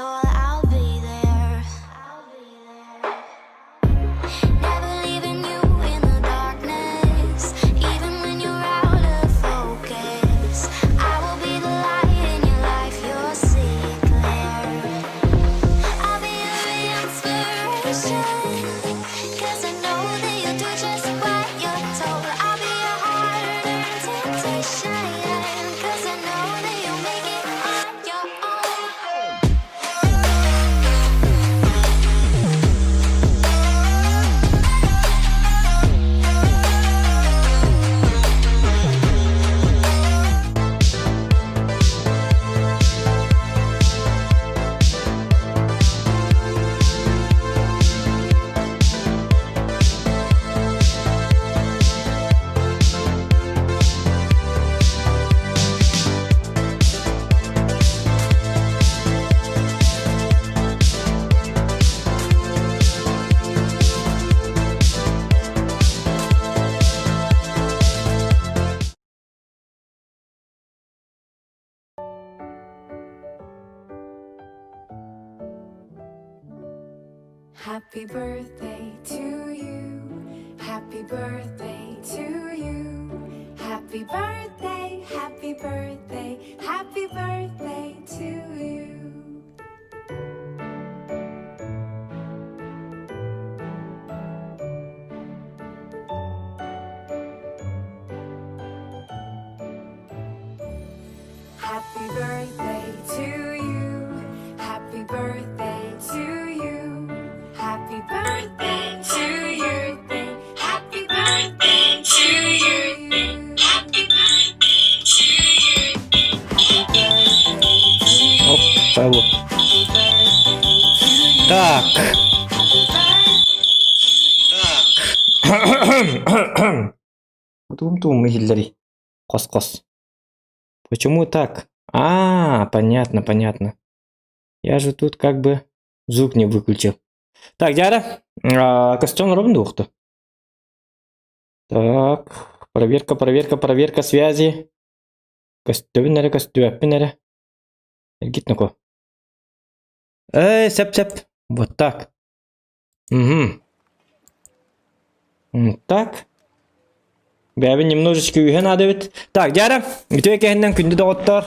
soul, I'll be there. Never leaving you in the darkness, even when you're out of focus. I will be the light in your life, you'll see it clear. I'll be your inspiration, 'cause I know that you'll do just what you're told. I'll be your hard-earned temptation, 'cause I know that you'll make it on your own. Happy birthday to you. Happy birthday to you. Happy birthday, happy birthday, happy birthday to you. Happy birthday to you. Happy birthday to you. Happy birthday to you. Happy birthday to you. Happy birthday to you. Happy birthday to you. Оп, Павло. Happy birthday to you. Так. Happy birthday. Тум-тум иһиллэрий. Хос-хос. Почему так? А, понятно, понятно. Я же тут как бы звук не выключил. Так, дядя, костюм ровно ухта. Так, проверка, проверка, проверка связи. Көстөбүн эрэ, көстүбэппин эрэ. Эргит нуку. Эй, сөп-сөп. Вот так. Угу. Так. Бэйэбин немножечко үһэ наада эбит. Так, дьара, үтүө кэһиннэн күндү доҕоттор.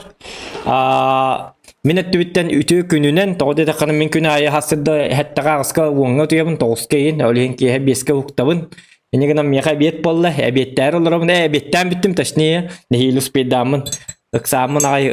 Аа, мин өттүбүттэн үтүө күнүнэн, тоҕо диэтэххинэ мин күн аайы хасырда хэттэҕэ аҕыска уоҥҥа утуйабын, тоҕуска иһин, ол иһин киэһэ биэскэ уһуктабын. Инньэ гынан миэхэ эбиэт буолла, эбиэттээри олоробун, ээ, эбиэттээн бүттүм, точнее, нэһиилэ успейдааммын, ыксааммын аҕай,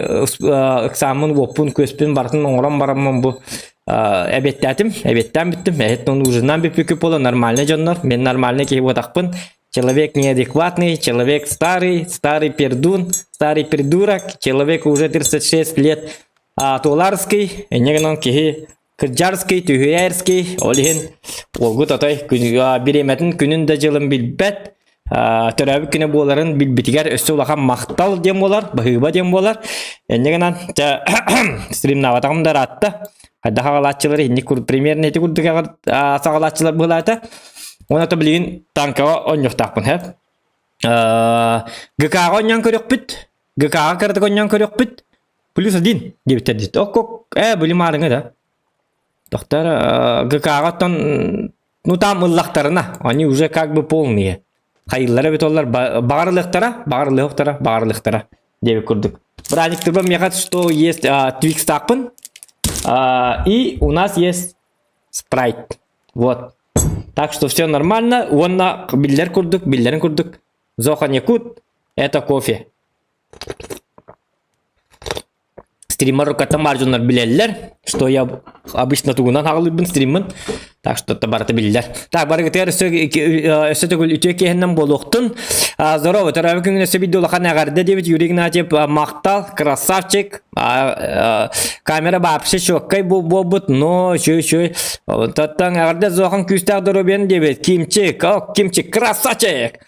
ыксааммын уоппун, күөспүн барытын оҥорон бараммын бу эбиэттээтим, эбиэттээн бүттүм, эһэттэн ужиннаан бүппүккүт буола нормальный дьоннор, мин нормальный киһи буотахпын, человек неадекватный, человек старый, старый пердун, старый придурок, человеку уже 36 лет, а, Туларский, инньэ гынан киһи кырдьарский, түһүэрский, ол иһин уолгут отой бириэмэтин күнүн да дьылын билбэт, төрөөбүт күнэ буоларын билбитигэр өссө улахан махтал диэн буолар, баһыыба диэн буолар. Инньэ гынан стримнаабатаҕым да ыраатта. Хайдах аҕалааччылар инник примерно ити курдук саҕалааччылар быһылаата. Уонна то билигин танкаҕа онньуохтаахпын һэ. ГК-ҕа онньоон көрүөхпүт. ГК-ҕа кыратык онньоон көрүөхпүт. Плюс один диэбиттэр дии. Ок, били маарыҥа да. Доктор ГК-ҕа оттон ну там ыллахтарына, они уже как бы полные. Хайыллара эбит оллар баҕарылыахтара, баҕарылыахтара, баҕарылыахтара диэбит курдук. Браниктырба миэхэ что есть твикстаахпын. И у нас есть спрайт. Вот. Так что все нормально. Уонна биллэр курдук, биллэрин курдук. Зоха Якут это кофе. Стример руката мардьоннор билэллэр, что я обычно тугунан хаҕылыырбын стриммын. Так что это барыта биллэр. Так, барыгытыгар өссө өссө төгүл үтүө киэһэннэн буолуохтун. Здорово, төрөөбүт күҥҥүн өссө биирдэ улахан эҕэрдэ диэбит Юрий Игнатьев махтал, красавчик. Камера вообще чёткай буолбут, но үчүгэй үчүгэй. Оттон эҕэрдэ зохан күүстээх доруобуйаны диэбит. Кимчик, о, Кимчик, красавчик!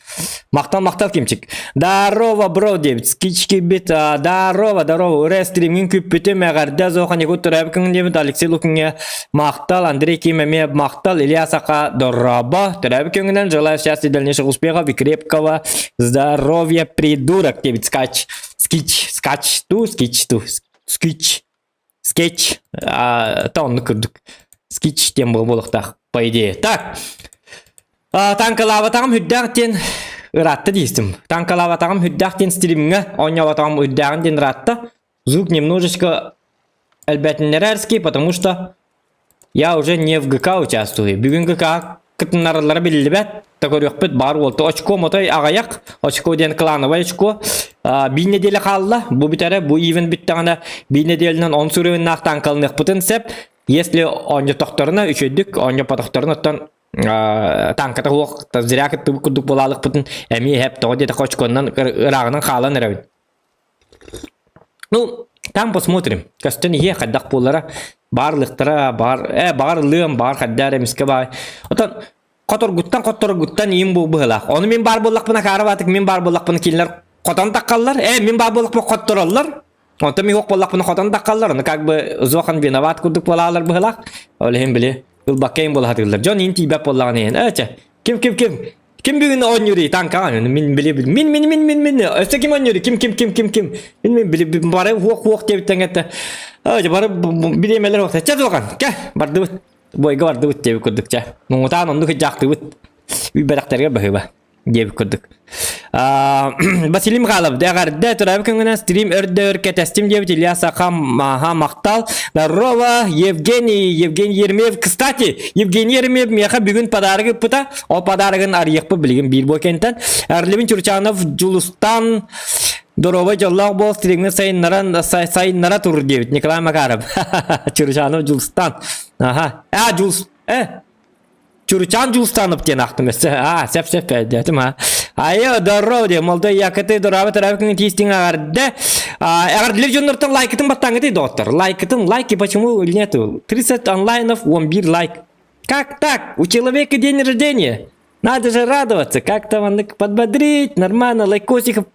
Махтал, махтал, Кимчик. Здорово, бро, диэбит. Скички бит. Здорово, здорово. Ура, стримҥин күүппүтүм. Эҕэрдэ, Зохан Якут төрөөбүт күҥҥүн диэбит. Алексей Лукиҥҥа махтал. Андрей Ким эмиэ махтал. Илья Саха, дорообо. Төрөөбүт күҥҥүнэн желаю счастья, дальнейших успехов и крепкого здоровья, придурок, диэбит. Скач, скич, скач, ту, скич, ту, скич. Скетч та оннук курдук. Скетч диэн буолуохтаах, по идее. Так, Танкалаабатаҕым үрдээх диэн ыраатта диистим. Танкалаабатаҕым үрдээх диэн стримҥэ оонньообатаҕым үрдээҕин диэн ыраатта. Звук немножечко элбэтиннэрэрский, потому что я уже не в ГК участвую. Бүгүн ГК кытыннараллара биллибэт. Та көрүөхпүт баар уолта. Очко мотой аҕыйах. Очко диэн клановай очко. Биир неделя хаалла. Бу бүтэрэ, бу ивент бүттэҕинэ биир неделянан он сүрүннаах танкалыныахпытын сөп. Если оонньотохторуна үчүгүйдүк, оонньоппотохторуна оттон танката суох зря кыттыбыт курдук буолаалыкпытын эмиэ иһэп тоҕо диэтэххэ очконнан ырааҕынан хаалан эрэбин. Ну, там посмотрим. Көстөн иһиэ хайдах буолара баарлыктара баар э баар ылыам баар хайдаар эмискэ баар. Отон хоторгуттан хотторгуттан иим бу быһылаах. Ону мин баар буоллахпына каарабаатык мин баар буоллахпына кинилэр хотон таххаллар. Э мин баар буоллахпына хоттороллор. Онтон мин суох буоллахпына хотон таххаллар. Ону как бы Зохан виноват курдук буолаалар быһылаах. Ол иһин били ылбакка иһин буола сатыыллар. Дьон иин тиийбэт буоллаҕына иһин. Э чэ ким ким ким ким бүгүн оонньууруй танкаҕа мин били мин мин мин мин мин өссө ким оонньууруй ким ким ким ким ким мин мин били бары хуох хуох диэбиттэн этэ э бары бириэмэлэр хуох чэ Зохан кэ бардыбыт бойга бардыбыт диэбит курдук чэ муҥутаан оннук дьаахтыбыт үбэрэхтэргэ баһыыба диэбит курдук. Василий Михайлов, эҕэрдэ төрөөбүт күҥҥүнэн стрим өрдөр кэтэстим диэбит Илья Саха маха махтал. Здорово, Евгений, Евгений Еремеев. Кстати, Евгений Еремеев миэхэ бүгүн подарок ыппыта. Ол подарогын арыйыахпыт билигин биир буо кэнтэн. Эрлибин Чурчанов Дьулустан Доруобай дьоллоох буол стримҥэ сайыннаран сайыннара тур диэбит Николай Макаров. Чурчанов Дьулустан. Аха. А, Дьулус. Э, Чуручан Дьулустанов диэн ахтым өссө. Аа, сөп сөп диэтим аа. Айы, здорово диэ, молодой якоты, здорово, здорово, күн тиистиҥ эҕэрдэ. Эҕэрдэлэр дьоннортон лайкытын баттаҥҥытый, доҕоттор. Лайкытын, лайки почему нету? 30 онлайнов, 11 лайк. Как так? У человека день рождения. Надо же радоваться, как-то он подбодрить, нормально, лайкосиков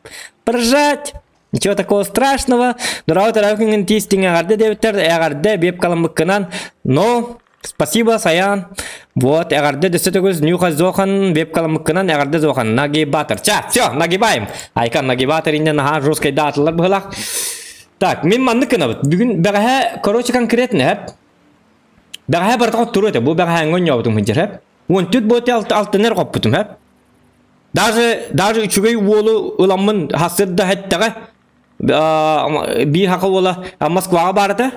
прожать. Ничего такого страшного. Здорово, здорово, күн тиистиҥ эҕэрдэ диэбиттэр, эҕэрдэ, биэп каламмыккынан. Но Спасибо, Саян. Вот, эҕэрдэ дөссө төгүл Нюха Зохан веб-каламыккынан эҕэрдэ Зохан нагибатор. Ча, все, нагибаем. Айка нагибатор инне наһаа жесткай даатылар быһылах. Так, мин маннык гынабыт. Бүгүн бэҕэһээ, короче, конкретно, хэп. Бэҕэһээ барытаҕа туруо этэ. Бу бэҕэһээҥҥэ онньообутум сылдьар, хэп. Уон түт буоти алтынер хоппутум, хэп. Даже, даже үчүгэй уолу ыламмын хасырда хэттэҕэ. Биир хака уола Москваҕа баар этэ.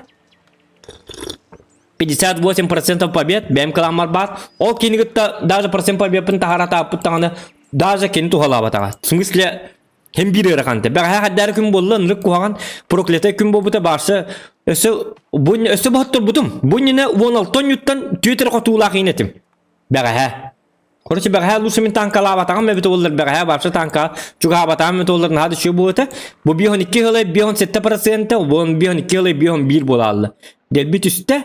58% побед, бэйэм кыламмар баар. Ол кини кытта даже процент победпын таһара тааппыт даҕаны даже кини туһалаабатаҕа. В смысле, хем биир ыараханта. Бэҕэһээ хаддаары күн буолла, ынырык куһаҕан проклятай күн буолбута баарса өссө бу өссө боһотторбутум. Бу иннинэ 16 онньуттан түөтэр хотуулаах иин этим. Бэҕэһээ. Короче, бэҕэһээ лучше мин танкалаабатаҕым эбит буоллар, бэҕэһээ вообще танка чугаһаабатаҕым эбит буоллар наһаа да үчүгэй буолуо этэ. Бу 52 ыла 57 процента, бу 52 ыла 51 буолаалла. Дэлби түстэ.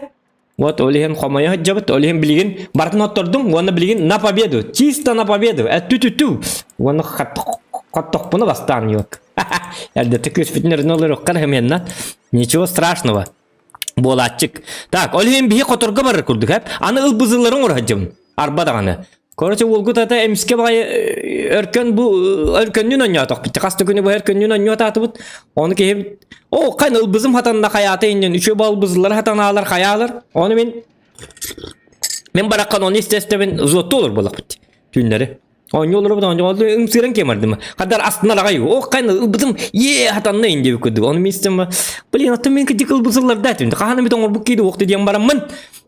Вот ол иһин хомойо сылдьабыт, ол иһин билигин барытын оттордум, уонна билигин на победу, чисто на победу, эттү-түттү. Уонна хаттохпуна бастаан yok. Эрдэтэ күөспүтүн өрүнэ олоруохха да Ничего страшного. Буолааччык. Так, ол иһин биһи хоторго барар курдук, эп. Аны ылбызыларын оҥоро Арба даҕаны. Короче, уолгут ата эмискэ баҕайы өркөн бу өркөннүүн онньоотохпут. Хас да күнү бу өркөннүүн онньоотаатыбыт. Ону киһи о кан ылбызым хатанна хайаата иннин үчү балбызылар хатанаалар хайаалар. Ону мин мен бараккан оны истестебин зуотtu olur булакпыт. Түүннэри. Оонньуу олоробут, оонньуу ымсыыран киэм бардым. Хадар астынар аҕай. О, хайна ылбытым, е хатанна ин диэбит курдук. Ону мин истем, блин, оттон мин кырдьык ылбысылларда этим. Хаһан эмит оҥорбут киһи уохта диэн бараммын,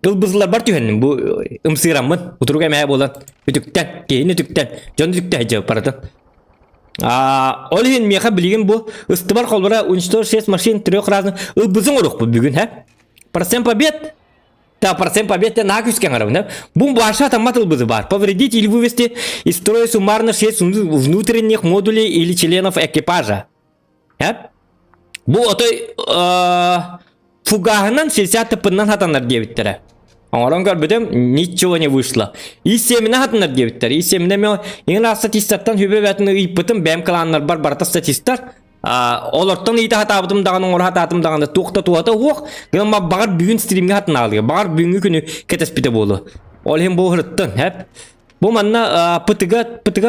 ылбысылларбар түһэнним. Бу ымсыыраммын. Утурук эмээ буолан, үтүктэн, киһини үтүктэн, дьон үтүктэ дьэ барытын. А, ол иһин миэхэ билигин бу ыстыбар холбора уничтожить шесть машин трех разных ылбызын оруохпут бүгүн, һэ? Процент побед Да, процент побед на күүскэ оҥоробун. Бу баша таммат ылбызы бар. Повредить или вывести из строя суммарно 6 внутренних модулей или членов экипажа. Эп? Бу отой фугаһынан 60 тыппыннан хатанар диэбиттэрэ. Оҥорон көрбүтүм, ничего не вышло. И семена хатанар диэбиттэр. И семена мен иҥин статистартан хүбэ бэтин ыйпытым, бэм кланнар бар барыта статистар. Олортон ыйыта сатаабытым даҕаны оҥоро сатаатым даҕаны туох да туһата суох. Гынан баҕар бүгүн стримҥэ хатынаалыга, баҕар бүгүҥҥү күнү кэтэспитэ буолуо. Ол иһин бу ыһырыттан, хэп. Бу манна ПТГ, ПТГ,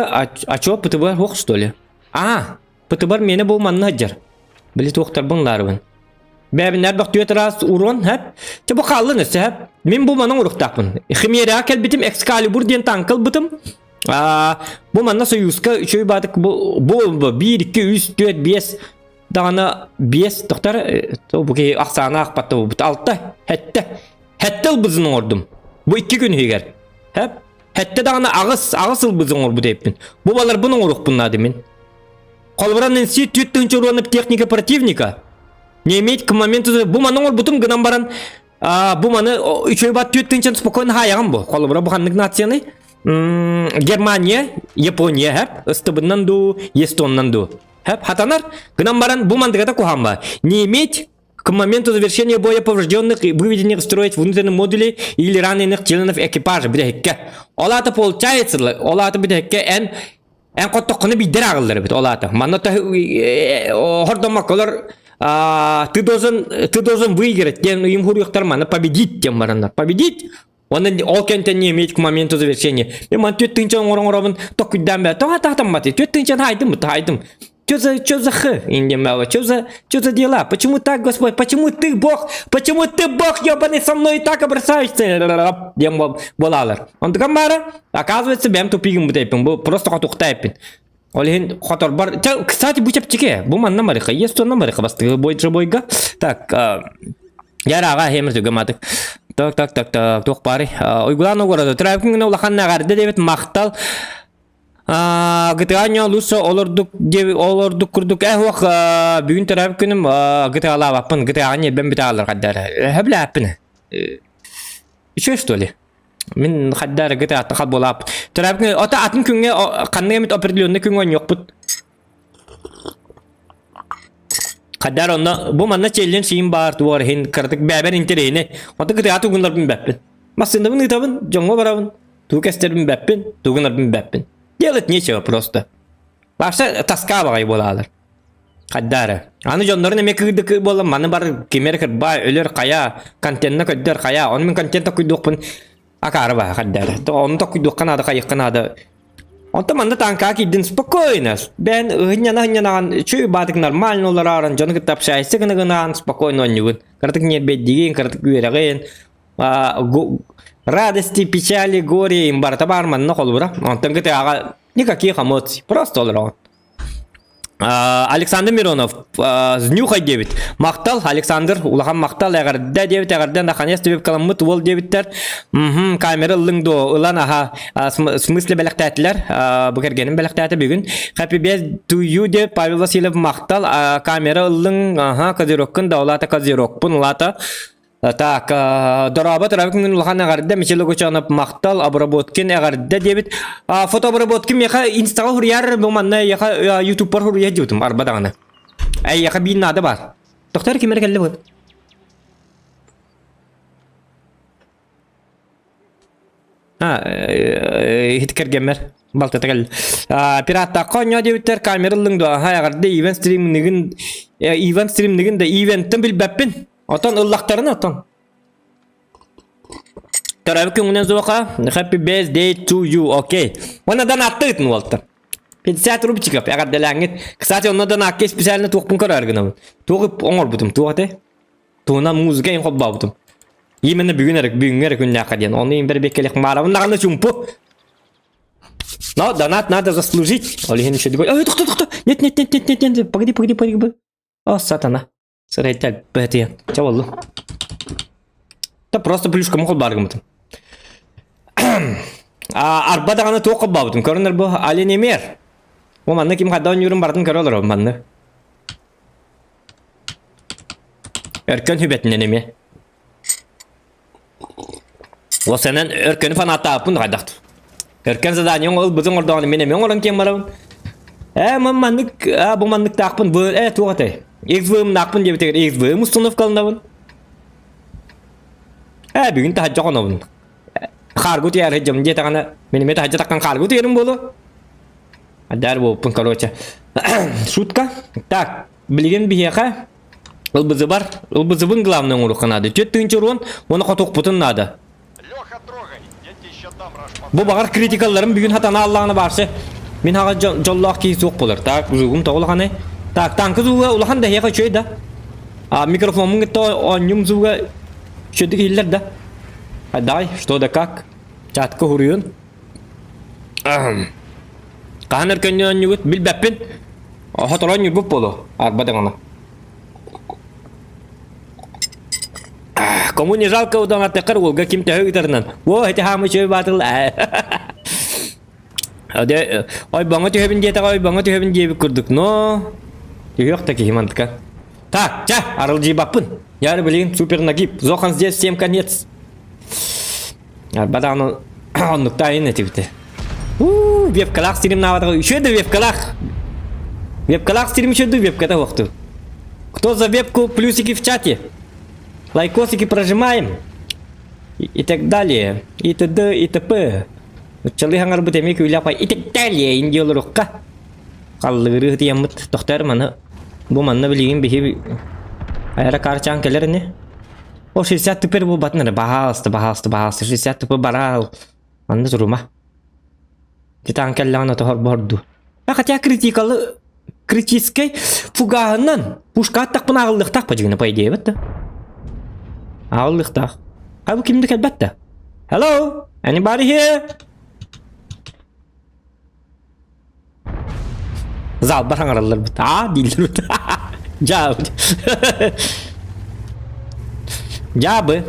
а чё ПТБ суох что ли? А, ПТБар миэнэ бу манна сылдьар. Били туохтарбын лаарыбын. Бэбинэр бөх түөт раз урон хэп. Чэ бу хааллын өссө хэп. Мин бу манан уруктаахпын. Химераҕа кэлбитим Экскалибур диэн танка ылбытым. Бу манна Союзка үчүгэй баатык бу бу 1 2 3 4 5 даҕаны 5 тохтор бу киһи ахсаана аахпатта буолбут. 6 сэттэ сэттэ ылбызын оҥордум. Бу икки күн иһигэр. Хэп. Сэттэ даҕаны аҕыс аҕыс ылбызын оҥорбут эппин. Бу баларбын оҥоруохпун наада мин. Холобура Нэнси 4000 урона техника противника. Не имеет к моменту бу маны оҥорбутум гынан баран бу маны үчүгэй бат 4000 спокойно хаайаҕым бу. Холобура бу ханнык нацияны? Германия, Япония хэп, ыстыбыннан ду, Естоннан ду. Хэп, хатанар. Гынан баран бу мандыгата куһаан ба. Не иметь к моменту завершения боя поврежденных и выведенных строить внутренних модулей или раненых членов экипажа бүтэһиккэ. Ол аата получается, ол аата бүтэһиккэ эн эн хоттоххуна биирдэр ааҕыллар эбит ол аата. Манна хордоммокколор ты должен ты должен выиграть диэн ыйым хуруйахтар манна победить диэн бараннар. Победить Уонна ол кэнтэн не имеет к моменту завершения. Мен ман түөт тыынча оҥорон токуйдаан бэ тоҕо таатамматы түөт тыынчан хайдым хайдым. Что за, что за х? Индемела, что за, что за дела? Почему так, Господь? Почему ты Бог? Почему ты Бог, ебаный, со мной так обращаешься? Диэн буолалар. Онтукам баара, оказывается, бэм тупигым бутайпын, бу просто хотуктайпын. Ол иһин хоторбор... Кстати, бу чэпчэки. Бу манна марыха. Есть онно марыха бастыгы бойдра бойга. Так, Яраға хемір түгематык. Так, так, так, так, туох бары. Уйгулан огороду. Травкин гына улахан наҕарды дебит махтал. ГТА лучше олордук олордук курдук э уох бүгүн төрөөбүт күнүм ГТА-лаабаппын ГТА-ҕа ньиэрбэм бүтэ хаалар Хөблээппин. Үчүгэй что ли? Мин хайдаар ГТА-ттан хал буолаап. Төрөөбүт ото атын күҥҥэ ханнык эмит определенный күҥҥэ оонньуохпут. Хайдаар онно бу манна челлендж сиин баар туор иһин кыратык бэбэр интэриэһинэй. Онто ГТА тугуннарбын бэппин. Массыынабын ыытабын, дьоҥҥо барабын, тугу кэстербин бэппин, тугунарбын бэппин. Делать нечего просто. Вообще тоска баҕайы буолаалар. Хайдаары. Аны дьоннорун эмиэ кыырдык буолан маны бар кимер кырба өлөр хайа, контентна көддөр хайа. Оны мин контент токуйдуохпун акаары баха хайдаары. Оны токуйдуохха наада хайыхха наада. Онтон манна танкаға киирдин спокойно. Бэн ыһынньана ыһынньанаҕын үчүгэй баатык нормально олорорун дьону кытта общайся гына гынаан спокойно оонньугун. Кыратык ньиэрбэйдиигин, кыратык үөрэҕин, радости, печали, горе им барыта баар манна холобура. Онтон кытааҕа никаких эмоций, просто олороҕун. Александр Миронов Знюхай диэбит. Махтал, Александр, улахан махтал, эҕэрдэ диэбит, эҕэрдэ, наконец вебкаламмыт уол диэбиттэр. Мхм, камера ыллыҥ дуо, ылан аха, в смысле бэлэхтээтилэр, бу кэргэним бэлэхтээтэ бүгүн. Happy birthday to you диэбит Павел Васильев махтал, камера ыллыҥ, аха, козерогкун да, улаата козерогпун, улаата Так, дорообо төрөөбүт күнгүн улахан эҕэрдэ Мичил Лугучанов махтал обработкин эҕэрдэ диэбит. Фотообработкин миэхэ инстаҕа хуруйар бу манна эйиэхэ ютубпар хуруйа диэбитим арба даҕаны. Эйиэхэ биир наада баар. Тохтор ким эрэ кэллэ бу. Иһит кэргэммэр балтата кэллэ. Пираттаахха оонньоо диэбиттэр камера ыллыҥ дуо? Аха эҕэрдэ Иван стримныгын Иван стримныгын да ивенттэн билбэппин. Отон ыллахтарына отон. Төрөөбүт күҥҥүнэн суоха. Happy birthday to you. Окей. Уонна донаттыытын уолтар. 50 рубчиков эҕэрдэлээҥҥит. Кстати, онно донакка специально туохпун көрөр гынабын. Туох оҥорбутум, туох этэй? Туһунан музыка им холбообутум. Именно бүгүн эрэ бүгүҥҥү эрэ күннээххэ диэн. Ону им бэрбиэккэлэх маарабын даҕаны чумпу. Но донат надо заслужить. Ол иһин еще Ой, тохто, тохто. Нет, нет, нет, нет, нет, нет. Погоди, погоди, погоди. О, сатана. Сырайтал бэтиэн. Чэ боллу. Да просто плюшка холбаар гыммытым. Арба даҕаны туох холбообутум көрүнэр бу Алинемер. Бу манна ким хайда оонньуурун барытын көрө олоробун манна. Өркөн хүбэтинэн эмиэ. Уосанан өркөнү фанаттааппын хайдахт. Өркөн заданиең ылбытын ордоҕун мин эмиэ оҥорон киэн барабын. Ээ ман маннык аа бу манныктаахпын бу ээ туох этэй? XVM-наахпын диэбитигэр XVM установкаланабын. Ээ бүгүн таһырдьа хонобун. Хааргу тиэр сылдьабын диэтэҕинэ мин эмиэ таһырдьа таххан хааргу тиэрим буолуо. Адар буолпун короче. Шутка. Так, билигин биһиэхэ Ылбызыбар, ылбызыбын главное оҥоруохха наада. Түөрт тыһыынча уруон уонна хотуохпутун наада. Бу баҕар критикалларым бүгүн хатана аллаҕына баарсы. Мин хаҕа дьоллоох киһи суох буолар. Так, узугум тоҕо улаханай? Так, танка зууга улахан да эһиэхэ үчүгэй да. А микрофоммун кытта оонньуум звуга үчүгдүк иһиллэр да? Дай, что да как? Чатка хуруйун. Хаһан өркөннү оонньугут билбэппин. Хоторон ньурбут буолуо. Арба даҕаны. Кому не жалко удаҥаттаххар уолга ким төһө ыытарынан. О, эти хаамы үчүгэй баатыл. Ойбоҥҥо түһэбин диэтэҕэ ойбоҥҥо түһэбин диэбит курдук. Но түһүөх да киһи мантыка. Так, ча, арылдьыйбаппын. Я блин, супер нагиб. Зохан здесь всем конец. Арба даҕаны оннуктаайын этибитэ. Уу, вебкалаах сирим наабатаҕа үчүгэй да вебкалаах. Вебкалаах сирим үчүгэй да вебката суохтур. Кто за вебку, плюсики в чате. Лайкосики прожимаем. И, и так далее. И т.д. и т.п. Нуччалыы хаҥарбыт эмиэ күүлээх бай. И так далее. Индиолорукка. Халлыгырыы тияммыт. Тохтор маны. Бу манна билигин биһи аэрокарчаан кэлэр ини. О, 60 тыпыр буолбатын эрэ, баһаалыста, баһаалыста, баһаалыста, 60 тыпы бараал. Манна турума. Титан кэллэҕинэ тоһорборду. А хотя критикалы критическэй фугаһынан пушка аттахпын аҕыллыахтаах по по идее бит да. Аҕыллыахтаах. А бу кимди кэлбэт да? Hello? Anybody here? Залбар хаҥаралларбыт. Аа дииллэрбит. Дьаабы. Дьаабы.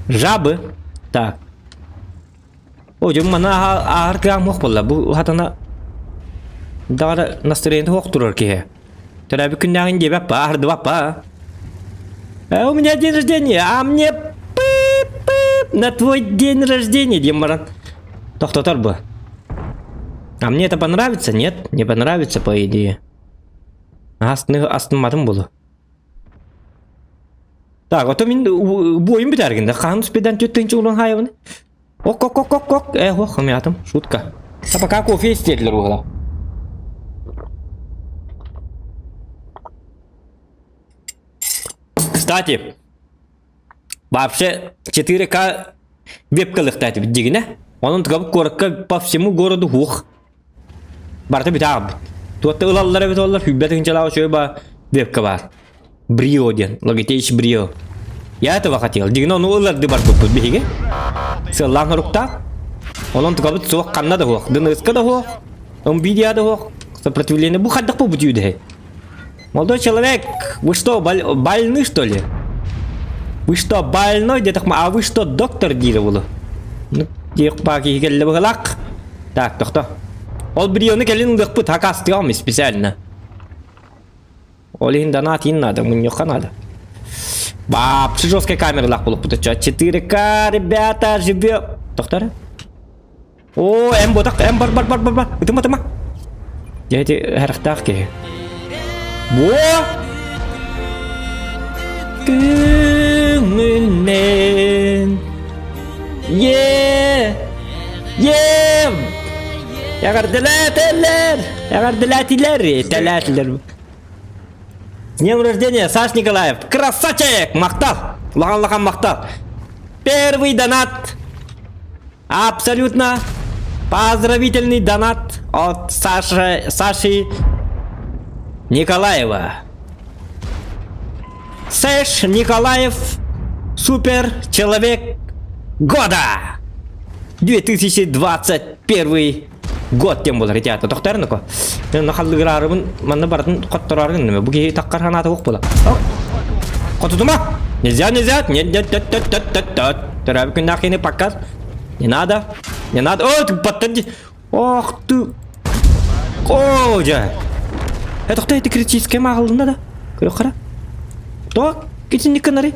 Жабы. Так. О, дьон маны ааһар кыаҕым суох буолла. Бу хатана даҕара настроение суох турар киһи. Төрөөбүт күннээҕин диэбэппа, аһардыбаппа. Э, у меня день рождения, а мне пып-пып на твой день рождения диэн баран тохтотор бу. А мне это понравится? Нет, не понравится, по идее. Астымматым буолу. Так, ото мин буойум бүтэргин да хаһан успедан түттүнчү улан хаайабын. Ок ок ок ок ок э ох хамятым шутка. А пока кофе истерлер угла. Кстати, вообще 4К вебкалыхтаат дигинэ. Онон тыгабыт куоракка по всему городу ух. Барыта бүтэ аҕалбыт. Туотта ылаллар эбит оллар, сүүрбэ тыһыынчалаах үчүгэй ба вебка баар. Брио диэн, Logitech Brio. Я этого хотел. Дигинэ ону ыларды барбыппыт биһиги. Сыаллаан соруктаах. Онон тыгабыт суох ханна да суох. ДНС-ка да суох, Nvidia да суох. Сопротивление бу хайдах буолбут үөдэһи? Молодой человек, вы что, больны что ли? Вы что, больной диэтэх а вы что, доктор диирэ буолу. Ну, диэх баа киһи кэллэ быһылаах. Так, тохто. Ол брионы кэлин ылыахпыт, хакастыам специально. Ол иһин донат иин надо, мунньуохха надо. Баапчы жесткая камералаах буолукпут 4К, ребята, живем. Тохтор. Оо, эн ботах, эн бар бар бар бар бар. Ытыма ытыма. Дьэ ити харахтаах киһи. Буо! Күҥүлмен Е! Е! Эҕэрдэлээтэллэр! Эҕэрдэлээтилэр! Этэлээтилэр. С днем рождения, Саш Николаев! Красавчик! Махтал! Улахан-улахан махтал! Первый донат Абсолютно поздравительный донат от Саши, Саши Николаева. Сэш Николаев супер человек года! 2021 год диэн буолар ити аата тохтоорунуко нахаллыгыраарыбын манна барытын хоттороорун бу киһи таххар ханаата уох буола хотутума нельзя нельзя нет нет нет нет нет нет нет төрөөбүт күннээх киһини показ не надо не надо о ты подтверди ох ты о дьэ э тохтой это критическая мааҕылынна да көрөххөрө то итинник гынары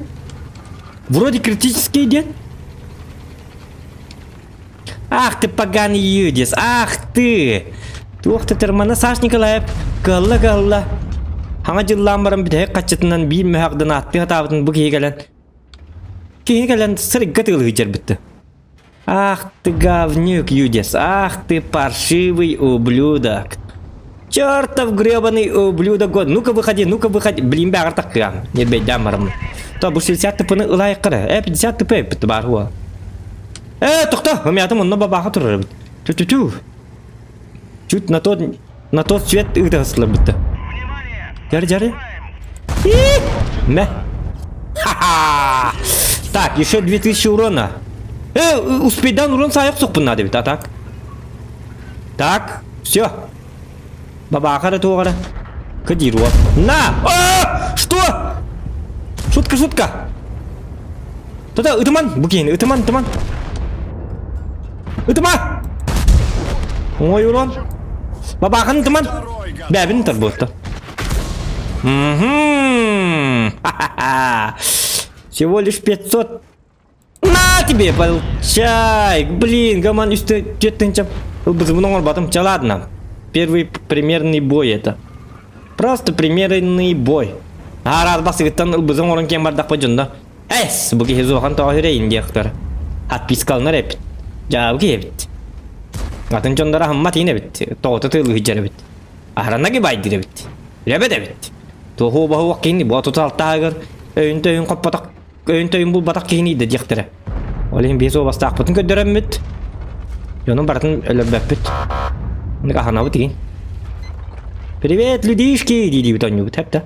вроде критический диэн Ах ты поганый юдис, ах ты! Туох да термана Саш Николаев кыһалла-кыһалла хаҥа дьыллаан баран бүтэһик хаччытынан биир мөһөх дынааттыы хатаабытын бу киһи кэлэн киһи кэлэн сырыгга тыылыы дьэрбитти. Ах ты говнюк, Юдис, ах ты паршивый ублюдок. Чертов гребаный ублюдок год. Ну-ка выходи, ну-ка выходи. Блин, бәҕэр таккыам. Не бэйдээн бараммын. То бу 60 тыпыны ылайыққара. Э, 50 тыпы эппит бар хуа. Э, тохто! Ымятым онно бабаха турар эбит. Тю-тю-тю. Чуть на тот, на тот свет ыыта сылар битте. Жары, жары. Мэ. Так, еще 2000 урона. Э, успейдан урон сайық соқпын надо бит, а так? Так, все. Бабаха туғара. Кодировал. На! А! Что? Шутка, шутка. Туда, ытыман, букин, ытыман, ытыман. Ытыма! Ой, урон. Бабахан ытыман. Бәбин тарбуотта. Угу. Всего лишь 500. На тебе, получай! Блин, гаман үсті жеттінче. Ылбызыбын оңорбатым. Ча ладно. Первый примерный бой это. Просто примерный бой. Аар басыгыттан ылбызын оҥорон киэн бардахпа дьонно. Эс, бу киһи зуохан тоҕо үрейин диэхтэр. Отпискаланар эбит. Дьаабы киһи эбит. Атын дьоннор аһыммат иин эбит. Тоҕото тыылыһыдьар эбит. Аһарана гибайдыр эбит. Үлэбэт эбит. Туоху баһуох киһини бу отут алтааһыгар өйүн төйүн хоппотох өйүн төйүн булбатах киһини да диэхтэрэ. Ол иһин биэс уобастаахпытын көрдөрөммүт. Дьонун барытын өлөрбөппүт. Оннук аһанабыт игин. Привет, людишки! дии-диибит оонньуубут хэп да.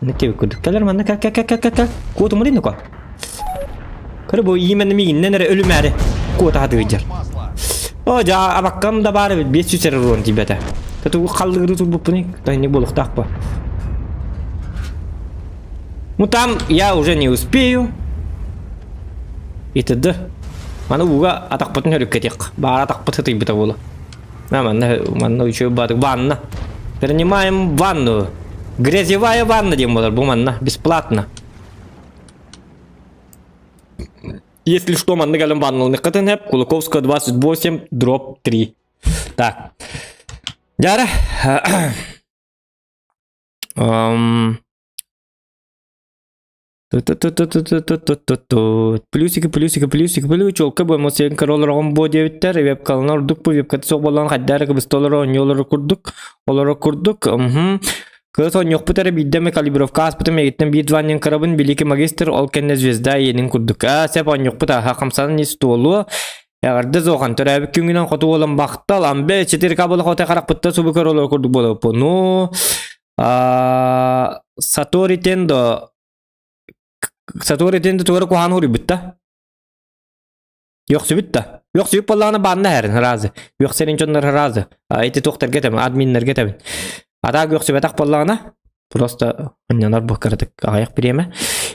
Оннук диэбит курдук. Кэлэр манна кэл кэл кэл кэл кэл кэл. Куотумурин нука. Көрө бу иимэн миигиннэн эрэ өлүмээри куота сатыыдьар. О, дьа, абаккам да баар эбит, 500 эрэ урон тиийбэтэ. Татугу халлыгыры турбуппуный, тайник буолуохтаах по. Ну там я уже не успею. И т.д. Маны ууга атахпытын хөрүккэтиэх. Баара атахпыт сытыйбыта буола. А, манна, манна үчүгэй баатык. Ванна. Принимаем ванну. Грязевая ванна диэн буолар бу манна. Бесплатно. Если что, манна кэлэн ванналыныххытын сөп. Кулаковская 28, дробь 3. Так. Дьара. Плюсики, плюсики, плюсики, плюс чуолка бу эмоцияны көрө олороҕун буо диэбиттэр. Вебкалана ордук бу вебката суох буолан хайда эрэ кыбыста олоро оонньуу олоро курдук. Олоро курдук. Мхм. Кыыс оонньуохпут эрэ биирдэ эмэ калибровка ааспытым эйигиттэн биир званиен кырабын великий магистр ол кэннэ звезда иэнин курдук. Аа сеп оонньуохпут аха хамсанан ис туолуо. Эҕэрдэ Зохан төрөөбүт күҥҥүнэн хоту буолан бахтал амбе 4К буола хотой харахпытта субу көр олоро курдук буолуоппу. Ну а Сатори Тендо Сатори Тендо тугара куһаан хуруйбут да? Үөхсүбүт да? Үөхсүбүт буоллаҕына баанна иһэрин ыраазы. Үөхсэрин дьоннор ыраазы. Ити туохтарга этэбин, админнарга этэбин. Атаак үөхсүбэтэх буоллаҕына просто анньанар бу кыратык аҕыйах бириэмэ.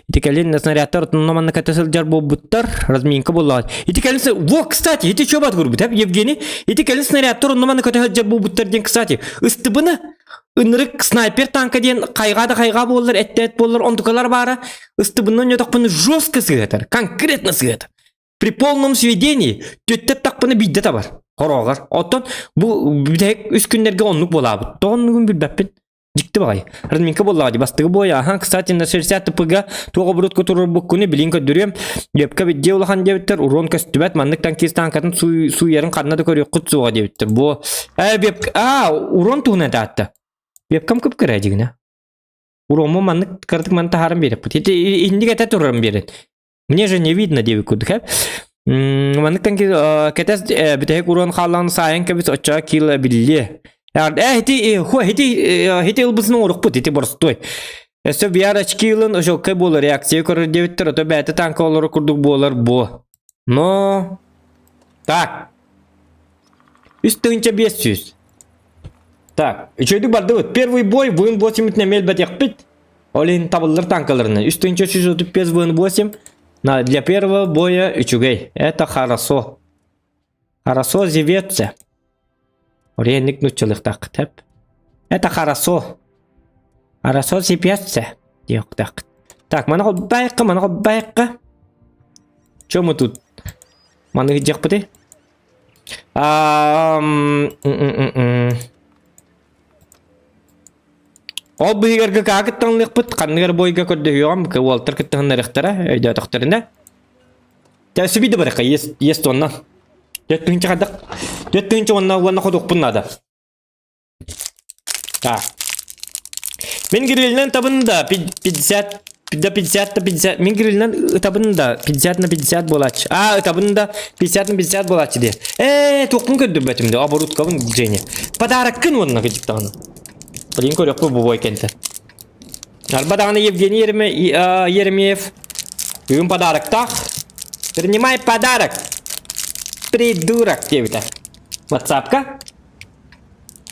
Ити кэлин снарядтар отонно манна кэтэ сылдьар буолбуттар, разминка буоллаҕа. Ити кэлин во, кстати, ити чё бат көрбүт, Евгений? Ити кэлин снарядтар онно манна көтө сылдьар буолбуттар диэн, кстати, ыстыбына ынырык снайпер танка диэн хайҕаа да хайҕаа буоллар, эттээт буоллар, онтукалар баара ыстыбынна ойнотохпуна жестко сыһытар, конкретно сыһытар. При полном сведении төттөт тахпына биирдэ табар. Хороҕор. Оттон бу бүтэһик үс күннэргэ оннук буолаабыт. Тоҕо оннугун билбэппин. Дьикти баҕайы. Разминка буоллаҕа дии. Бастакы буойа, аха, кстати, на 60 ТПГ туох оборудка туруорбуккуну билин көрдөрүөм. Лепка видео улахан диэбиттэр, урон көстүбэт, маннык танкист танкатын сууйарын ханна да көрүөххүт суоҕа диэбиттэр. Бу, э, веб, а, урон туһунан этаатта. Вебкам кып-кыра дьигинэ. Уромму маннык кыратык маны таһааран биэрэппит. Ити инник этэ турарым биэрэн. Мне же не видно диэбит курдук э. Манныктан кэтэс бүтэһик уруон хааллаҕына саайан кэбис оччоҕо кило биллиэ. Э ити хо ити ити ылбысын оҥорукпут ити боростуой. Өссө VR очки ылын ошоккой буолар реакция көрөр диэбиттэр ото бэйэтэ танка олорор курдук буолар буо. Но так 3500. Так, үчүгэйдик бардыбыт. Первый бой вын 8 эмиэ элбэтиэхпит. Ол иһин табыллар танкаларынан 3335 ВН8 на для первого боя үчүгэй. Это хорошо. Хорошо живется. Оренник нуччалыктаах тэп. Это хорошо. Хорошо живется. Диэхтаах. Так, маны холбайыкка, маны холбайыкка. Чё мы тут? Маны дьахпыты? Ол быһыгарга каакыттаҥныахпыт, ханныгар бойга көрдөһүөҕүм, уолтар кыттыһыннарыахтара, өйдөөтөхтөрүнэ. Тэсиби да барыха, ес, ес тонна. 4000 хайдах, 4000 уонна уонна хотуохпун наада. Так. Мин грилинэн табын да 50 да 50 да 50 мин грилинэн ытабын да 50 на 50 буолааччы. А, ытабын да 50 на 50 буолааччы диye. Ээ, туохпун көрдөрбөтүм да, оборудкабын Женя. Подароккын уонна кыдьыктаҕына. Блин, көрөхпү бу бой кэнтэ. Арба даҕаны Евгений Еремеев. Бүгүн подароктаах. Принимай подарок. Придурок диэбитэ. Ватсапка.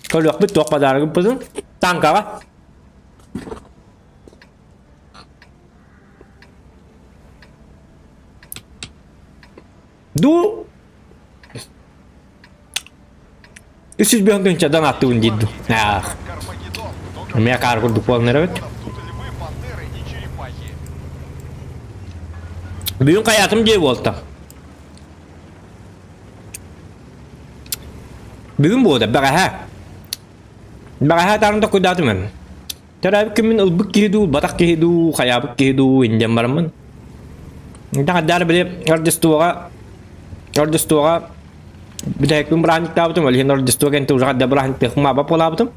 Көрүөхпүт туох подарогыппытын. Танкаҕа. Ду 305 тыһыынчадан ааттыыбын диир дуу. Аах. Эмиэ акаары курдук буолан эрэбит. Бүгүн хайаатым дии буолта. Бүгүн буолда, бэҕэһээ. Бэҕэһээ таарын токуйдаатым эм. Төрөөбүт күммүн ылбыт киһи дуу, ылбатах киһи дуу, хайаабыт киһи дуу индиэн бараммын. Даҕадаар били Рождествоҕа Рождествоҕа бүтэһикпин бырааһынньыктаабытым, ол иһин Рождество кэнтэ уже хадда бырааһынньыктыахпын маба буолаабытым.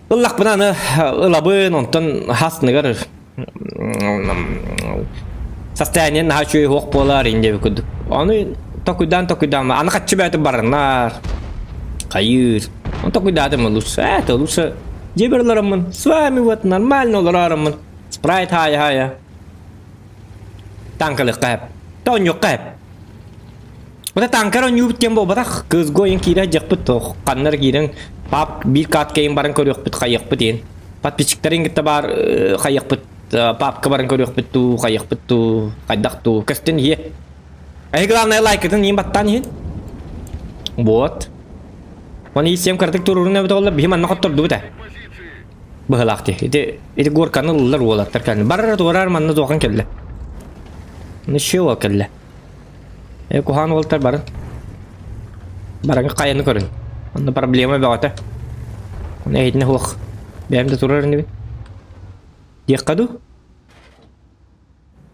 Ыллахпына аны ылабын, онтон хасныгар состояние наһаа үчүгэй суох буолар инде курдук. Ону токуйдаан токуйдаан аны хаччы бэйэтэ бараннар хайыыр. Он токуйдаатым лучше это лучше дьиэбэр олороммун с вами вот нормально олоророммун спрайт хаайа хаайа танкалыахха сөп тоонньуохха сөп Ота танкар оонньуубут диэн буолбатах кыызга ойон киирэ дьахпыт ханнар киирэн пап биир каткайын баран көрүөхпүт хайыахпыт диэн подписчиктарын кытта баар хайыахпыт папка баран көрүөхпүт дуу хайыахпыт дуу хайдах дуу көстөн иһиэ эһи главное лайкытын иин баттаан иһин вот Оны иссиэм кыратык туруорун эбит оллар биһи манна хоттордубут ээ быһылаах дии ити ити горканы ыллар уолаттар кэллэ барар туорар манна туохан кэллэ еще уол кэллэ Э, куһаҕан уолтар барын. Бараҥы хайаны көрүн. Онно проблема бөҕөтө. Ону эһитинэ суох. Бэйэм да турар инибин. Диэххэ дуу?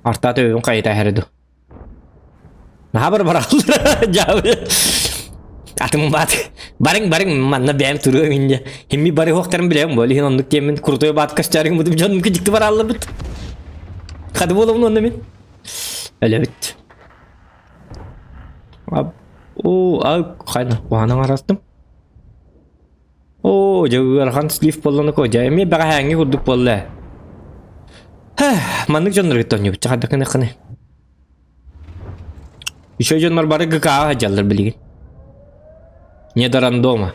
Артаата өйүн хайыта эһэрэ дуу? Наһаа бар бараллар. Дьаабы. Атым баат. Барыҥ барыҥ манна бэйэм туруом инньэ. Химми бары хуохтарын билэм бол иһин оннук диэммин крутой баат көстөөрүҥ бутум дьонум дьикти баралларбыт. Хады буолабын онно мин. Өлөбүт. Оо, хайна, куһаҕан арастым. Оо, дьэ ыарахан слив буоллана ко, дьэ эмиэ бэҕэһээҥҥи курдук буолла. Маннык дьоннору кытта оонньуубут, хайдах гыныаххыный? Еще дьоннор бары ГК-ҕа сылдьаллар билигин. Не до рандома.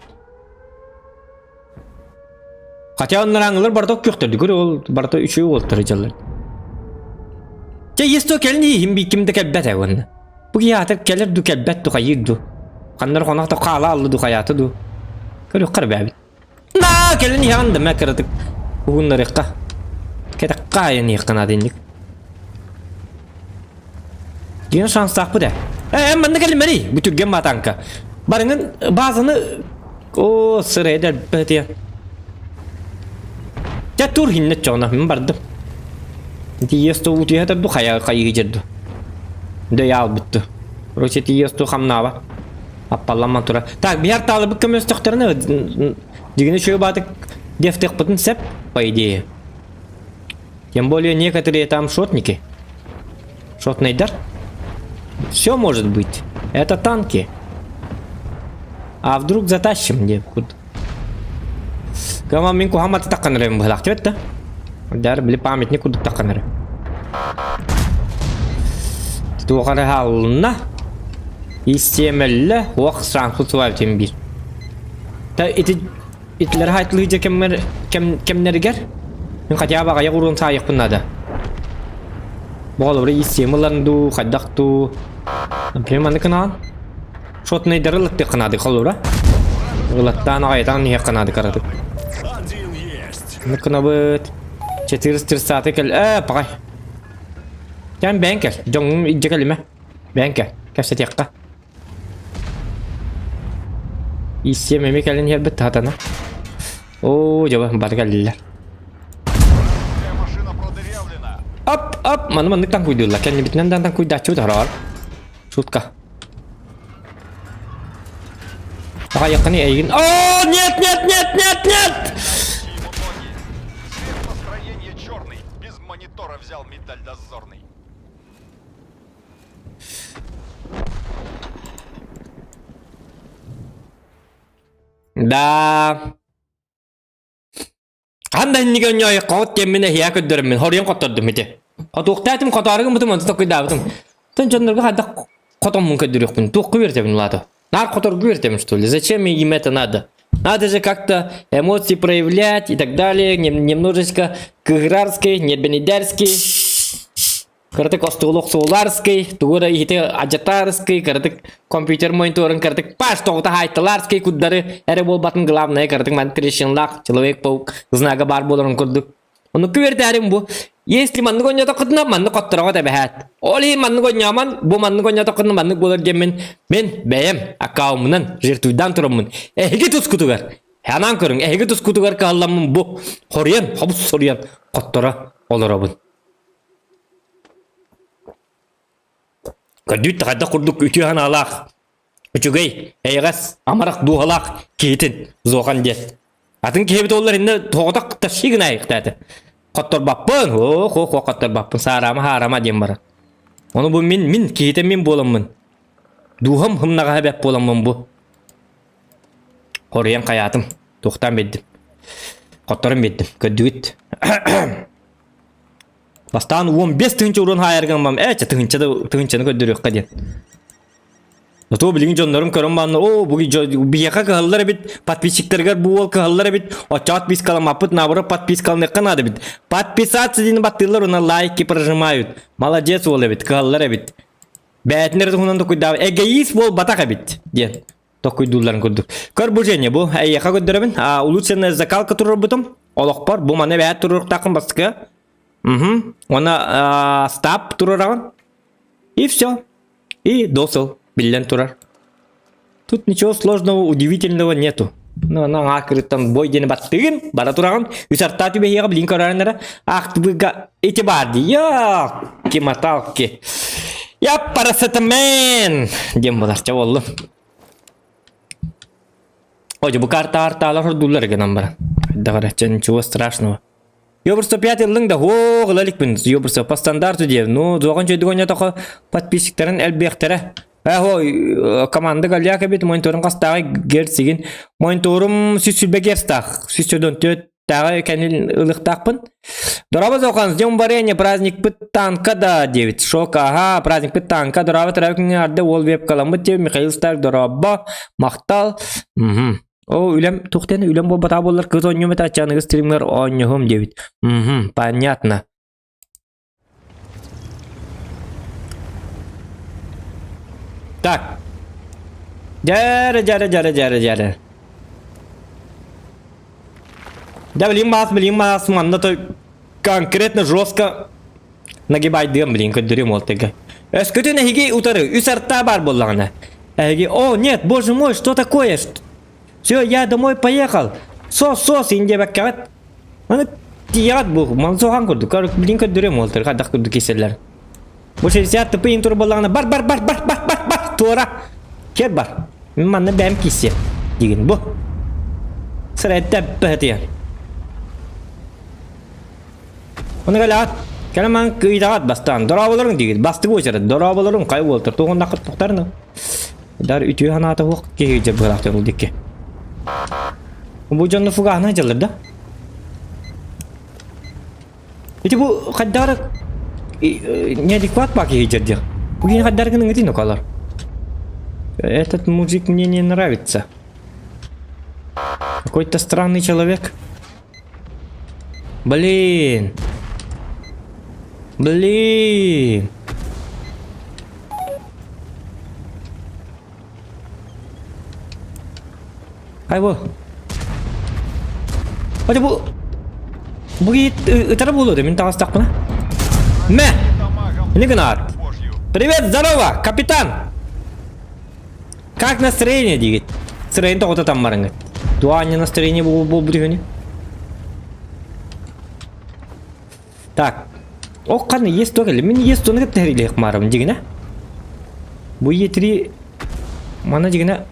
Хотя оннорааҥылар барыта күөхтөрдүгэр ол барыта үчүгэй уолтары дьаллар. Чэ есть кэлин иһин би ким да кэлбэт ээ уонна. Бу киһи аата кэлэр ду кэлбэт ду хайыыр ду. Ханнар хонох да хаала алла ду хайаата ду. Көрүөххэ эрэ бээбит. На кэлин иһэҕин да мэ кыратык уһуннарыахха. Кэтэххэ айан иһиэххэ наада инник. Диэн шанстаахпыт ээ. Ээ манна кэлимэрий бу түргэн матанка. Барыҥын базаны Оо, сырайда элбэтиэ. Дьэ тур хиннэ чоҕуна, мин бардым. Тиийэс туу утуйа ду хайа хайыы дьэрду. Дөй аалбытту. Короче, тиийэс туу хамнаава. Аппалламман тура. Так, биһар таалыбыт көмөстөхтөрүнэ дигини үчүгэй баатык дефтехпытын сеп, по идее. Тем более некоторые там шотники. Шотнайдар. Все может быть. Это танки. А вдруг затащим где? Кама мин кухамматы такканырым быһылаах түбэт да. Даар били памятник курдук такканырым. Туохары хаалына. Истиэмэллэ уох саанхут суабитин биир. Та ити Итилэр хайтылыы кэммэр кэм кэмнэригэр мин хотя бы аҕыйах уруон саайыахпын наада. Боҕолобура иссиэм ылан дуу, хайдах дуу. Например, маннык гынаҕын. Шотнайдары ылаттыахха наада холобура. Ылаттаан аҕайытаан иһиэххэ наада каратык. Маннык гынабыт. 430 кэл. Ээ, паҕай. Кэм бэйэҥ кэл. Дьоҥҥун илдьэ кэлимэ. Бэйэҥ кэл. Кэпсэтиэххэ. Иссиэм эмиэ кэлэн иһэрбит таһатана. Оо, дьэ бары кэллилэр. Ап, ап, маны маннык таҥкуйдууллар. Кэннибитинэн да таҥкуйдааччыбыт хороҕор. Шутка. Аҕайаххыный эйигин. О, нет, нет, нет, нет, нет! Настроение черный. Без монитора взял медаль дозорный. Да. Ханна иннигэ онньоойоххоҕут диэммин эһиэхэ көрдөрөммүн хоруйан хоттордум ити. Хотуохтаатым хотоору гыммытым онту токуйдаабытым. Тон дьоннорго хайдах хотоммун көрдөрүөхпүн туохха үөртэбин улаата. Наар хоторго үөртэбин что ли? Зачем им это надо? Надо же как-то эмоции проявлять и так далее, немножечко кыгырарский, нербенидерский. Кыратык остуол охсууларский, тугу да иһити адьатарский, кыратык компьютер мониторун кыратык паш тоҕута хаайталарский куддары эрэ буолбатын главное кыратык ман трещинлаах человек-паук знага баар буоларын курдук. Ону күөртээрим бу. Если маннык ойнотоххутуна маннык хоттороҕо тэбэһээт. Ол иһин маннык ойньоомон, бу маннык ойнотоххутуна маннык буолар диэммин мин бэйэм аккаунмунан жертвуйдаан тураммын. Эһиги тускутугар, анаан көрүҥ, эһиги тускутугар кыһалламмын бу хоруйан, хобус соруйан хотторо олоробун. Көрдүүт хайдах курдук үтүө санаалаах, үчүгэй, эйэҕэс, амарах дууһалаах киһитин Зохан диэн. Атын киһибит оллар иннэ тоҕотох тащи гына айыктааты. Хотторбаппын, ох, ох, ох, хотторбаппын, саарама, хаарама диэн баран. Ону бу мин, мин киһитэ мин буоламмын. Дууһам хымнаҕаһа бэп буоламмын бу. Хоруйан хайаатым, туохтаан биэрдим. Хотторон биэрдим, көрдүгүт. Бастаан 15 тыһыынча урун хаайаргаммам, ээ, тыһыынча да тыһыынчаны көрдөрүөххэ диэн. Зато билигин дьоннорум көрөн баанна, оо, бу биһиэхэ кыһаллар эбит, подписчиктарыгар бу уол кыһаллар эбит, оччоҕо отпискаламмаппыт, наоборот подпискаланыахха наада эбит. Подписаться диэн баттыыллар уонна лайки прожимают. Молодец уол эбит, кыһаллар эбит. Бээтин эрэ туһунан токуйдаабыт, эгоист буолбатах эбит диэн токуйдуулларын курдук. Көр бу Женя, бу эйиэхэ көрдөрөбүн. А, улучшенная закалка туруорбутум. Олохпор бу маны бэйэт туруоруктааххын бастакы. Угу. Уонна стаб туруораҕын. И все. И досыл биллэн турар. Тут ничего сложного, удивительного нету. Ну, ана акырыттан бой диэни баттыгын, бара тураҕын, үс артаа түбэһиэҕэ билин көрөрөн эрэ, ахтыбыга ити бар дии, ёлки-маталки. Я парасетамен! диэн буолар, боллум. Ой, бу карта артаалар хордууллар гынан баран. Хайдах эрэ, ничего страшного. Ё просто пять ыллыҥ да, оо, ыла иликпин. Ё просто по стандарту диэ. Ну, дуоҕун чөйдүк ойнотохо подписчиктарын элбиэхтэрэ. Э, команда галляк эбит, мониторун хастааҕы герцигин. Мониторум сүс сүлбэ герцтаах. Сүс сөдөн төттааҕы кэнин ылыктаахпын. Дороба Зохан, с днем варенья, праздникпыт танка да, девять. Шок, ага, праздникпыт танка, дороба травкин арда уол вебкаламмыт деп, Михаил Старк, дороба, махтал. Угу. Оо, үлэм туох диэн үлэм буолбатаҕа буоллар кыыс оонньуом этэ аччааныгы стримҥэр оонньоһуом диэбит. Мхм, понятно. Так. Дьэрэ, дьэрэ, дьэрэ, дьэрэ, дьэрэ. Да, блин, маас, блин, маас, манна то конкретно жестко нагибайдыам, блин, көрдөрүөм ол тэгэ. Өскөтүн эһиги утары үс арта бар буоллаҕына. Эһиги, о, нет, боже мой, что такое? Все, я домой поехал. Сос, сос, индиэбэккэҕит. Аны тиийэҕит бу, мансохан курдук. Блин, көрдөрүөм ол төр, хайдах курдук киселлэр. Бу 60 тыпы интур буоллаҕына бар, бар, бар, бар, бар, бар, бар, туора. Кер бар. Мин манна бэйэм киисиэм. Дигин бу. Сырэттэ быһытыйан. Ону кэлэҕит, кэлэн маҥ кыйдаҕат бастаан дорооболоруҥ диигит, бастыгы уочарат дорооболоруҥ хайа уолтар туоҕуннаххыт тохтарына. Дар үтүө санаата суох киһи дьэ быһалаахтар ол дикки. Бу дьонно фугаһына дьаллар да? Ити бу хайдары неадекват ба киһи дьэр диэх. Бу киһи хайдары гынан ити нукалар. Этот мужик мне не нравится. Какой-то странный человек. Блин. Блин. Айбо. Hadi бу бу ытара буолуо да мин таҕыстахпына. Мэ! Не гынаар. Привет, здорово, капитан! Как настроение диигит? Сырайын тоҕото таммарыҥыт. Дуаня настроение буолбут үһүнү. Так. Ох, ханна есть то кэлли. Мин есть тоны кытта хэрилиэх маарым дигинэ. Бу Е3 мана дигинэ.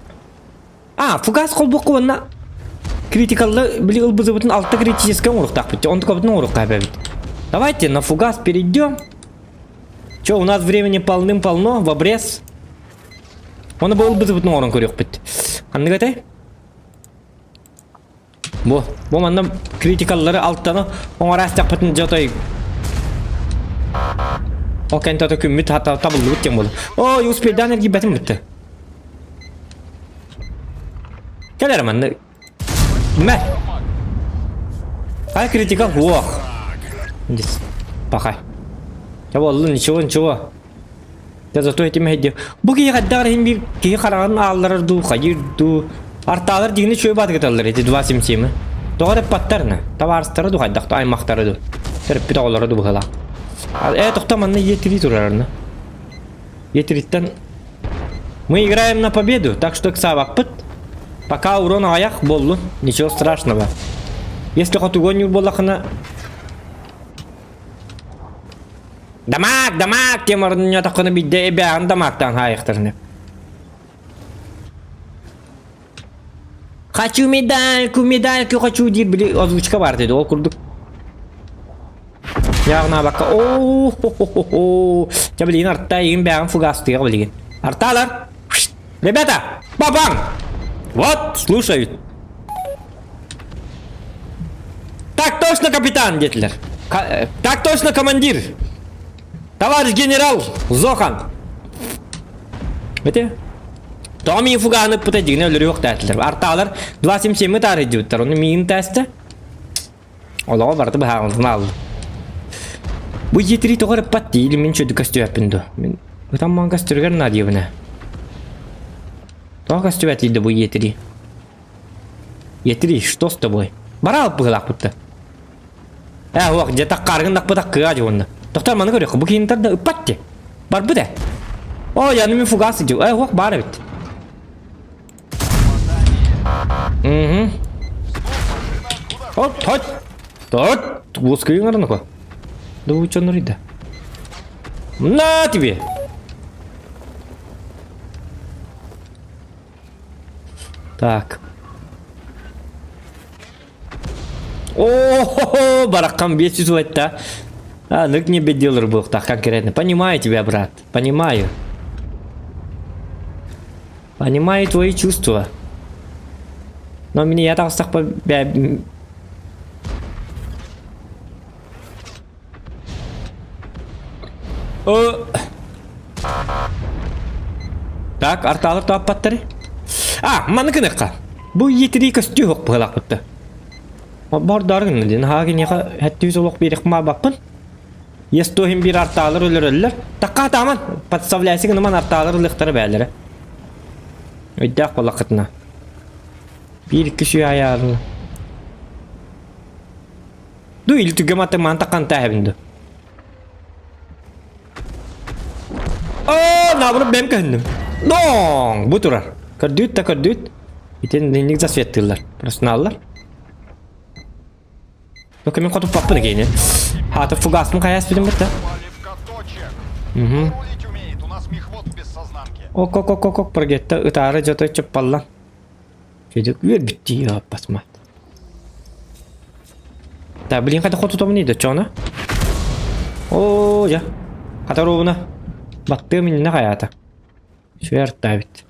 А, фугас холбукку уонна критикаллы били ылбызыбытын алта критический оҥоруохтаахпыт. Онтукабытын оҥоруохха эбэбит. Давайте на фугас перейдем. Че, у нас времени полным-полно, в обрез. Оны бу ылбытыбытын оҥорон көрүөхпүт. Ханнык этэй? Бу, бу манна критикаллары алтаны оҥораастахпытын дьотой Ол кэнтэ күммүт хата табыллыбыт диэн буолла. Ой, успейдаан эргийбэтим бүтте. Кэлэр манна. Мэ. Ай критика ох. Пахай. Я буолла ничего, ничего. Дьэ зато этим эһэйдиэ. Бу киһи хайдах эрэ иһин биир киһи хараҕын аалларар дуу, хайыыр дуу. Артаалар дьиҥнэ үчүгэй баатыгыталлар ити 277-и. Тоҕо эрэ ыппаттар Табаарыстара дуу хайдах дуу, аймахтара дуу. Төрөппүт оҕолоро дуу быһыылаах. Э, тохтоо манна Е3 турар Е3-тэн Мы играем на победу, так что ыксаабаппыт. Пока урон аҕыйах буоллун, ничего страшного. Если хотугу оонньуур буоллаххына Дамаак, дамаак диэн орньотоххуна биирдэ эбээҕин дамаактаан хаайыахтарына. Хочу медальку, медальку хочу диир били озвучка баар деді ол курдук. Яғнаабакка оо хо хо хо хо Дьэ билигин арта игин бээҕин фугастыаҕа билигин. Артаалар! Ребята! Бабаң! Вот, слушают. Так точно, капитан, диэтилэр. Так точно, командир. Товарищ генерал Зохан. Бете? Тоҕо миин фугаһын ыппыта дьигинэ өлөрүөх тээтилэр. Артаалар 277 таарыйдыбыттар. Ону миин тээстэ. Олоҕо барыта быһаарыллан аалла. Бу Е3 тоҕо ыппат диир мин чөдү көстүбэппин дуо? Мин ытан маҥан көстөрүгэр наадыйабын ээ. Тоҕо көстүбэтий да бу Е3? Е3, что с тобой? Бара быһылаахпытта. Ээ, уох, дьэ таккааргын дакпытах кыа дьэ уонна. Тохтор маны көрүөххэ, бу киһини тарда ыппат дии. Барбыт ээ. Оо, яны мин фугас дии. Ээ, уох баар эбит. Угу. От, от. От, уоскуйуҥ арнако. Да учонор да. На тебе! Так. О, бараккам 500 да. А, ну не беделер был так конкретно. Понимаю тебя, брат. Понимаю. Понимаю твои чувства. Но мне я так по... Так, артаалар тоаппаттары. А, маны гыныхха. Бу етирии көстүү хоқ быһалаахпытта. Бордоор гынна диэн хаага киниэхэ хэттүүс олох биэрэх маабаппын. Ес туохин биир артаалар өлөрөллөр. Такка атааман, подставляйся гыныман артаалар ылыахтара бээлэрэ. Өйдөөх буоллаххытына. Биир икки сүүһэ айаарына. Ду или түгэм аты маан таккан тээһэбин ду. Оо, наоборот бэм көһүннүм. Доң, бу турар. Көрдүүт да көрдүүт. Итин инник засветтыыллар. Профессионаллар. Ну-ка мин хотуппаппын киини. Хаата фугаспын хайаспытым бытта. Угу. Ок, ок, ок, ок, ок, прогетта ытаары жото чыппалла. Федик үөрбүттүү аппасмат. Да, блин, хата хотутомун иде чоно. Оо, я. Хата ровно. Баттыам иннинэ хайаата. Сүэр таабит.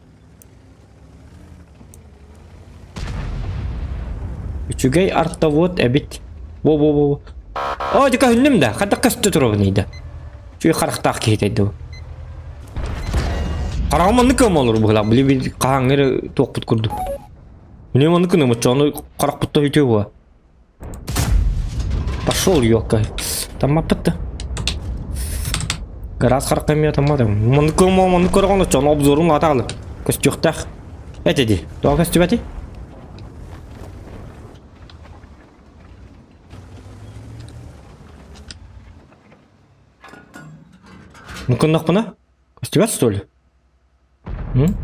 Үчүгэй артовод эбит. Во-во-во. Оо, дика хүннүм да. Хата көстө туробун иде. Үчүгэй харахтаах киһи тайды бу. Хараҕым маннык кыам олору быһылаах. Били били хаһааҥҥы эрэ туохпут курдук. Мне маннык гына моччону харахпытта үтүө буо. Пошел, ёлка. Таммаппыт да. Гараас харахха эмиэ тамматым. Маннык кыам маннык көрөҕүн оччону обзорун атаалы. Көстүөхтээх. Эти ди. Тоҕо көстүбэти? Ну гыннахпына? Көстүбэт что ли? М?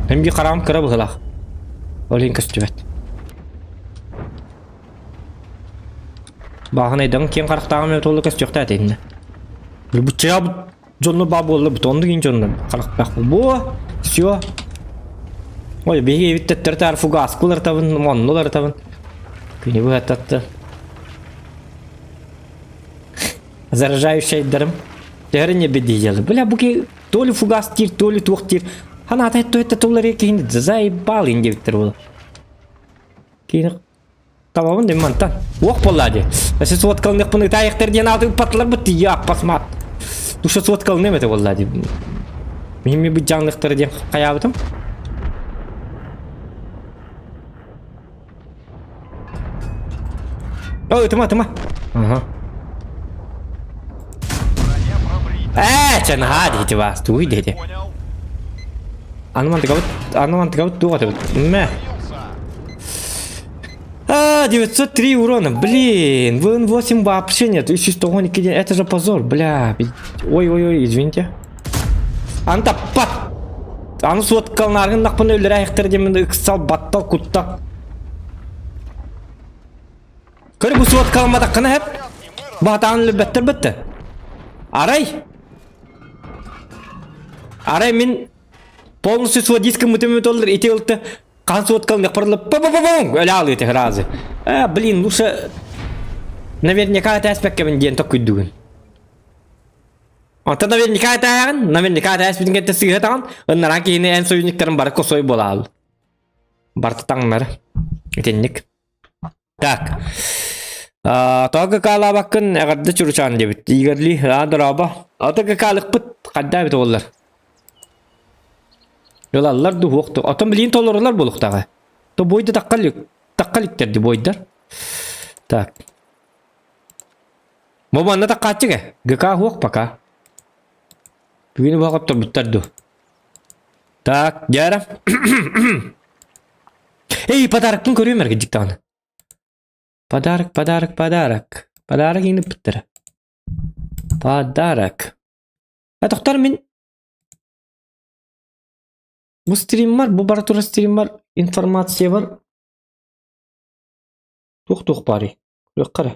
Мин биир хараҕым кыра быһыылаах. Ол иһин көстүбэт. Бааһынайдаҕын киэҥ харахтааҕым эбит уолла көстүөхтээх этэ иннэ. Буччайа дьонно баа буолла бут оннук иин дьонно харахтаах буо все Ой, биһиги эбит төттөрү таары фугаска уларытабын, онну уларытабын. Күнү быһаттатты. Заражающайдарым. Төһөрө не бедиялы. Бля, бу ки то ли фугас диир, то ли туох диир. Ханаата то это туллары киһини заебал ин диэбиттэр буола. Киини табабын дим мантан. Уох буолла дии. Өссө суоткалыныахпын ытаайахтар диэн ааты ыппатылар быт тиийэ аппас маат. Душа суоткалыныам этэ буолла дии. Мин быдьаҥныхтара диэн хайаабытым. Ой, ытыма, ытыма. Ага. Ээ, чэ, наһаа диэти баас, тугуй диэти. Аны мантыкабыт, аны мантыкабыт туох этибит? Мэ. А, 903 урона, блин, ВН8 вообще нет, 392 день, это же позор, бля. Ой-ой-ой, извините. Аны таппат. Аны суоткалнааргын нахпын өлөрө айахтар диэмин ыксал баттал куттал. Көр бу суоткаламматаххына хэп. Баатаан өлөрбөттөр бытты. Арай. Арай мин полностью свой диск мытым толлар ити ылты Хан суоткалын яппарлы па па па өлө алыы разы. Э, блин, лучше наверняка этээспэккэбин диэн токкуйдугун. Онтон наверняка этээҕин, наверняка этээспитин кэнтэ сыыһа таҕан, ыннаран киһини эн союзниктарын бары косой буолаал. Барты таҥнар. Итинник. Так. Тоҕо какаалаабаккын эҕэрдэ чуручаан диэбит. Игорли, аа, дорообо. Ото какаалыкпыт хадда эбит буоллар. Ылаллар дуу суох дуу. Отон билигин толорулар буолуохтааҕа. То бойда тахха тахха иликтэр бойдар. Так. Бу манна таххааччыга. ГК суох пока. Бүгүн баҕатторбуттар дуу. Так, дьара. Эй, подарокпын көрүөм эргэ дьиктаҕына. Подарок, подарок, подарок. Подарок иҥниппиттэрэ. Подарок. А тохтор мин бу стриммар, бу бара турар стриммар информация бар. Туох-туох баарый? Көрүөххэ эрэ.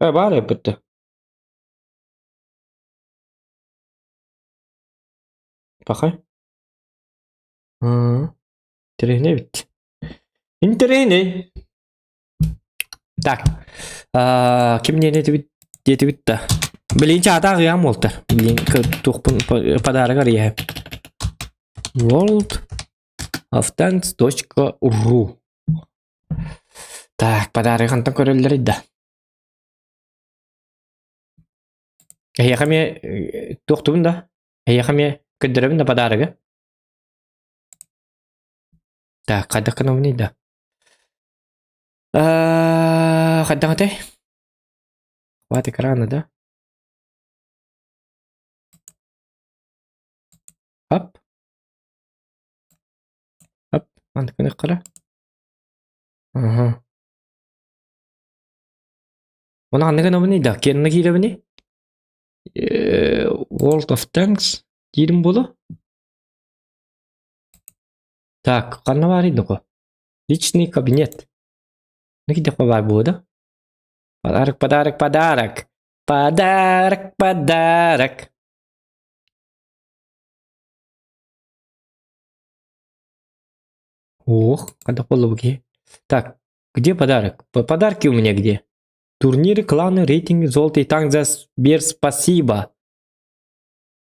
Э, баар эбит Пахай. Интэриэһинэй эбит. Интэриэһинэй. Так. Ким диэн этибит диэтибит да. Билин чаата аҕыйаан буолтар. Билин туохпун подарок арыйа. World of Tanks.ru Так, подарок хантан көрөллөр да. Эһиэхэ эмиэ туохтубун да? Эһиэхэ эмиэ көрдөрөбүн да подарогы? Так, хайдах гынабыный да? Хайдах этэй? Хват экрана, да? Ап. Ап, маннык гыныаххара. Аха. Оны ханна гынабыный да? Киэннэ киирэбиний? World of Tanks диирим буолуо. Так, ханна баарый доҕо? Личный кабинет. Кидэх баар буолуо да? Подарок, подарок, подарок. Подарок, подарок. Ох, хайдах буолла бу киһи? Так, где подарок? Подарки у меня где? Турниры, кланы, рейтинги, золото и танк за Сбер, спасибо.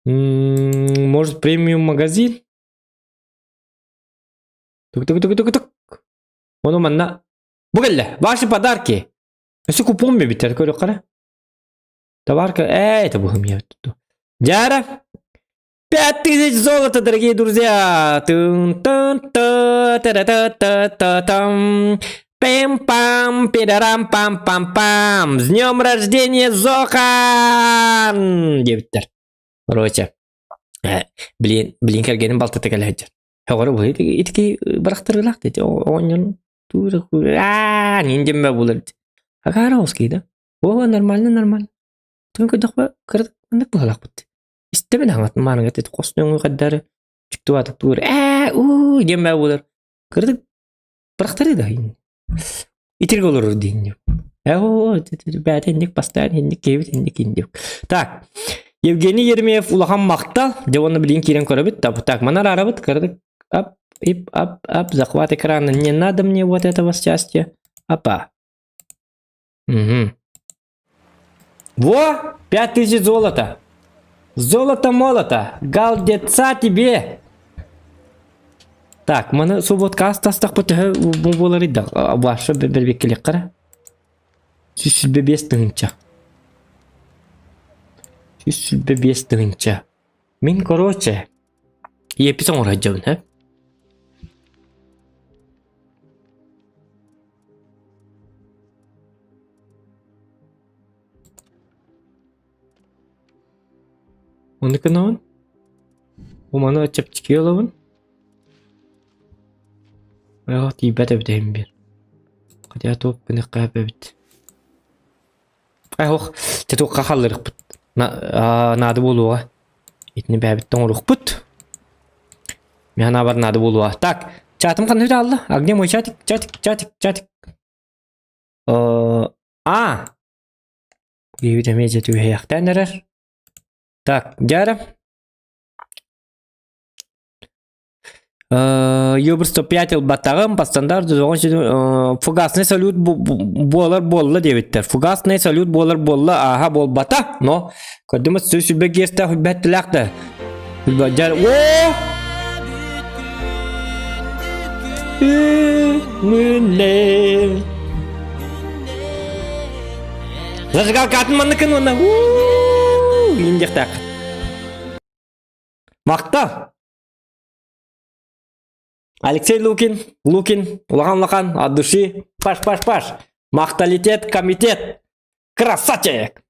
Может, премиум магазин? Тук-тук-тук-тук-тук. Ону манна. Бу кэллэ. Ваши подарки. Өссө купон биттер көрүөххэ Товарка, э, это бу Дяра, 5000 золота, дорогие друзья! Тун-тун-ту, та-та-та-та-та-там. Пим-пам, пидарам-пам-пам-пам. С днем рождения, Зохан! Диэбиттэр. Короче, блин, блин кэргэним балтата кэлэ сылдьар. Оҕоро бу итики бырахтарыылаах дети оҕонньорун аа ниндемме булар Агаровский да? О, нормально, нормально. Түн көрдөхпө кырдык маннык быһалаахпыт. Истэбин аҥатын мааныга ити хос нөҥүө хайдары чуктубатык тугур ээ уу диэн баа буолар. Кырдык бырахтарыы да итиргэ олорор диэн ээ оо бэйэтэ инник бастаан инник киһибит инник инник. Так, Евгений Еремеев улахан махтал. Дьэ уонна билигин киирэн көрөбүт. Так, манар арабыт кырдык ап ип ап ап захват экрана не надо мне вот этого счастья. Апа. Угу. Во! 5000 золота! Золото-молото, галдеца тебе! Так, маны субботкаас тастахпыт төһө буолар да ваша бэрбиккилиэххэ 125 тыһыынча. 125 тыһыынча. Мин короче, Иэппис оҥоро сылдьабын һэ. Ону гынабын. Бу маны чэпчэки ылабын. Айах тиийбэт эбит иһин биир. Хотя туох гыныахха эбит. Ох, дьэ туохха хаалларыахпыт наада буолуоҕа. Итини бэйэбит оҥоруохпут. Мин санаабар наада буолуоҕа. Так, чатым ханна хаалла? А где мой чатик? Чатик, чатик, чатик. А! Киһибит эмиэ дьэ түбэһиэхтээн эрэр. Так, дьэ Юбр 105 ылбатаҕым, по стандарту фугасный салют буолар буолла диэбиттэр. Фугасный салют буолар буолла, ааһа буолбата, но көрдүм сүбэ гиэртээх үрбэттилээх да. О! Зажигалкатын манныкын уонна индиэхтээх. Махтал! Алексей Лукин, Лукин, улахан-улахан, от души, паш-паш-паш, махталитет, комитет, красавчик!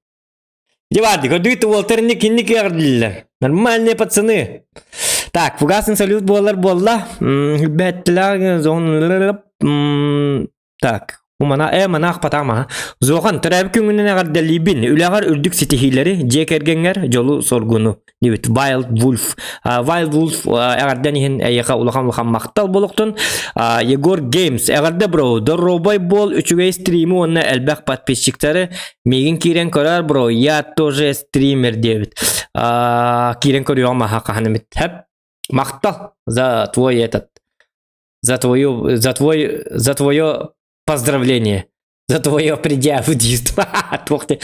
Диварды, көрдүгүт уолтар инник киэҕирдилэр. Нормальные пацаны. Так, фугасный салют буолар буолла. Так, бу мана э манаах патаама. Зохан, төрөөбүт күҥҥүнэн эҕэрдэлиибин. Үлэҕэр үрдүк ситиһиилэри, дьиэ кэргэҥҥэр дьолу-соргуну диэбит Wild Wolf. Wild Wolf эҕэрдэн иһин эйиэхэ улахан-улахан махтал буолуохтун. Егор Games эҕэрдэ бро, доруобай буол, үчүгэй стримы уонна элбэх подписчиктары миигин киирэн көрөр бро, я тоже стример диэбит. Киирэн көрүөҕүм аха хаһан эмит. Хэп. Махтал за твой этот за твою, за твой, за твое поздравление, за твое предъяву Туох ты,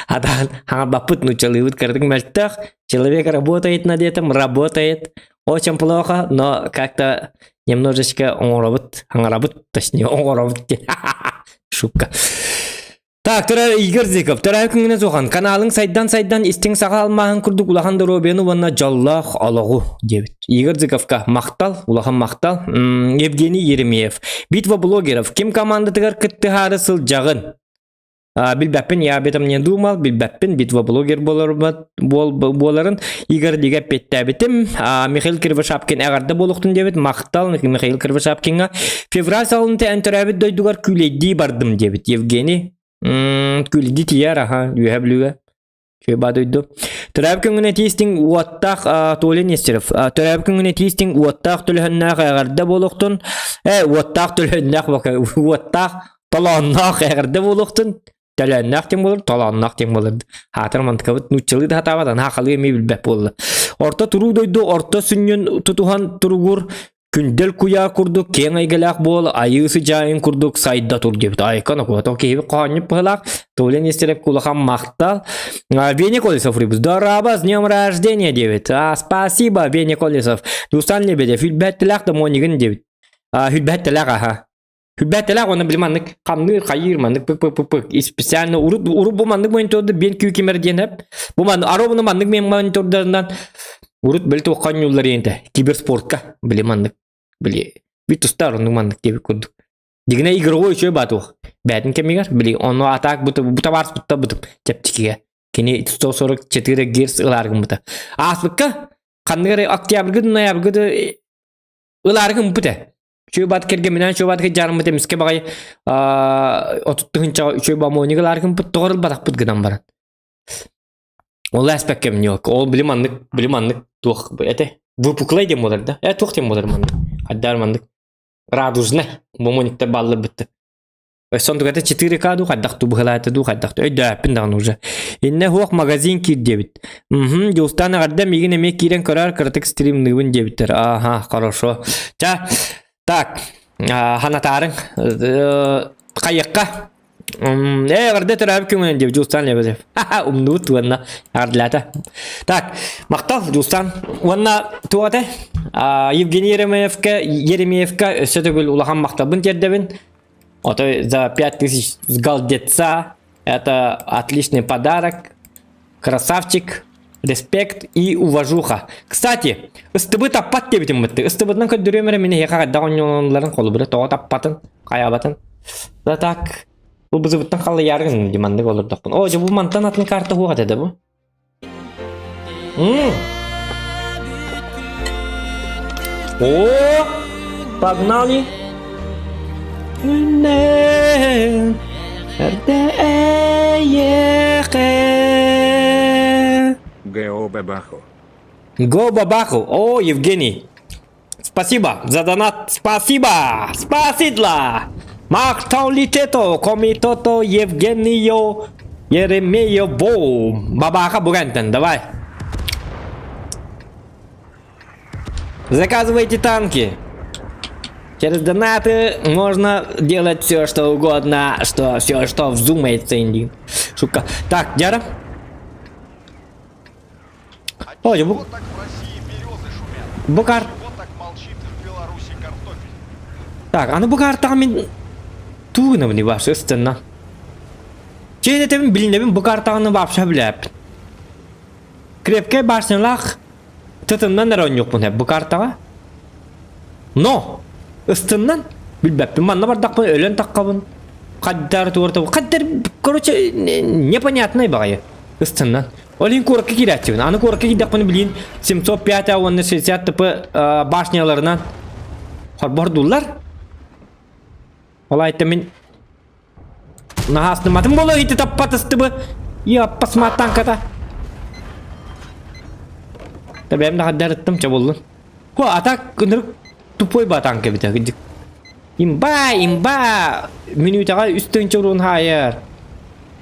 адаан хаҥарбаппыт нуччалыыбыт кыратык мөлтөх. Человек работает над этим, работает. Очень плохо, но как-то немножечко оҥоробут, хаҥарабыт, точнее оҥоробут Шутка. Так, төрө Игорь Зыков, төрөөбүт күҥҥүнэн сухан, каналыҥ сайдан-сайдан истиҥ саха алмааһын курдук улахан доруобуйаны уонна дьоллоох олоҕу диэбит. Игорь Зыковка махтал, улахан махтал. Евгений Еремеев. Битва блогеров. Ким командатыгар кыттыһаары сылдьаҕын? А, билбэппин, я об этом не думал, билбэппин, битва блогер буоларын Игорь Лига эппиэттээбитим. А, Михаил Кривошапкин эҕэрдэ буолуохтун диэбит, махтал Михаил Кривошапкиҥҥа. Февраль салынта эн төрөөбүт дойдугар күүлэйдии бардым диэбит Евгений. Күүлэйдии тиийэр аха, Үөһэ Бүлүүгэ. Чүөбаа дойду. Төрөөбүт күҥҥүн этиистиҥ уоттаах Толя Нестеров. Төрөөбүт күҥҥүн этиистиҥ уоттаах төлөһөннөөх эҕэрдэ буолуохтун. Э, уоттаах төлөһөннөөх уоттаах толоонноох эҕэрдэ буолуохтун. Төлөөннөөх диэн буолар, толоонноох диэн буолар. Хаатыр мантыкабыт нууччалыы да сатаабат, анаа халыы эмиэ билбэт буолла. Орто туруу дойду орто сүнньүн тутуһан туругур күндэл куйаар курдук киэҥ эйгэлээх буол айыы сыдьаайын курдук сайда тур диэбит. Айкан окуото киһи хоһоонньук быһылаах. Толя Нестерев улахан махтал. Веня Колесов рыбус. Дороба, с днем рождения диэбит. А, спасибо, Веня Колесов. Дусан Лебедев, хүлбэттилээх да монигын диэбит. Хүлбэттилээх аха. Хүлбэттэлээх уонна били маннык хамныыр хайыыр маннык пык пык пык пык и специально урут урут бу маннык мониторда биэн күүкимэр диэн эп бу ман аробуну маннык мен монитордарынан урут били туохха оонньууллар диэнтэ киберспортка били маннык били бит тустар оннук маннык диэбит курдук дигинэ игровой үчүгэй баатуох бээтин кэмигэр били ону атаак бу бу табаарыс бутта бутуп чэпчикигэ кини 144 герц ылаар гыммыта ааспыкка ханнык эрэ октябрьга ноябрьга да ылаары гыммыт Үчүгэй баат кэргэминээн үчүгэй баат дьаарыммыт эмискэ баҕайы 30 тыһыынчаҕа үчүгэй бамониг ылааргымпыт тоҕо ылбатахпыт гынан баран. Ол ээспэккэ эмне ол били маннык били маннык туох этэ выпуклай диэн буолар да э туох диэн буолар маннык хайдаар маннык радужный бомониктар бааллар бытты Өссө онтуката 4К дуу хайдах дуу быһылаата дуу хайдах дуу өйдөөппүн даҕаны уже. Иннэ хуох магазин киир диэбит. Мхм, Дьулустаан эҕэрдэ миигин эмиэ киирэн көрөөр кыратык стримныыбын диэбиттэр. Аха, хорошо. Ча, так, ханатаарыҥ. Хайыахха. Ээ, эҕэрдэ төрөөбүт күҥүнэн диэбит Дьулустаан Лебедев. Ха-ха, умнубут уонна эҕэрдэлээтэ. Так, махтал Дьулустаан. Уонна туох этэ? Евгений Еремеевка, Еремеевка өссө төгүл улахан махталбын тиэрдэбин. Отой за 5000 с голдеца это отличный подарок. Красавчик, респект и уважуха. Кстати, ыстыбы таппат диэбитим бытты. Ыстыбытынан көрдөрүөм эрэ мин эһиэхэ хайдах оонньууларын холобура тоҕо таппатын, хайаабатын. Да так, бу бызыбыттан халыйааргын диманнык олордохпун. О, дьэ бу мантан атын карта хуох этэ да бу. М. О, погнали. Го бабаху. Го бабаху. О, Евгений. Спасибо за донат. Спасибо. Спасибо. Махталитето комитото Евгению Еремееву. Бабаха Бугантен, давай. Заказывайте танки. Через донаты можно делать все, что угодно, что все, что вздумается, инди. Шутка. Так, Дяра. А Ой, чего бу- так в России березы шумят? Бу кар... Чего так молчит в Беларуси картофель? Так, аны бу картаҕа мин тугунабын вообще ыстынна. Чээн этэбин билинэбин бу картаҕаны вообще билээппин. Крепкэй башнялаах тытыннан эрэ оонньуохпун сөп бу картаҕа. Но ыстыннан билбэппин манна бардахпын өлөн таххабын. Хаддар туорта хаддар короче непонятный баҕайы ыстыннан. Ол иһин куоракка киирээччибин. Аны куоракка киирдэхпинэ билигин 705 уонна 60 ТП башняларынан хорбордууллар. Ол айта мин наһаастыматым буолуо ити таппатыстыбы. Яппасма танката. Табэм да хаддарыттым чабуллун. Хо атак ынырык тупой ба танка бит. Имба, имба! Мүнүүтэҕэ үс тыһыынча уруун хаайар.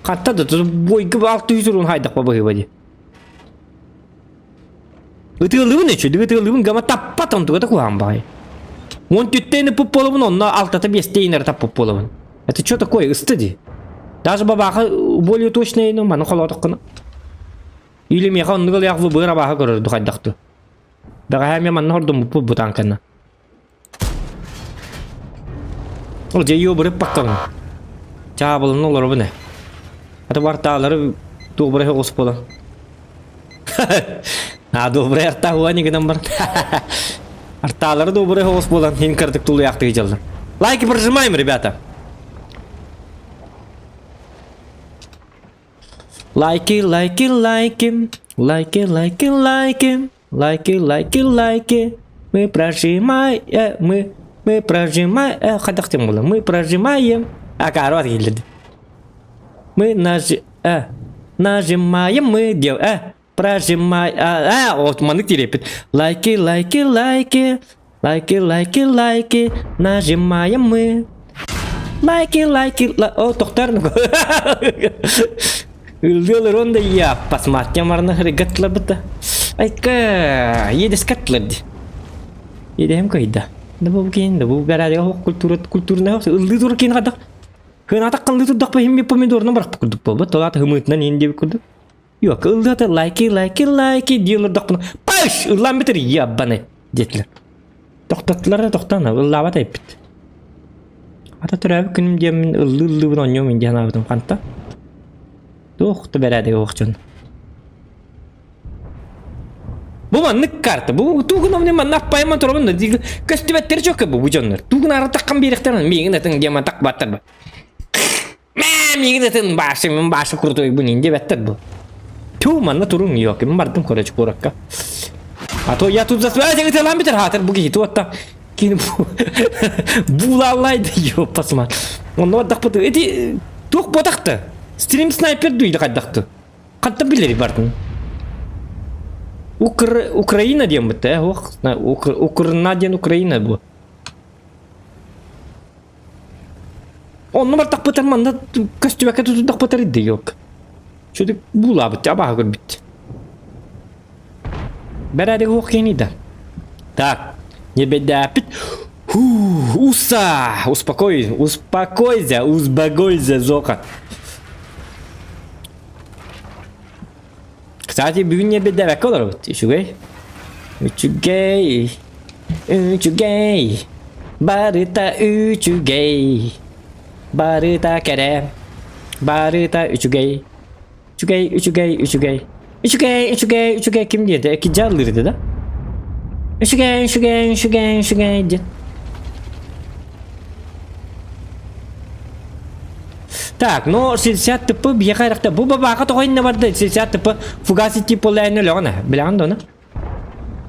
Хатта да бойга 600 уруун хаайдахпа быһыыба дии. Ытыалыыбын үчүгэй, ытыалыыбын гама таппат онтуга да куһаҕан баҕайы. Уон түттээни пуп буолабын, онно алтата биэстэ инара таппыт буолабын. Это что такое, ысты дии. Даже бабаха более точно ну маны холоотоххуна. Или миэхэ оннук ылыах бу абааһы көрөр духайдахту. Бэҕэһээ эмиэ манна хордуммуппут бу танканы. Ол дьэ ёбырыппаккабын. Чаабылын олоробун ээ. Аты бартаалары добрый оҕус буолан. А добрый артаа уани гынан баран. Артаалары добрый оҕус буолан хин кырдык тулуяхтыы дьаллым. Лайки прожимаем, ребята. Лайки, лайки, лайки, лайки, лайки, лайки, лайки, лайки, лайки. Мы прожимаем, мы, мы прожимаем, э, хайдах диэн буолла? Мы прожимаем. А, кааруат киирдэ. Мы нажи, э, нажимаем мы дел, э, прожимай, а, а, вот маннык тириэппит. Лайки, лайки, лайки, лайки, лайки, лайки, нажимаем мы. Лайки, лайки, ла... О, тохтар. Ылдыалар да я посмотрим марна хрыгатлар быта. Айка, едес катлар ди. Едем кайда. Да бу кин, да бу бәрәдә хок культура культурна ылды тур кин кадак. Хынатак кылды турдак па химми помидорны барак курдук бу. Толат хымытынан инде курдук. Yok, ылдата лайки, лайки, лайки диылырдакпына. Паш! Ыллан битер яббаны диэтилэр. Тохтоттулар да тохтоон ыллаабат эппит. Ата төрөөбүт күнүм диэммин ыллыы-ыллыыбын оонньуом дии санаабытым ханта. Туох да бэрээдэгэ суох дьон. Бу маннык карта. Бу тугун omni манна аппайма турабын да көстүбэттэр чөкө бу бу дьоннор. Тугун аратаххан биэрэхтэр миигин атын диэман такбаттар ба. Мээ, миигин ытын башы, мин башы крутой-бун диэбэттэр бу. Ту, манна туруҥ yok, мин бардым короче куоракка. А то я тут засвязь ыталаан бүтэр хаатар бу киһи туотта кини буулааллайды ёппасма. Онно бардахпыт ити туох буотахты? Стрим снайпер дуйда хайдахты? Хантан билери бардын? Укр Украина диэн бутта, э, ох, Укр Укрна диэн Украина бу. Онно бартахпытар манна көстүбэккэ тутурдахпытар идде yok. Чүдүк буулаабыт абааһы көрбүт. Бэрээдэги уох киэний да. Так, небедээппит. Фу, уса! Успокой, успокойся, успокойся, Зока. Кстати, бүгүн не беддээбэккэ олоробут. Үчүгэй. Үчүгэй. Үчүгэй. Барыта үчүгэй. Барыта кэрэ. Барыта үчүгэй. Үчүгэй, үчүгэй, үчүгэй. Үчүгэй, үчүгэй, үчүгэй ким диэтэ? Экиджаллыыр да? Үчүгэй, үчүгэй, үчүгэй, үчүгэй диэн. Так, ну 60 тп биэхэ эрехте. Бу бабаака тоҕо иннэ барда 60 тп фугаси тип олайны өлөҕүнэ. Билэҕин да ону?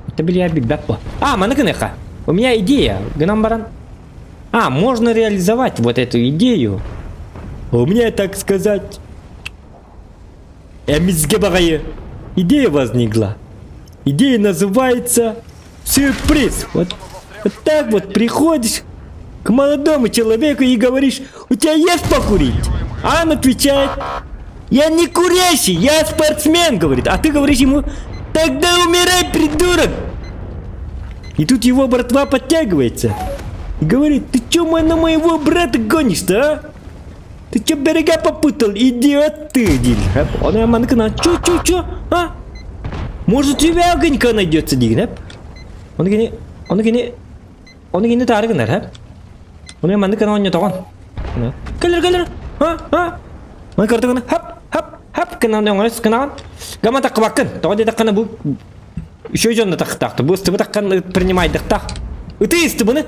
Это билиэр билбэт бу. А, маны гыныха. У меня идея. Гынан баран. А, можно реализовать вот эту идею. У меня, так сказать, эмизге баҕайы идея возникла. Идея называется сюрприз. Вот, вот так вот приходишь к молодому человеку и говоришь, у тебя есть покурить? А он отвечает, я не курящий, я спортсмен, говорит. А ты говоришь ему, тогда умирай, придурок. И тут его братва подтягивается. И говорит, ты чё на моего брата гонишь-то, а? Ты чё берега попутал, идиот ты, диир. Ону маныкына, чё, чё, чё, а? Может, у тебя огонька найдется, диир. Ону кини, ону кини, ону кини таары гынар, һэ? Ону маннык гына оонньотоҕун. Кэлэр, кэлэр, а, а? Маны көрдүгүнэ, хап, хап, хап гынан оҥорос гынаҕын. Гама таххыбаккын. Тоҕо диэтэххинэ бу үчүгэй дьонно тахтаахты. Бу ыстыбы таххан принимайдыктаах. Ытыы ыстыбыны.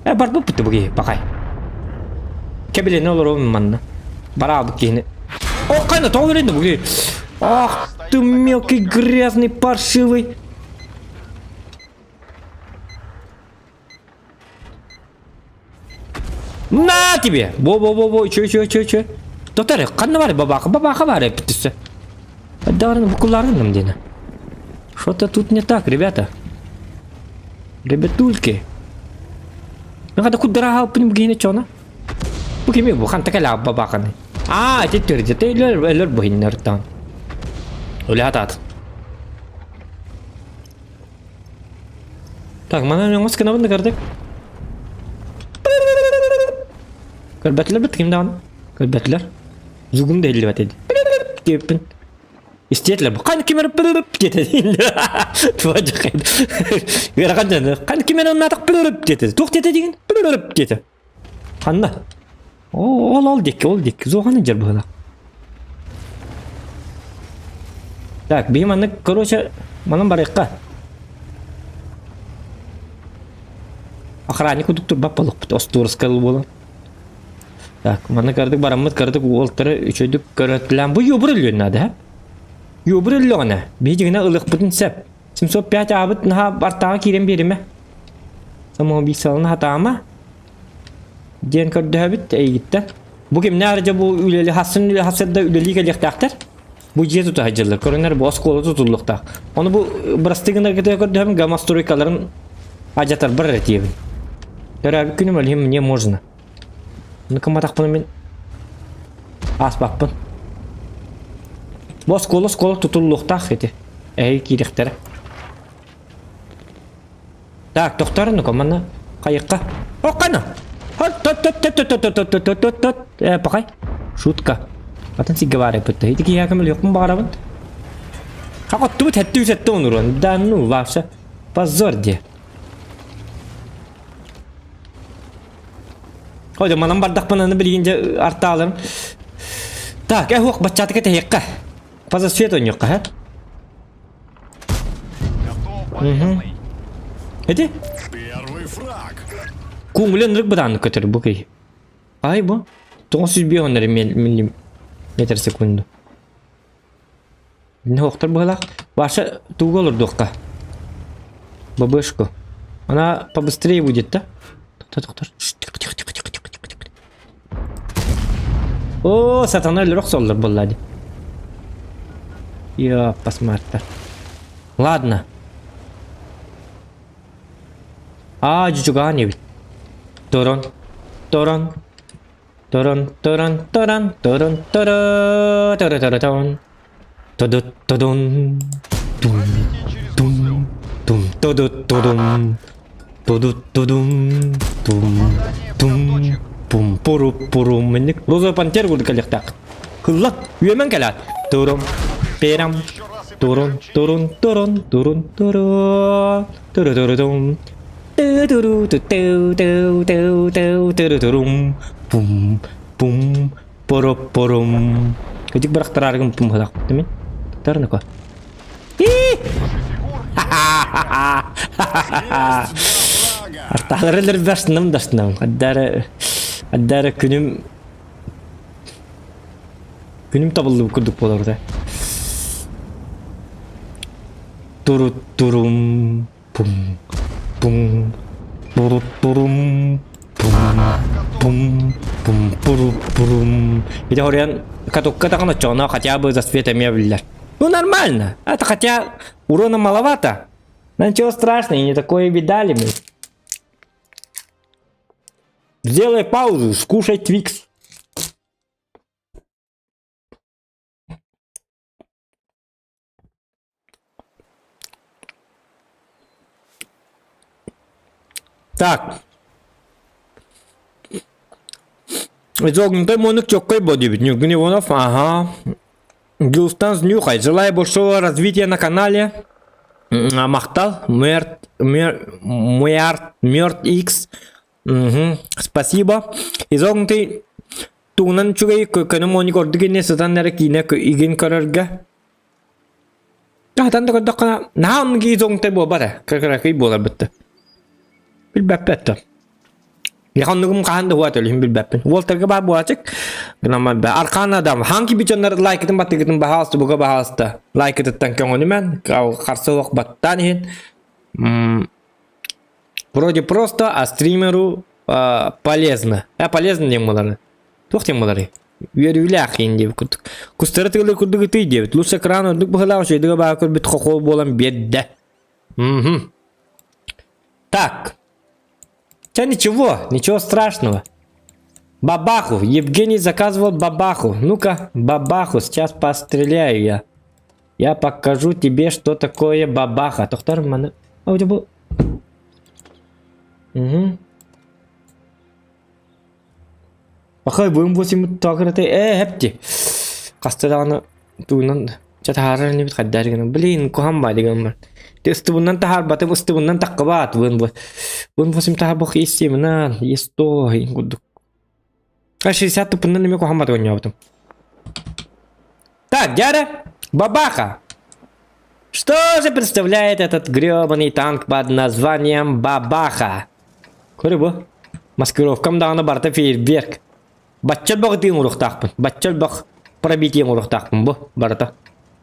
Э, барбыппыт бу киһи, пахай. Кэбилэнэ олоробун манна. Бараабыт киһини. О, хайна, тоҕо берейин бу киһи. Ах ты мелкий грязный паршивый. На тебе! Во-во-во-во, чё, чё, чё, чё? Тотары, ханна бар, бабаха, бабаха бар, эппитиссе. Дарын букуларыным диэн. Что-то тут не так, ребята. Ребятульки. Ну хата куддара хаалпын бу чона. Бу кими бу ханта кэлэ бабаханы. Аа, ити төрдете өлөр өлөр бу Өлө хатаат. Так, манан өҥөс гынабын да көрдүк. Көрбөтүлэр бит ким даҕаны. Көрбөтүлэр. Зугум да иһиллибэт edi. Диэппин. Истиэтилэр бу. Хан ким эрэ диэтэ. Туа дьахайд. Ыарахан дьон. Хан ким эрэ оннаатах диэтэ. Туох диэтэ дигин? Диэтэ. Ханна? Ол ол диэки, ол диэки. Зоҕаны дьэр быһыылаах. Так, биһи маннык, короче, манан барыахха. Охранник курдук турбат буолуохпут, остуоруска буолан. Так, манна кырдык бараммыт, кырдык уолтары үчүгдүк көрөтүлээн. Бу юбур өлүөн наада, һэ? Юбур өллөҕүнэ, биһи дьиҥинэ ылыахпытын сөп. 705 аабыт наһаа артааҕа киирэн биэримэ. Самоубийстволана хатаама. Диэн көрдөһөбүт эйигиттэн. Бу кимнээх дьэ бу үлэли хассын үлэ хасырда үлэлии кэлиэхтээхтэр. Бу дьиэ тута сылдьаллар. Көрүнэр бу оскуола тутуллуохтаах. Ону бу бырастыы гынаргытыгар көрдөһөбүн гамастройкаларын адьатарбар эрэ тиийэбин. Төрөөбүт күнүм өлүһүм мне можно. Ну кыматахпына мин ааспаппын. Бу оскуола оскуола тутуллуохтаах ити. Эһиги киириэхтэрэ. Так, тохтоор ну-ка, манна хайыкка. Оккана! Э, пахай. Шутка. Атын сиргэ баар эппит. Ити киһиэхэ көмөлөһүөхпүн баҕарабын. Хакоттубут хэттүү сэттэ онурун. Да ну, вообще. Позор де. Ой, манан бардахпын аны билигин дьэ артааларым. Так, э, хуох, баччаатыка тэһиэххэ. Поза свет ойнуохха, һэ? Готов Эти? Первый фраг. Куҥулен ырык бытааннык көтөр бу кый. Ай бу. 905 оннары метр секунду. Не охтор быһылаах. Ваша тугу олордуохха? Бабышку. Она побыстрее будет, да? Тохтор, тохтор. Тихо, тихо, тихо, тихо, тихо, тихо. О, сатана өлөр охсоллор буолла дии. Ёппасмарта. Ладно. Аа, дьучугаан эбит. Торон, торон, торон, торон, торон, торон, торо, торо, торо, тон. Тодут, тодун, тум, Пробитие через тум, гуслю. тум, тодут, тодум. Тудут-тудум, тум, тум, пум, пуру пурум. Минник розовый пантер курдук кэлиэхтээх. Кылла, үөмэн кэлээт. Турум, перам, турун, турун, турун, турун, турун, туру-туру-тум. Ту-туру, ту-ту-ту-ту-ту, туру-турум, пум, пум, пору-порум. Кыдьык бырахтарааргым пум хадах. Тимин? Тарныко. Артаалары өлөрбөстүнүм дастынам. Аддары аддары күнүм күнүм табыллыбыт курдук буолар да. Туру турум пум пум туру турум пум пум пум пуру пурум. Ити хоруйан катукка таҕын оччоҕуна хотя бы засвет эмиэ биллэр. Ну нормально. Это хотя урона маловато. Но ничего страшного, не такое видали мы. Сделай паузу, скушай твикс. Так. Изогнутый монук чоккой бодибит. Нюргун Иванов, ага. Гюлстан Нюхай. Желаю большого развития на канале. Махтал. Мерт, мер, Муярт, Мёрт Икс. Угу. Спасибо. Изогнутый тугунан үчүгэй көнө моник ордук инне сытан эрэ киинэ игин көрөргө. Таһтан да көрдөххүнэ наһаа оннук изогнутый буолбат ээ. Кыракый буолар бытты. Билбэппэт да. Я оннугум хаһан да уат өлүһүн билбэппин. Уолтарга баар буолачык. Гынан Аркан адам. Ханки бичоннар лайкытын баттыгытын баһаалыста буга баһаалыста. Лайкытыттан көҥөнүмэн харсы олох баттаан иһин. Вроде просто, а стримеру полезно. Э, полезно диэн буолар. Туох диэн буоларый? Үөрүүлээх иин диэбит курдук. Кустары тыгылы курдук ытый диэбит. Лучше экран ордук быһылаах үчүгэйдик баа көрбүт хохол буолан биэрдэ. Мгм. Так. Хотя ничего, ничего страшного. Бабаху. Евгений заказывал бабаху. Ну-ка, бабаху, сейчас постреляю я. Я покажу тебе, что такое бабаха. Тохтор маны. А у тебя был... Угу. Пахай быым 8 тагыраты э хепти. Хаста даҕаны тугунан чэ таһаарар инибит хайдаар гынан блин куһаҕан баа дигэн бар. Ти ыстыбынан таһаарбатым ыстыбынан таххыбаат быын бу. Быын 8 таһаарбах ес-семынан, ес-сто курдук. А 60 тупунан эмиэ куһаҕан баатык оонньообутум. Так, дядя, бабаха. Что же представляет этот грёбаный танк под названием Бабаха? Көрө бу. Маскировкам даҕаны барыта фейерверк. Бачча элбэх ытыын уруохтаахпын. Бачча элбэх пробитиен уруохтаахпын бу барыта.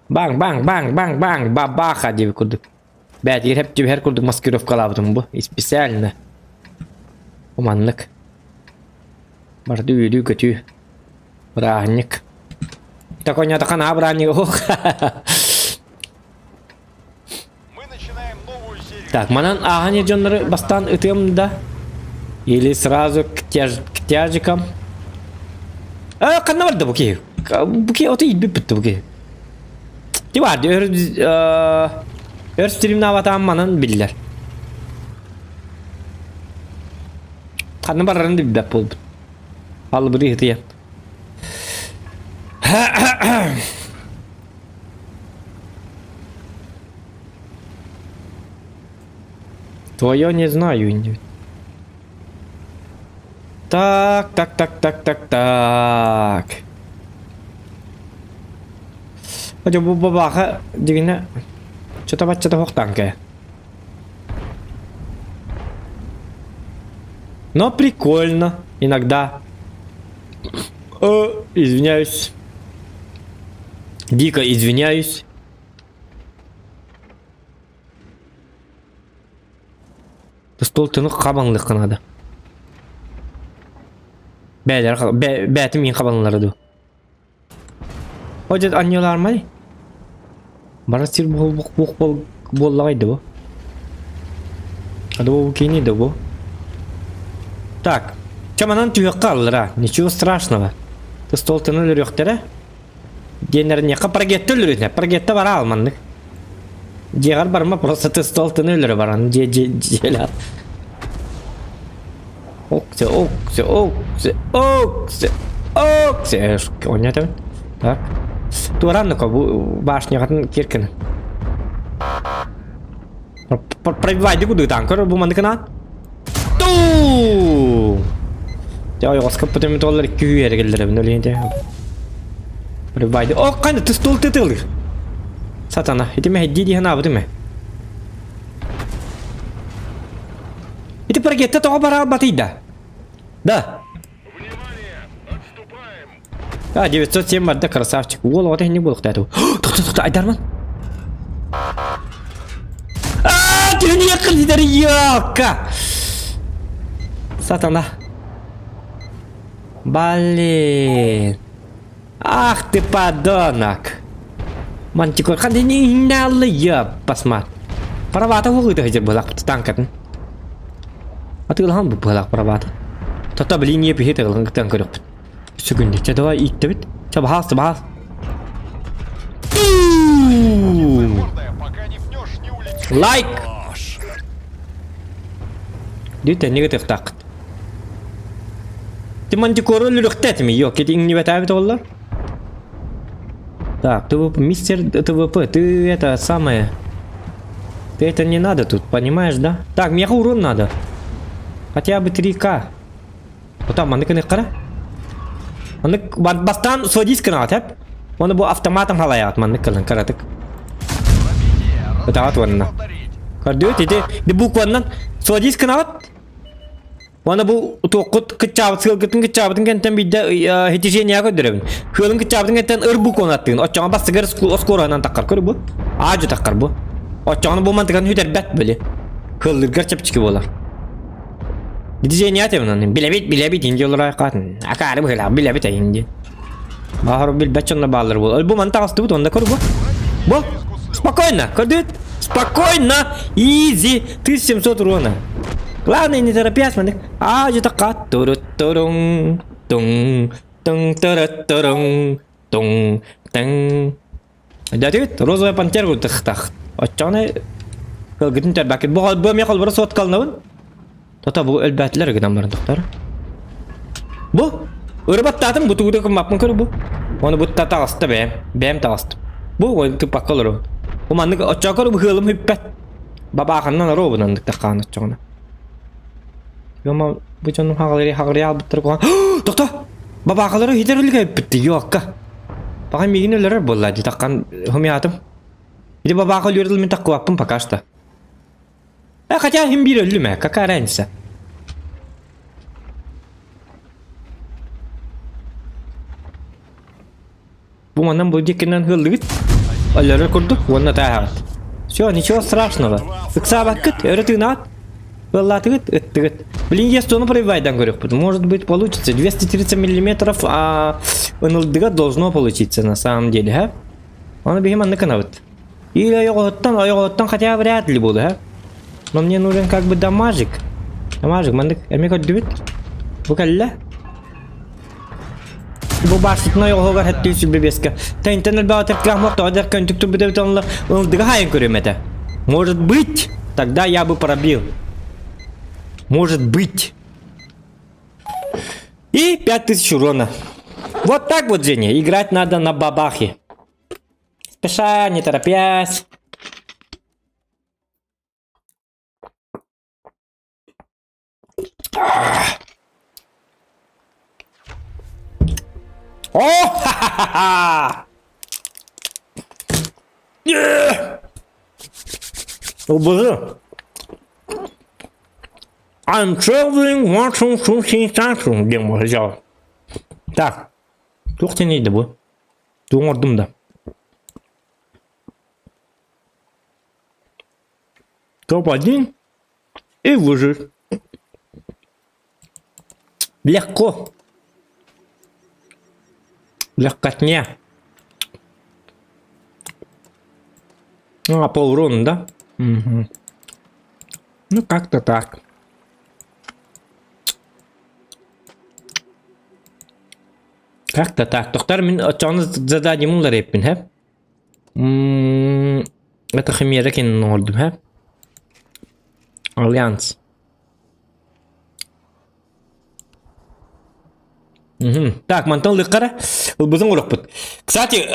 Баҥ, баҥ, баҥ, баҥ, баҥ, бабаха диэбит курдук. Бээтигэр хэп түбэһэр курдук маскировкалаабытым бу. Специально. Маннык. Барыта үөрүү-көтүү. Бырааһынньык. Так онньоотоххо наһаа бырааһынньыга уһук. Мы начинаем новую серию. Так, манан ааһан дьоннору бастаан ытыам да? Или сразу к, тяж... к тяжикам? А, ханна барда бу киһи? Бу киһи ото иирбит бүтті бу киһи. Ти бар, өр, өр стримнаабатаан манан биллэр. Ханна барарын да билбэт буолбут. Алыбырыы ытыйан. Твое не знаю, Индивид. Так, так, так, так, так, так. Хотя бу бабаха дигинэ что-то баччата хуохтаан Но прикольно иногда. Э, извиняюсь. Дико извиняюсь. Стол тынык хабанлык надо. Бээлер бээтим мин хабанлары ду. Ходят анньылармай. Бара сир буолбук буох буоллаҕай да бу. А бу кини да бу. Так, чаманан түһүөххэ аллара. Ничего страшного. Столтаны өлөрүөхтэрэ. Диэннэрниэххэ прогетта өлөрүтэ. Прогетта бара алманнык. Дьиэҕэр барма просто ты столтаны өлөрө баран. Дьиэ дьиэ дьиэлэр. Оксе, оксе, оксе, оксе, оксе. Оонньоотубун. Так. Туоранныка бу башняҕатын киркин. Пробивайды кудуутаан көр бу манныкынаан. Туу! Дьэ ойоҕоско потом толлар күүһү эргэллэрэбин өлүөн дьэ. Пробивайды. О, қайда ты стол тытылыр. Сатана, ити мэһэйдии дии санаабытым ээ. Ити паркетта тоҕо бара батыйда? Да. А, 907 барда, красавчик. Уол оҕото иһинник буолуохтаату. Тохто, тохто, Айдарман. А, түһүнүөххүн ситэр ёлка! Сатана. Блин. Ах ты подонок! Мантикор ханды посмат. Правата хугыта хыдьыр былак танкатын. Атыылаһан бу быһалаах правата. Тата блин не пихи тыгылын кытан көрөкпүт. Сүгүндү. Чэ давай ииттэбит. Чэ баһаас баһаас. Гордая, пока не пнешь, не улетишь. Лайк! Дүү тэннигэ тыктааккыт. Ти мантикору өлүрүхтэтими? Йок, ити иҥнибэтээбит оҕолор. Так, ТВП, мистер ТВП, ты это самое... Ты это не надо тут, понимаешь, да? Так, мне урон надо. Хотя бы 3К. Ота маннык ынык кара. Маннык бастаан сводись кынаҕат эп. Оны бу автоматом халайаат маннык кылын каратык. Пробитие. Ытаҕат Разрешите уонна. повторить. Көрдүгүт ити ди букваннан сводись кынаҕат. Уонна бу туоххут кыччаабыт сыалгытын кыччаабытын кэнтэн биирдэ хитижение көрдөрөбүн. Кыалын кыччаабытын кэнтэн ыр букваны аттыгын. Оччоҕо бастыгар оскуораһынан таххар көр бу. Аадьу таххар бу. Оччоҕону бу мантыган хүтэрбэт били. Кыаллыргар чэпчэки буолар. Хитижение атыбын билэбит билэбит инди олорой хаатын. Акаары быһыылаах билэбит инди. Баһар билбэт дьонно бааллар буол. Бу мантан астыбыт онда көр бу. Бу. Спокойно, көрдүт? Спокойно. Изи. 1700 урона. Главное не торопясь, маны. А, жата кат туру турун туң туң туру турун туң туң. Дәтүт, розовая пантера тых-тах. Оччоҕуна кылгытын төрбәккит. Бу бу мехол бара соткалнабын. Тото бу өлбәтилер гынан баран тохтор. Бу ырбаттаатым бу тугу да кыммаппын көр бу. Оны бу таҕыста бэйэм. Бэйэм таҕыстым. Бу ой тыппакка олоробун. Бу маннык оччоокор бу ыалым хүппэт. Бабааханнан оруобун оннук таххаан оччоҕуна. Йома бу дьонум хаҕалары хаҕырыйа албыттар куһаҕан. Тохто! Бабаахалары хитер үлүгэ эппитти йоакка. Баҕа миигин өлөрөр буолла дии таххан хомуйаатым. Ити бабааха өлүөр мин таккыбаппын пока что. Э, хотя им биир өллүм ээ, какая разница? Бу манан бу диэкинэн ыаллыгыт өлөрөр курдук уонна тааһаҕыт. Все, ничего страшного. Ыксаабаккыт, өрө тыынаат. Ыаллаатыгыт, ыттыгыт. Блин, я стону пробивайдан көрүөхпүт. Может быть, получится. 230 миллиметров а, ынылдыга должно получиться на самом деле, ха? Оны биһи маннык гынабыт. Или ойоҕоһуттан, ойоҕоһуттан хотя вряд ли буолуо, ха? Но мне нужен как бы дамажик. Дамажик, маннык эмиэ көрдүбүт. Бу кэллэ. Бу баасытын ойоҕоһугар хэттүү сүлбэ биэскэ. Тэнтэн элбэҕи тэркээх тоҕо дэр көнтүк турбут эбит онно ылдыга хайын көрүөм этэ. Может быть, тогда я бы пробил. Может быть. И 5000 урона. Вот так вот, Женя, играть надо на бабахе. Спеша, не торопясь. О, ха-ха-ха-ха! О боже. I'm traveling watching sushi диэн буолар Так, туох диэн бу? Туох оҥордум да? Топ-1 и выжить. Легко. Легкотня. А, пол урона, да? Угу. Ну, как-то так. Как-то так. Доктор, мин оччоҕуна задание улар эппин, һэ? Это химера кэннин оҥордум, һэ? Альянс. Так, мантан ылыахха ылбытын урукпут. Кстати,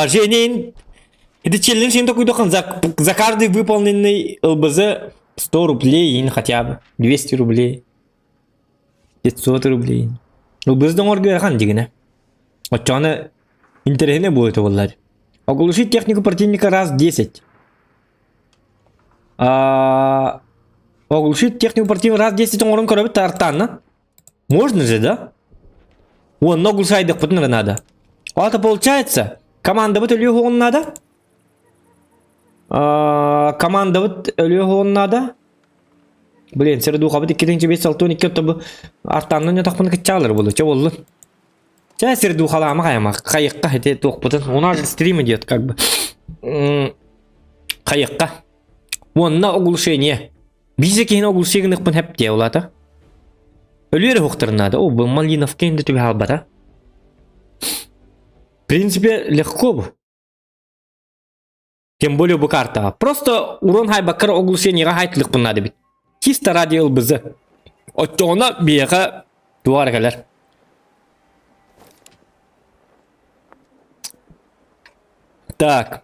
Женин, это челлендж им такой дохан за, за каждый выполненный ЛБЗ 100 рублей, или хотя бы 200 рублей, 500 рублей. ЛБЗ доҥоргуйахан дигинэ. Оччоҕуна интэриэһинэй буолуо буоллар. Оглушить технику противника раз 10. А, оглушить технику противника раз 10 оҥорон көрөбүт тартаанна. Можно же, да? Уонна оглушайдыкпытын эрэ надо. А это получается, командабыт өлүө надо. А, командабыт өлүө надо. Блин, сердухабыт иккитинчи бес алтын икки оттабы артаннан ятахпын кыччаалар буолу. Чэ боллун. Чэ сердухалаама хайама. Хайыкка эти туохпутун. У нас же стрим идет как бы. Хайыкка. Уонна оглушение. Бизе киһини оглушение гыныхпын хэп диэ улаата. Өлүөр уһуктарын наада. О, бу Малиновка инде түбэ хаалбата. В принципе, легко бы. Тем более бу картаҕа. Просто урон хайбаккар оглушениеҕа хайтылыкпын наада эбит. Чисто ради ЛБЗ. Оччоҕуна биһиэхэ туох эрэ кэлэр. Так.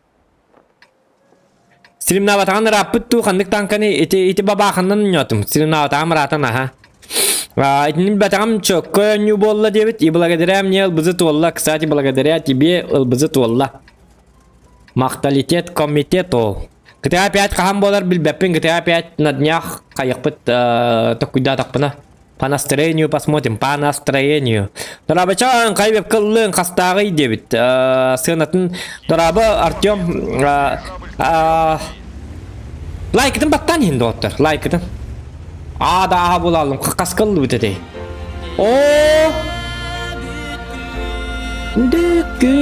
Стримнаабатаҕын ырааппыт дуу, ханнык таҥканы ити ити бабааханнан оонньоотум. Стримнаабатаҕым ыраатан аһа. А, итини билбэтэҕим чөккө оонньуу буолла диэбит. И благодаря мне ЛБЗ туолла. Кстати, благодаря тебе ЛБЗ туолла. Махталитет комитету. GTA 5 хаһан буолар билбэппин. GTA 5 на днях хайахпыт э, токуйдаатахпына. По настроению посмотрим, по настроению. Дорабачан хайбеп кыллын хастааҕый диэбит. Э, сыанатын Дораба Артем э, э, лайкытын баттаан иһин доҕоттор, лайкытын. Аа да аха булалым, хаскаллыбыт этэй. О! Дүкүҥүнэн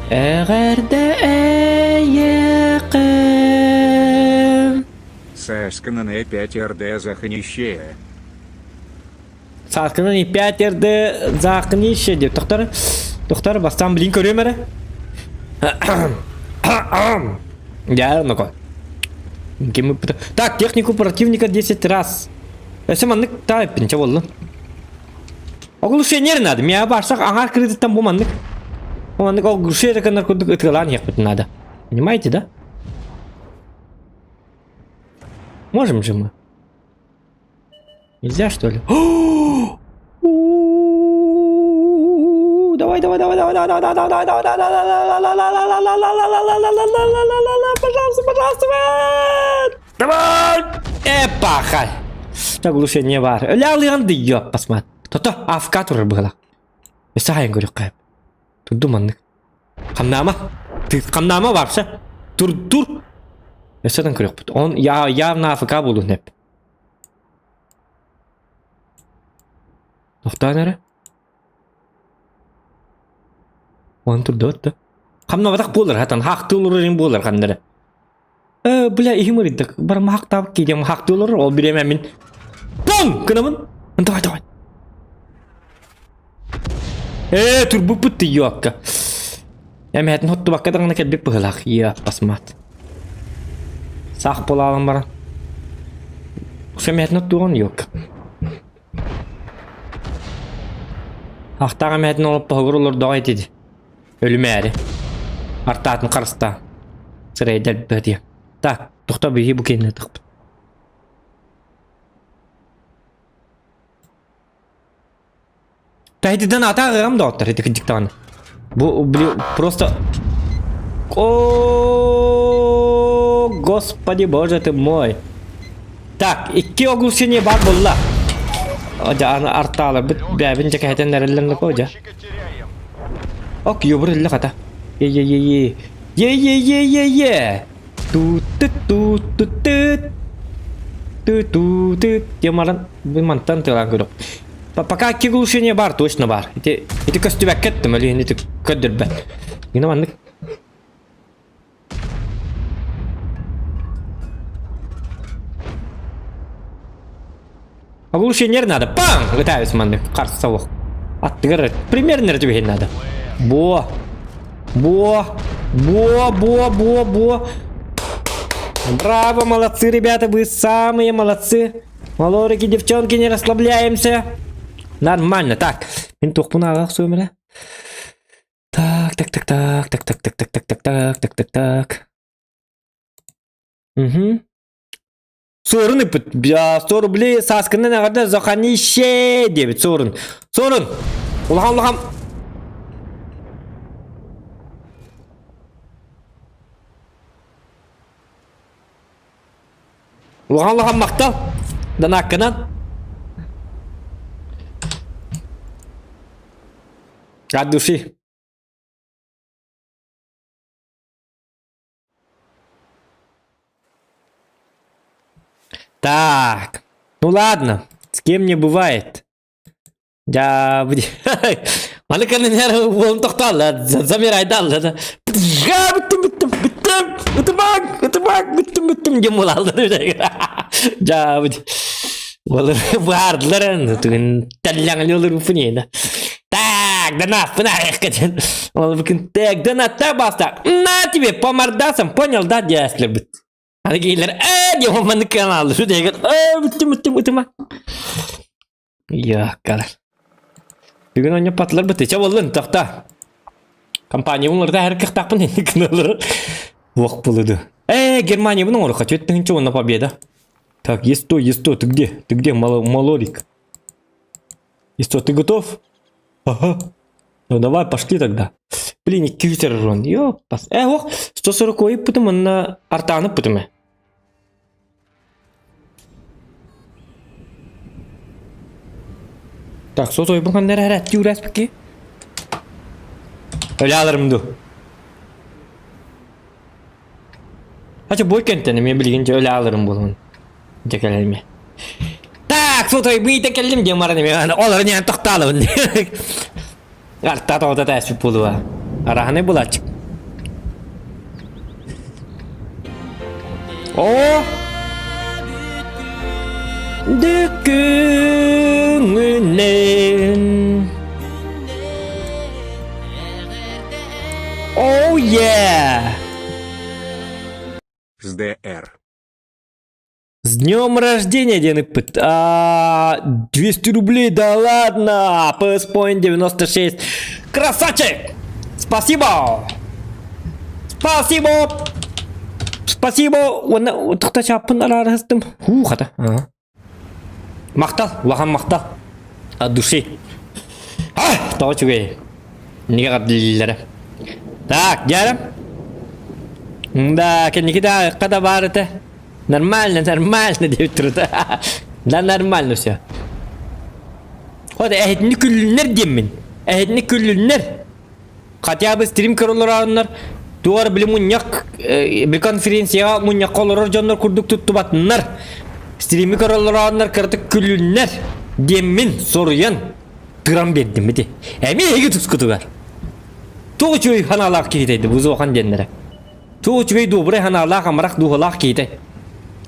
эҕэрдэ эйиэхэ Сааскынан 5 РД заханище. Сааскынан 5 РД заханище деп тохтор тохтор бастаан билин көрүөм эрэ Я ну Так, технику противника 10 раз. Өссө маннык таайппын чэ буоллун. Оглушение надо. Миа барсах аҥаар кырыытыттан бу маннык. Бу маннык оглушение гынар курдук ытыалаан иһиэхпитин надо. Понимаете, да? Можем же мы? Нельзя, что ли? Давай, давай, давай, давай, давай, давай, давай, давай, давай, давай, пожалуйста, пожалуйста, давай! Эпаха! Оглушение бар. Өлә ёп, посмотри. То-то, АФК турар быһыла. Өссө хайын көрүөххэ. Турду маннык. Хамнаама. Хамнаама вообще. Тур, тур. Өссө көрүөхпүт. Он я явно АФК буолуон эп. Тохтоон эрэ. Он турда да. Хамнабатах буолар хатан хаахтыы олорор им буолар ханна эрэ. Э, бля, иһим ырыйдык. Барым хаахтаабыт киирем хаахтыы олорор, ол бириэмэ мин Пум! Гынабын. Давай, давай. Э, турбуппут тиийиокка. Эмэһэтин хоттубакка даҕаны кэлбит быһыылаах. Иэ, басмаат. Саах буолаалан баран. Сэмэһэтин оттуоҕун йок. Ахтаах эмэһэтин олоппоһугар олордоҕо итиди. Өлүмээри. Артаатын харыстаа. Сирэйдэр быһытыйа. Так, тохто биһи бу киэнэ тахпыт. Таһитидан ата аҕам доҕоттор ити кырдьык даҕаны. Бу блин просто О, господи боже ты мой. Так, икки оглушение бар буолла. Дьэ, аны артааларбыт бэйэбин дьэ кэһэтэн эрэллэр дьэ. Наводчика теряем. Ок, ёбур иллэ хата. Е-е-е-е. Е-е-е-е-е. Ту-ту-ту-ту-ту. Ту-ту-ту. Диэн мантан тыалаан көрөх. Пока икки глушение бар, точно бар. Ити, ити көстүбэккэ эттим, өлүөн ити көрдөрбөт. Гина маннык. Оглушение надо. Пам! Летаюсь маннык. Қарсы суох. Аттыгар примерно түбэһин надо. Бо. Бо. Бо, бо, бо, бо. Браво, молодцы, ребята, вы самые молодцы. Малорики, девчонки, не расслабляемся. Нормально. Так, мин туохпун ааҕах суомера. Так, так, так, так, так, так, так, так, так, так, так, так, так, так. Угу. Суорун ыппыт. 100 рублей сааскынан эҕэрдэ Зоханище диэбит Суорун. Суорун! Улахан улахан Улахан улахан махтал. Данааккынан. От души. Так. Ну ладно. С кем не бывает. Я... Маны кэннинэр уолун тохтооллар, замирайдааллар. Бүттүм, бүттүм, бүттүм, ытымаҥ, ытымаҥ, бүттүм, бүттүм диэн буолаллар. Дьаа, Олор баардылар, түгэн тэллэҥли олорбуппун иэнэ. Так, донат, диэн. Ол бүкүн так, донат, так баста. На тебе, по мордасам, понял, да, диэслэрбит. Аны киһилэр ээ диэн маннык каналлар. Дегер ээ бүттүм, бүттүм, ытыма. Яккар. Бүгүн оонньоппатылар быты. Чэ буоллун, тохто. Компания уларда һэр кыахтаахпын инник гыналар. Уох булуду. Э, Германия бұның орықа, 4 онна победа. Так, Е100, Е100, ты где? Ты где, малорик? Е100, ты готов? Ага. Ну давай, пошли тогда. Блин, күүтэр рон. Ёппас. Э, ох, 140 ойыппытым, онна артаныппытым. Так, сот ойбун ханнар әрәтти үрәспикки. Өлө аларым ду. Хача бой кентен мен билигин өлө аларым болун. Декелеме. Так, сот ойбун ите келдим дем баран эме. Олар не токталыбын. Арта тоғда тәсіп болуа. Араханы булачык. О! Дүкүңүнен. Oh yeah! СДР. С днем рождения, диэн ыппыт. А, 200 рублей, да ладно! PS Point 96. Красавчик! Спасибо! Спасибо! Спасибо! Уонна тухта чааппын араарыһыстым. Хуу, хата. Махтал, улахан махтал. От души. А, тоҕо үчүгэй. Иннигэ эҕэрдэлииллэрэ. Так, дьээрим. Да, кэнники да да баар этэ. Нормально, нормально диэбит турда. Да нормально все. Ход эһитини күллүннэр диэммин. Эһитини күллүннэр. Хотя бы стрим көрөлөр туар били мунньах би конференцияҕа мунньахха олорор дьоннор курдук туттубатыннар. Стрими көрөлөр кыратык күллүннэр диэммин соруйан тыран биэрдим ити. Эмиэ эһиги тускутугар. Туох үчүгэй ханаалаах киһитэй бузуохан диэннэрэ. Туох үчүгэй добрай ханаалаах амарах дууһалаах киһитэй.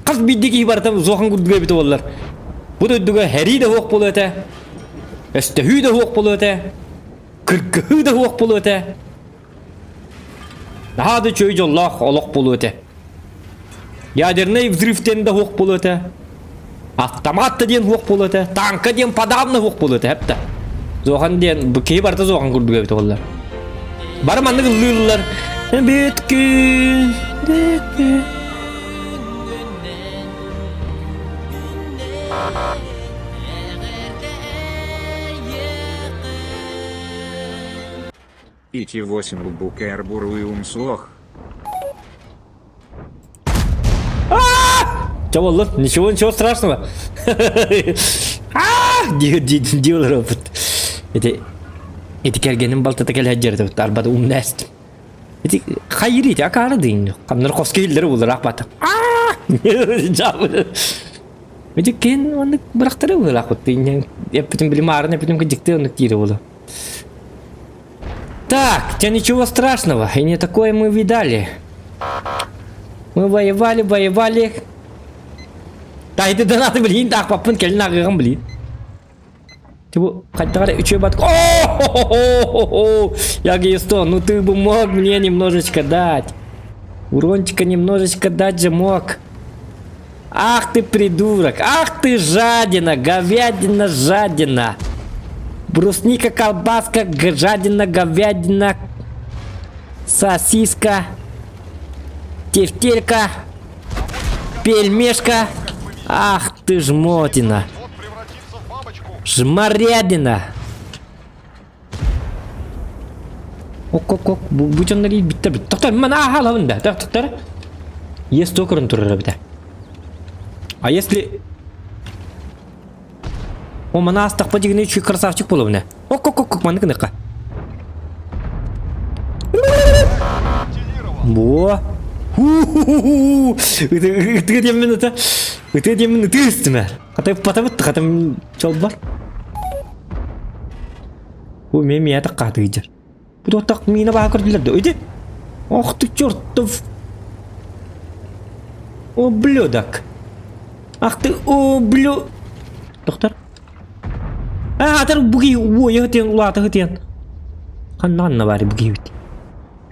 Хас биирдии киһи барыта бузуохан курдук эбитэ буоллар. Бу дойдуга һэрии да суох буолуо этэ, өстөһүү да суох буолуо этэ, кыргыһыы да суох буолуо этэ. Наһаа да үчүгэй дьоллоох олох буолуо этэ. Ядерный взрыв диэн да суох буолуо этэ. Автомат да диэн суох буолуо этэ. Танка диэн подавно суох буолуо этэ эптэ. Зохан диэн бу киһи барыта зохан курдук эбит буоллар. Бары маннык ыллыыллар. Бүткүн, бүткүн. Ити 8 лбукэр буруйум суох. Чё боллун? Ничего, ничего страшного. А! Диэлэр опыт. Ити ити кэргэним балтата кэлэ дьэрдэ арбада умнэст. Ити хайыр ити акаары дыйын. Хамнар хоско иһиллэр булар ахпата. А! Ити кен оннук бырахтары булар Эппитин билим арын эппитин кыдьыкты оннук диирэ буолу. Так, тебе ничего страшного, и не такое мы видали. Мы воевали, воевали. Да, это донаты, блин, так, папын, кэлин ағыгым, блин. Типа, хотя үчү бат. О, Я что, ну ты бы мог мне немножечко дать. Урончика немножечко дать же мог. Ах ты придурок, ах ты жадина, говядина, жадина. Брусника, колбаска, жадина, говядина, сосиска, тефтелька, пельмешка. Ах ты жмотина. Жмарядина. Ок-ок-ок, бу, бу дьоннор иирбиттэр бит. Тоқтор, ман ааһалабын да. Тоқтор. Ес токырын турар эбитэ. А если... О, мана астахпа дигини үчүгэй красавчик буолабына. Ок-ок-ок, маннык гыныхха. Во. Ху-ху-ху-ху. Ытыга диэммин ата. Ытыга диэммин ытыы истимэ. Хата патабыт, хата чолбар. Бу эмиэ миэхэ таккаатыйдьар. Бу туохтах миинэ баһа көрдүлэр да ити. Ох ты чертов! Ублюдок! Ах ты ублю... Доктор? А, атар буги уойа хытыан улаата хытыан. Ханна ханна баары буги бит.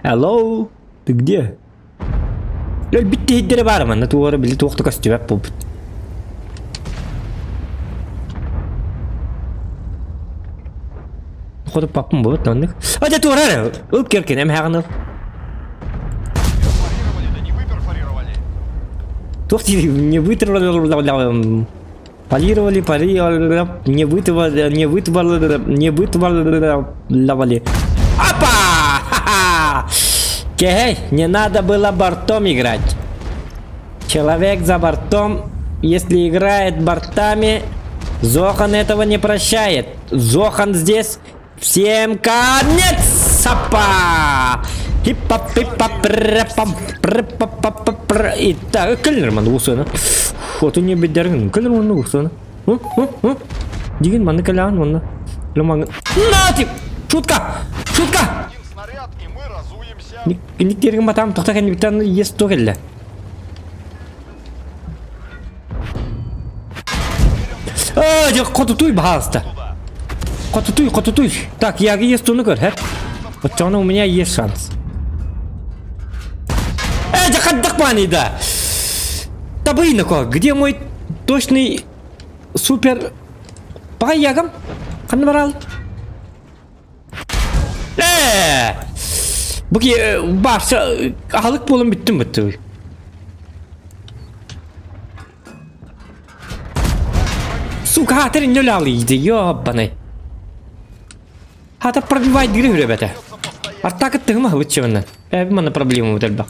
Hello, ты где? Өлбүт тиһиддэрэ баар манна туора били туох да көстүбэт буолбут. Хоту паппын буолбут оннук. А дьэ туора эрэ ыл кэркин эмһээҕин ыл. Перфорировали, да не выперфорировали. Туох диир не вытравили полировали, полировали, не вытворили, не вытворили, не вытворили. Опа! Ха-ха! Кей, не надо было бортом играть. Человек за бортом, если играет бортами, Зохан этого не прощает. Зохан здесь всем конец! Апа! Хиппа пиппа пра-пам пра-па-па-па-пра. Итак, кэллэрман уусуна. Хоту не бедерин. Кэллэрман уусуна. Дигин манны кэлээн онно. Ломан. На Шутка! Шутка! Один снаряд, и мы разуемся. Никтерин батам тохта кэннибиттэн ес то кэллэ. А, дьэ хотутуй баһаалыста. Хотутуй, хотутуй. Так, я есть туну көр, хэ? Оччоҕуна у меня есть шанс. Э, дьэ хаддах бааны да. Табыйнако, где мой точный супер... Паҕай ягам? Ханна барал? Э! Бу ки баарса аһылык буолан бүттүм бүттү. Сука, хаатыр иннө алыйды, ёбаный. Хата пробивай дыры үрөбөтө. Артака тыгыма хыбытчыбынан. Эби мана проблема бут элбэх.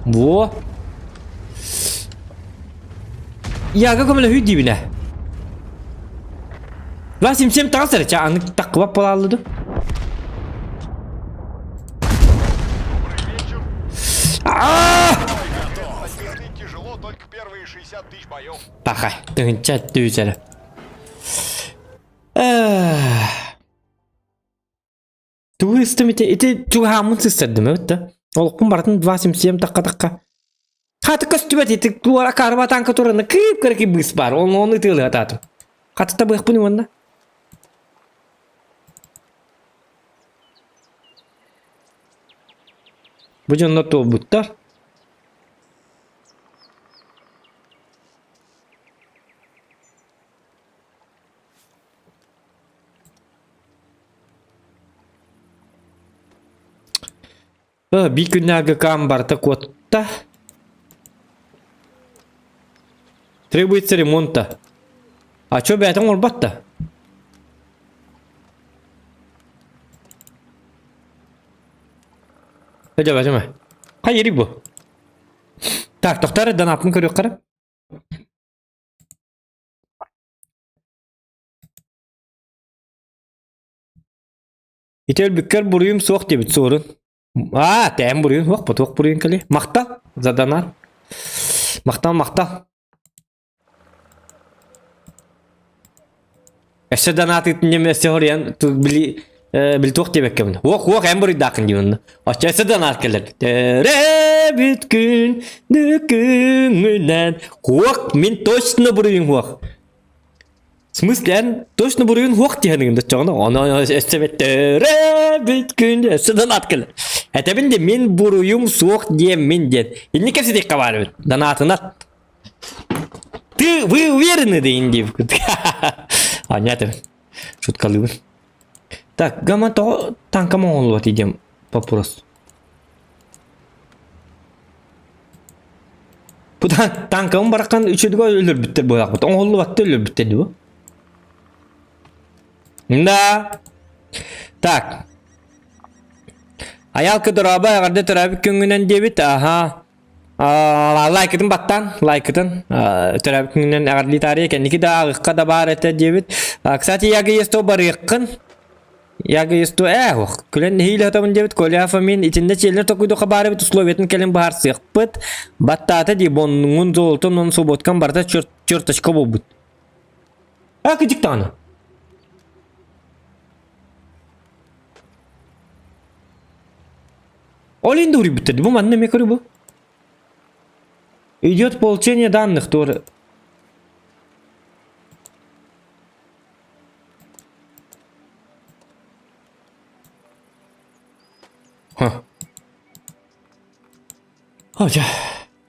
Во. Яга көмөлөһүү диибинэ. Ва симсем таҕыс эрэ, ча аны таккыбап буолааллы Добрый вечер. Аа! Тяжело только первые 60 тысяч боев. Паха, тыһынча түүсэрэ. Тугу истим ити ити чугаһааммын сыстардым эбит да. Олохпун барытын 277 тахха-тахха. Хаты көстүбэт ити туора карба танка тураны кыып-кыракый быыс баар. Оны оны ытыалыатаатым. Хаты табыахпын уонна. Бу дьоннор туолбуттар. Биир күннээҕи ГК-м барыта куотта. Требуется ремонта. А чё бэйэтэ оҥорбот да? Дьэ, бачыма. Хайырый бу? Так, тохтар донаппын көрүөххэ. Ити өлбүккэр буруйум суох диэбит суорун. Аа, тээн буруйун суох, потуох буруйун кэлиэ. Махтал, за донат. Махтал, махтал. Өссө донат ыытын өссө хоруйан били били туох диэбэккэбин. Уох, уох, эн буруйдааххын диибин. Оччо өссө донат кэлэр. Төрөөбүт күн күҥүнэн. Уох, мин точно буруйум суох. В смысле, эн точно буруйун суох диэхиниҥ да оччоҕуна ону өссө төрөөбүт күн өссө донат кэлэр. Этэбин де мин буруйум суох диэн мин диэн. Инни кэпсэтиэххэ баар эбит. Донатынат. Ты, вы уверены да инди? А, нет, шуткалыыбын. Так, гама тоҕо танкам оҥоһуллубат диэн вопрос. Бу танкабын бараххан үчүгэй өлөрбүттэр буолаахпыт. Оҥоһуллубатта өлөрбүттэр дуу? Да. Так. Айаалка дорообо эҕэрдэ төрөөбүт күҥҥүнэн диэбит. Аха. Лайкытын баттаан, лайкытын төрөөбүт күҥҥүнэн эҕэрдии таарыйа кэнники да ааҕыахха да баар этэ диэбит. Кстати, яга есто барыаххын. Яга есто ээ ох, күлэн нэһиилэ сатабын диэбит Коля Фомин итиннэ чиэллэр токуйдуха баар эбит условиятын кэлин быһаарсыахпыт. Баттаата дии боннуҥун, золотун, он субботкан барыта черточка буолбут. А, кыдьык даҕаны. Ол иһин да уруйбуттар бу манна эмиэ көрү бу. Идет получение данных тоже. Ха.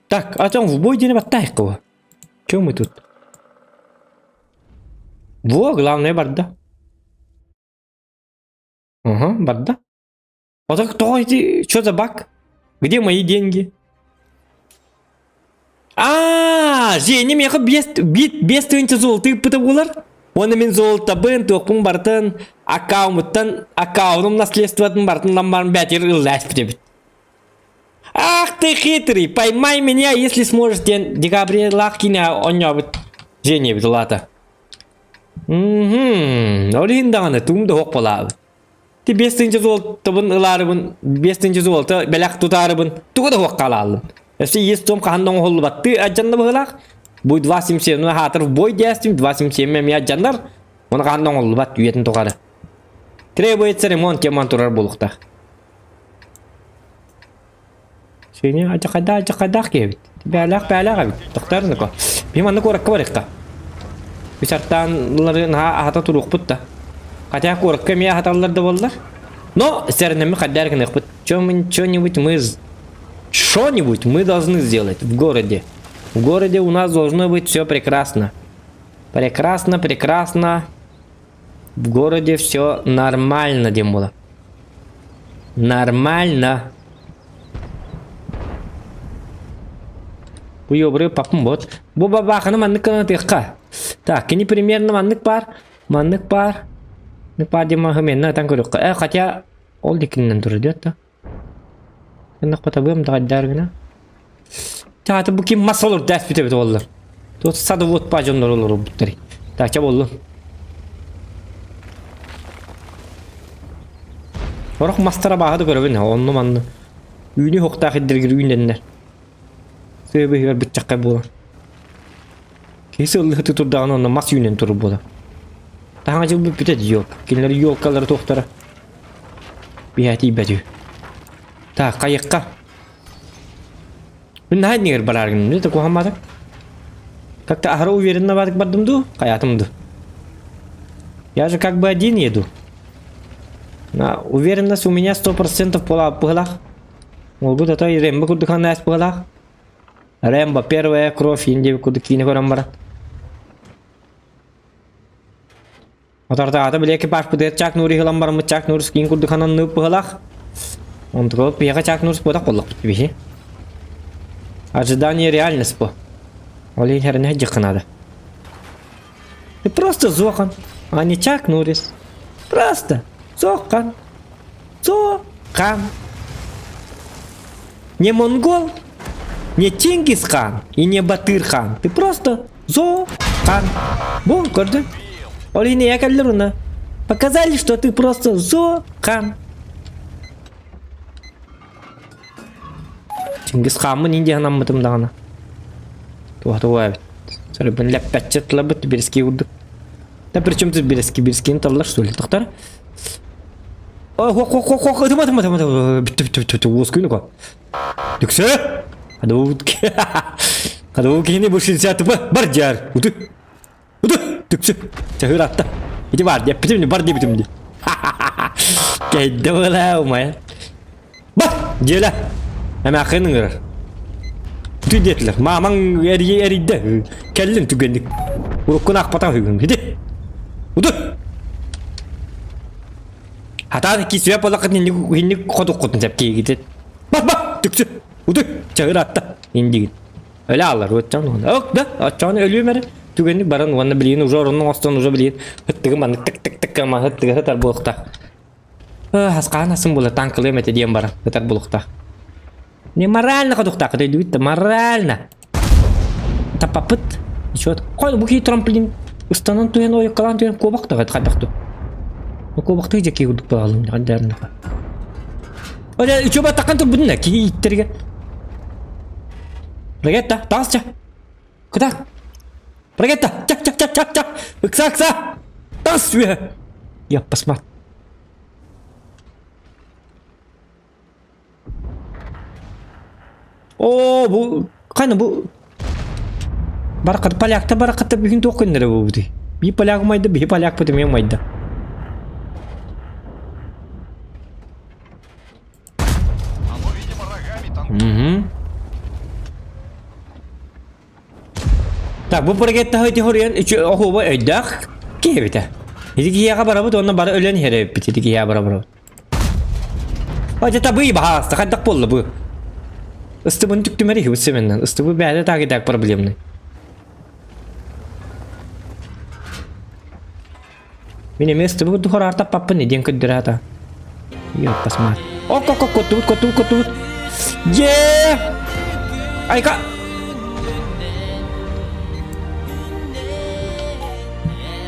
Так, а там в бой диэни баттаайыкка Чем мы тут? Во, главное барда. Ага, барда. А так кто эти? Что за баг? Где мои деньги? А, Женя миэхэ биэс биэс тыһыынча золото ыыппыта буолар. Уонна мин золотобын, туохпун барытын, аккаунмуттан, аккаунум наследствотын барытын ылан баран бээтигэр ыллааспыт эбит. Ах ты хитрый, поймай меня, если сможешь диэн декабрелаах киинэ оонньообут Женя эбит улаата. Мм, ол иһин даҕаны тугум да суох буолаабыт. Ти 5 тыһыынча золотобун ылаарыбын, 5 тыһыынча золото бэлэх тутаарыбын, тугу да суох хаалааллым. Өссө иэс том хаһан да оҥоһуллубаттыы адьанна быһыылаах. Бу 2.77 ну хаатыр в бой диэстим, 2.77 эмиэ адьаннар, оны хаһан да оҥоһуллубат үйэтин тухары. Требуется ремонт теман турар буолуохтаах. Сеня адьахайдаах адьахайдаах киһи эбит. Бээлээх бээлээх эбит. Тохтоорунуко. Биһи манна куоракка барыахха. Үс артаанлары наһаа аһата туруохпут да. Хотя куоракка эмиэ аһаталлар да буоллар. Но сэрэнэммит хайдаар гыныахпыт. Что-нибудь мы что-нибудь мы должны сделать в городе. В городе у нас должно быть все прекрасно. Прекрасно, прекрасно. В городе все нормально диэн буолар. Нормально. Бу ёбры папым вот. Бу бабаханы маннык кынатыахха. Так, кини примерно маннык бар. Маннык бар. Маннык бар диэн маһы атан көрүөххэ. Э, хотя ол дикиннен турар диэт да. Гына даҕайдаар гына. Таата бу ким мас олор дээс бүтэ бит оллар. Тут садовод па дьоннор олорбуттар. Таача боллун. Орох мастара бааһы да көрөбүн, онну манны. Үүнү хоктаах иддергир үүннэннэр. Сыабыһыгар быччаккай буолар. Киһи сыллыһыты турдаҕына онно мас үүнэн турар буолар. Таһаҥа дьыл бүппүтэ елка. Кинилэр елкалары туохтара биһээ тиийбэт үһү. Так, хайыкка. Мин наһаа иннигэр бараар гынным, это куһамматым. Как-то аһара уверенно бардым дуу, хайаатым дуу. Я же как бы один еду. На, уверенность у меня 100% була быһылаах. Ол ото Рэмбо курдук ханаас быһылаах. Рэмбо первая кровь инди курдук киинэ көрөн баран. Отортоҕото били экипажпытыгар Чак Нурис ылан бараммыт Чак Нурис киин курдук ананныыбыт быһыылаах. Онтукабыт биһиэхэ Чак Нурис буотах буоллахпыт биһи. Ожидание реальность бу. Ол иһин хэринэ сылдьыахха наада. Ты просто Зохан, а не Чак Нурис. Просто Зохан. Зохан. Не монгол, не Чингисхан и не Батырхан. Ты просто Зохан. Бу, көрдүн? Ол иһин ийэ кэллэр уна. Показали, что ты просто Зохан. Чингисхаммын индия санаммытым даҕаны. Туох эбит. Сарыбын лэппэччэ тылабыт бириски курдук. Да причем тут бириски? Бирискини таллар что ли? Тохтор? Ой, хох, хох, хох, хох, ытыма, ытыма, ытыма, ытыма, бүттү, бүттү, бүттү, бүттү, уоскуйну ко. Дүксө! Хадуу, хадуу киһини бу 60 бар дьаар. Уту. Уту, түксү. Чаһыыр атта. Ити бар диэппитим бар диэбитим дии. Кэйдэ буолаа умайа. Бар! Дьиэлэ. Эмээххин ыҥырар. Тү диэтилэр. Маамаҥ эрийдэ. Кэллин түгэнник. Уруккун аахпатах үһүгүн. Ити. Уду. Хатаан кисүө буоллаххыт инник инник хотуккутун сөп киигитит. Бат бат түксү. Уду. Чагыр атта. Индигин. Өлө алар оччоон уонна ок да оччоон өлүөм эрэ түгэнник баран уонна билигин уже орунун оҥостон уже билигин ыттыгым маннык тык тык тык гына ыттыга сытар буолуохтаах. Хаскаан асын була танкылыам этэ диэн баран ытар буолуохтаах. Не морально ходуохтаах өйдүүбүт да морально. Таппаппыт. Ничего. Хой бу киһи трамплин ыстанан түһэн ойуккалаан түһэн куобах да хайдах ту. Куобахтыы дьэки курдук балалым хайдарныха. Оля үчү баттакан турбутун да киһи ииттерге. Ракета, таҕысча. Кытаат. Ракета, чак чак чак чак чак. Ыкса ыкса. Тас үө. Я посмотри. Оо, бу қайна бу баракат полякта баракатта бүгүн туох күннэрэ буолбутуй? Биир поляк умайда, биһи полякпыт эмиэ умайда. Оно, видимо, рогами танкует. Угу. Так, бу проекттаһы ити хоруйан оһуоба өйдөөх киһи эбитэ. Ити киһиэхэ барабыт уонна бары өлөн иһэр эбиппит ити киһиэхэ бара барабыт. Ой, табыы баһаалыста, хайдах буолла бу? Ыстыбын түктүмэр иһи семеннен. Ыстыбы бэйэтэ так и так проблемный. Мин эмиэ ыстыбы курдук хораар таппаппын диэн көрдөрө ата. Ёппас маар. Ок, ок, ок, коттубут, коттубут, коттубут. Е! Айка!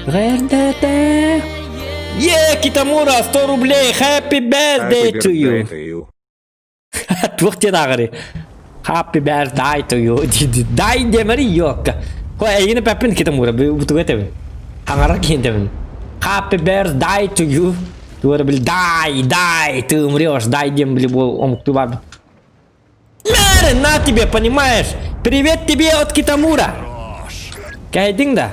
Рердете! Е, Китамура, 100 рублей! Happy birthday Happy to you! birthday to you. Туох диэн ааҕарый? Happy birthday to you. Дай диэмэри йокка. Хо эйигин эппэппин Китамура, бутуга этэбин. Хаҥарар киһин этэбин. Happy birthday to you. Туора били дай, дай, ты умрешь, дай диэн били буол омуктуу баар. Мэры, на тебе, понимаешь? Привет тебе от Китамура. Кэйдиҥ да?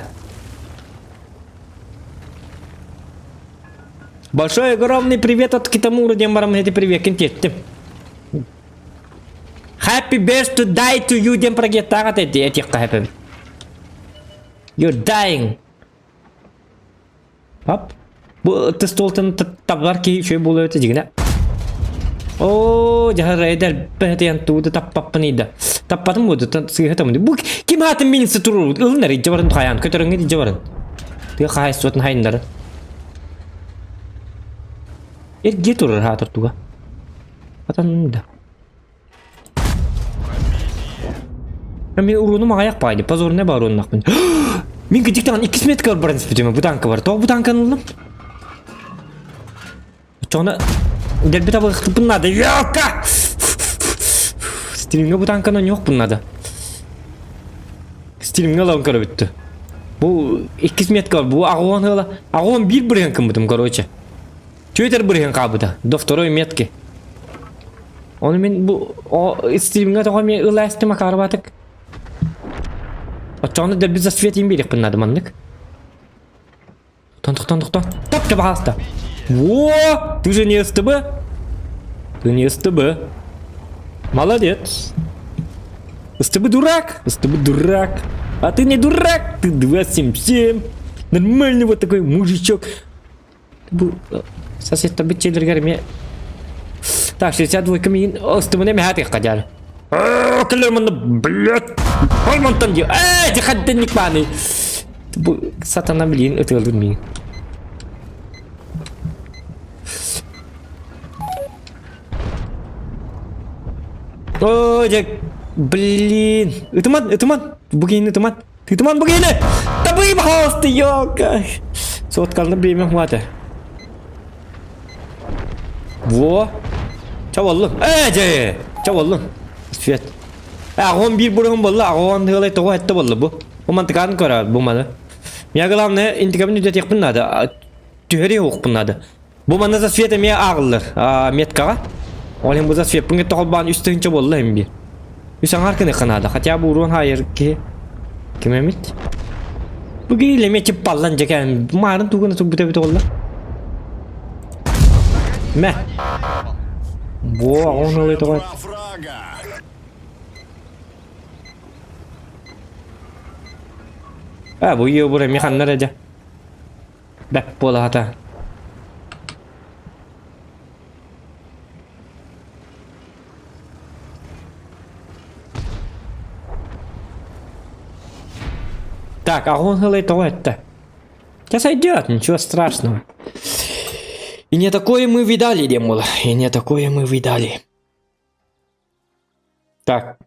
Большой огромный привет от Китамура диэн бараммын эти приветкин тиэртим. Happy birthday to die to you диэн прогеттаах этэ этиэххэ хэпэбит. You're dying. Hop. Бу ытыс туолтан табылар киһи үчүгэй буолуо этэ дьигинэ. Оо, дьаһар эдэр бэһэтиэн тууду таппаппын ыйда. Таппатым буду сыыһа тамды. Бу ким аатын милиция туруу ылынар ижже барын хайаан көтөрөҥҥө ижже барын. Тыа хаһайыстыбатын хайыннары. Эргиэ турар хаатыр туга. Атан да. Мен уруну маҕайах баайды, позорный бар урууннахпын. Мин кытыктан иккис метка баран испитим, бу танка бар. Тоҕо бу танканы ыллым? Оччоҕуна дэлби табыахпын наада. Ёка! Стримҥэ бу танканы ойнуохпун наада. Стримҥэ ылан көрөбүттү. Бу иккис метка бар. Бу аҕуон ыла. Аҕуон биир бырыһан кыммытым, короче. Түөтэр бырыһын хаалбыта. До второй метки. Ону мин бу стримҥэ тоҕо эмиэ ылаастым акаарбатык. Оччоҕуна дэлби засветим биэриэхпин наада маннык. Тохтон, тохтон, тохтон. Топ, пожалуйста. Во! Ты же не СТБ? Ты не СТБ. Молодец. СТБ дурак. СТБ дурак. А ты не дурак. Ты 277. Нормальный вот такой мужичок. Бу соседтарбыт дьиэлэригэр эмиэ Так, 62 миин ыстыбын эмиэ хаатыахха дьаары. Кэлэр манна, блядь, Ормонтон дии. Ээ, дихадденник бааны. Бу сатана билиин ытыалыр миин. О, дьэ, блин. Ытыман, ытыман. Бу киһини ытыман. Тытыман бу киһини! Табыы пожалуйста, ёлка! Соткалны бириэмэ хвата. Во! Чабаллым. Ээ, дьэ! Чабаллым. Свет. Аҕон биир буруһун болла, аҕон тыалай тоҕо этте болла бу. Бу мантыкаан көрөр бу маны. Меня главное интикабын үдэтиэхпин наада. Түһэри уохпун наада. Бу манна за свет эмиэ ааҕыллар меткаҕа. Ол иһин бу за свеппин кытта холбоон үс тыһыынча буолла иһин биир. Үс аҥаар гыныахха наада. Хотя бы уруон хаайар киһи. Ким эмит? Бу киһи эмиэ чыппаллан дьэкээн маарын тугуна турбута эбит оҕоллор. Мэ. Бу аҕын ылыы тоҕо Два фрага. А, бу ее бура механнар эдэ. Бэп буолаата. Так, аҕын ылыы тоҕо этте. Да сойдет, ничего страшного. И не такое мы видали, Демула. И не такое мы видали. Так.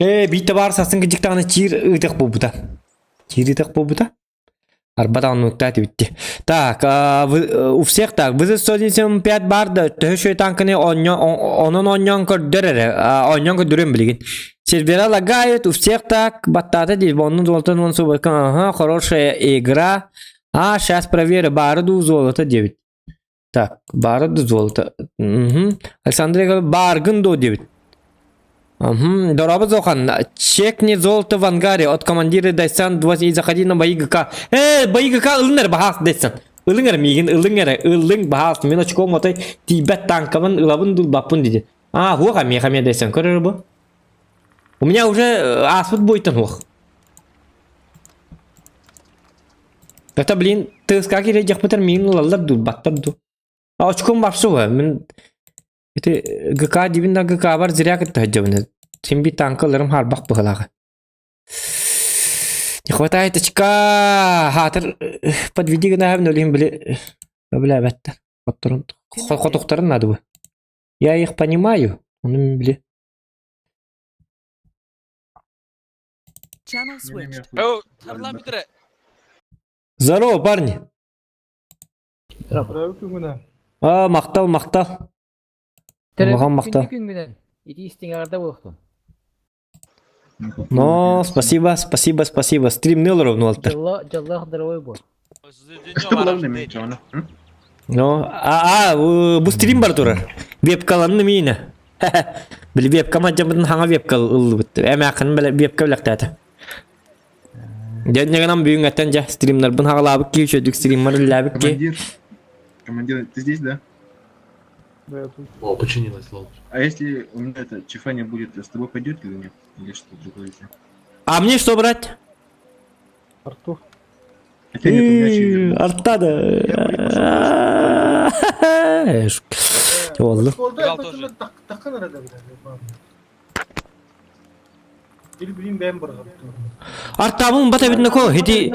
Ээ, биир табаар сарсын кыдьыктаҕына чиир ыытыах буолбута. Чиир ыытыах буолбута. Арба даҕаны бүттэ. Так, а, вы, э, у всех так, вызов 175 бар да, төһө шөй танканы онньо, онон онньоон көрдөр эрэ, онньоон көрдөрүм билигин. Сервера лагает, у всех так, баттаата дии, оннун золотон он субака, ага, хорошая игра. А, сейчас проверю, бары ду золото диэбит. Так, бары ду золото. Угу. Александр Яковлев, баргын ду диэбит. Угу. Дороба Зохан, чекни золото в ангаре от командира Дайсан 20 и заходи на бои ГК. Э, бои ГК ылынар баһаас Дайсан. Ылың эрэ миигин, ылың эрэ, ылың баһаас. Мин очком отой тиийбэт танкабын ылабын дулбаппын диди. А, хуох миэхэ эмиэ Дайсан көрөр бу. У меня уже ааспыт буйтан хуох. Это, блин, ТСК кириэдьэхпитэр миигин ылаллар дуу, баттар дуу. А очком барсуга, мин ити ГК дибин да ГК-бар зря кытта сылдьабын. Син биир танка ыларым хаарбах быһыылааҕа. Не хватает очка! Хаатыр подведи гынаһабын өлүһүн били били Хотторун хотухтарын надо бы. Я их понимаю, ону били. Channel switched. Здорово, парни! А, махтал, махтал. Улахан махтал. Күнгүнэн ити истиҥ буолуохтун. Но, спасибо, спасибо, спасибо. Стримни олоробун уолаттар. Дьолло дьоллоох здоровой буол. Но, а, а, бу стрим бар турар. Вебкаланны миинэ. Били вебка мадьамытын хаҥа вебка ыллыбыт. Эмээххин вебка билэхтээтэ. Дьэнньэгэнэн бүгүҥҥэттэн дьэ стримнарбын хаҕалаабыт киһи үчүгдүк стриммар үлэлээбит киһи. Командир, командир, ты здесь, да? О, починилась, лол. А если у меня это чифа не будет, с тобой пойдет или нет? Или что другое? еще? А мне что брать? Хотя нет, у меня чифа. Артада. Oldu. Артабын бата битне ко хити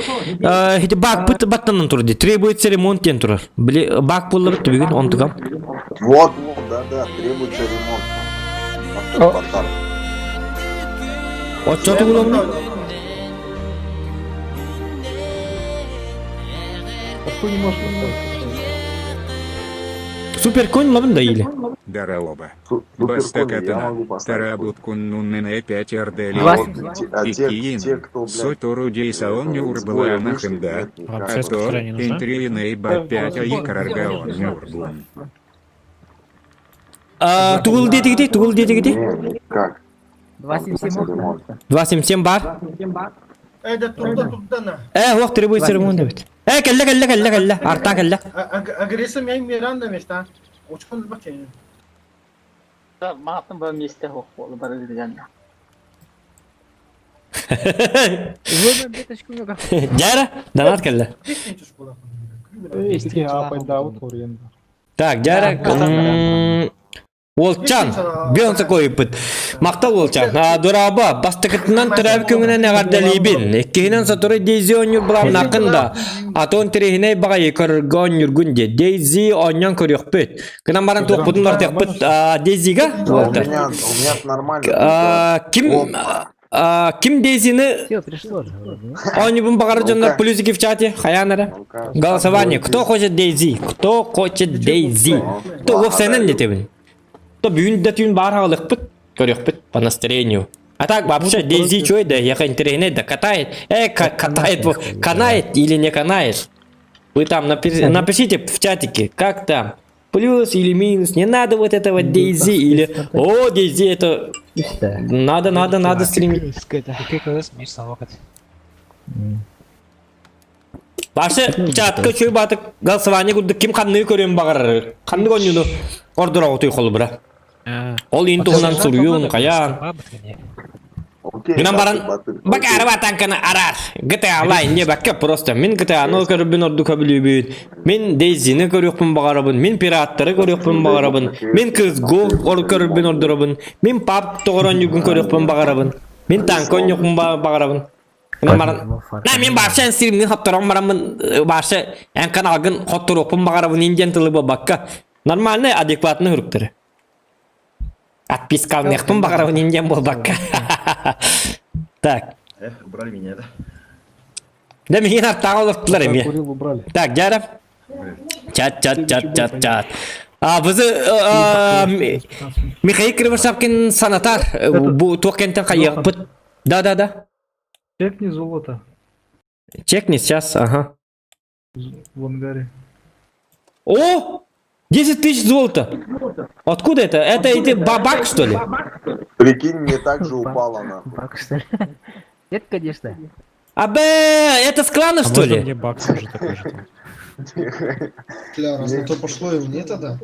хити бак пыт баттанан турди. Требуется ремонт диэн турар. Били бак булла бит бүгүн онтугам. Вот, да, да, требуется ремонт. Автопортал. Отчету буломну. Супер конь лабын да или. Дараоба. Суперконь я могу Бастакатана. поставить. Тарабуткуннуннене 5 РД А вот те- а И те, Киин. те, кто, блядь, Сотору э, Дейсаон с боя вышли, Нюрбла нет, Нахында. никак. Ато, Интрииней Ба 5 Аикараргаон Нюрбун. А, тугул диэтигити, тугул диэтигити. Не, никак. 277 Ремонт. 277 бар. Э, уох требуется ремонт дебит. Э, кэллэ, кэллэ, кэллэ, кэллэ. Арта кэллэ. Маатын ба месте хоқ болу бар деген. Дяра, донат кэллэ. Так, Дяра, Уолчан, бион такой ыппыт. Махтал Уолчан. А, Дораба, бастакытынан төрөөбүт күҥүнэн эҕэрдэлиибин. Иккиһинэн сотору Дейзи оонньуур былааннааххын да. Атон тириһинэй баҕайы көрөргө оонньуургун диэ. Дейзи оонньоон көрүөхпүт. Гынан баран туохпутун бартыахпыт. Дейзига А у уолтар. меня, у меня нормально. А, ким Оп. Ким Дейзини Все, пришло же. оонньуубун баҕарар дьоннор Ну-ка. плюсики в чате, хайаан эрэ. Ну-ка. Голосование. Кто хочет Дейзи? Кто хочет Дейзи? Кто уопсайынан диэтэбин. То бүгүн да түүн баар хаалыахпыт, көрүөхпүт по настроению. А так вообще Дейзи чуй да, я интереснее да катает, катает, канает или не канает. Вы там напишите в чатике, как там, плюс или минус, не надо вот этого Дейзи или, о, Дейзи это, надо, надо, надо стримить. Башы чатка чуй батык голосование курдук ким ханныгы көрүөн баҕарар ханнык оонньууну ордороҕутуй холобура. Ол иин туһунан суруйуун хайаан. Окей, Гынан баран Батыр, Батыр, бакары окей. батанканы арар. GTA Online не бакка просто. Мин GTA-ны көрүбүн ордук көбүлүүбүн. Мин Дейзини көрүөхпүн баҕарабын. Мин пираттары көрүөхпүн баҕарабын. Мин CSGO көрүбүн ордоробун. Мин PUBG тоҕоронньугун көрүөхпүн баҕарабын. Мин танка оонньуохпун баҕарабын. Гынан баран На мин баша стримни хотторон бараммын баша эн каналгын хотторуохпун баҕарабын индиан тылы буолбакка нормальный адекватный хуруктары. Отпискалныахпын баҕарабын индиан буолбакка. Так. Эх, убрали меня, да? Да миигин артааҕа олортулар эмиэ. Так, Жаров. Чат, чат, чат, чат, чат. А, бызы Михаил Кривошапкин санатар. Бу туох кентен хайыахпыт. Да, да, да. Чекни золото Чекни сейчас, ага. в ангаре. О! 10 тысяч золота! Откуда это? Это эти бабак, что ли? Прикинь, мне так же упало нахуй. Бак, что ли? Нет, конечно. Абе, это с клана, А что можно ли? мне бакс уже такой же там? Бля, раз на то пошло и мне тогда.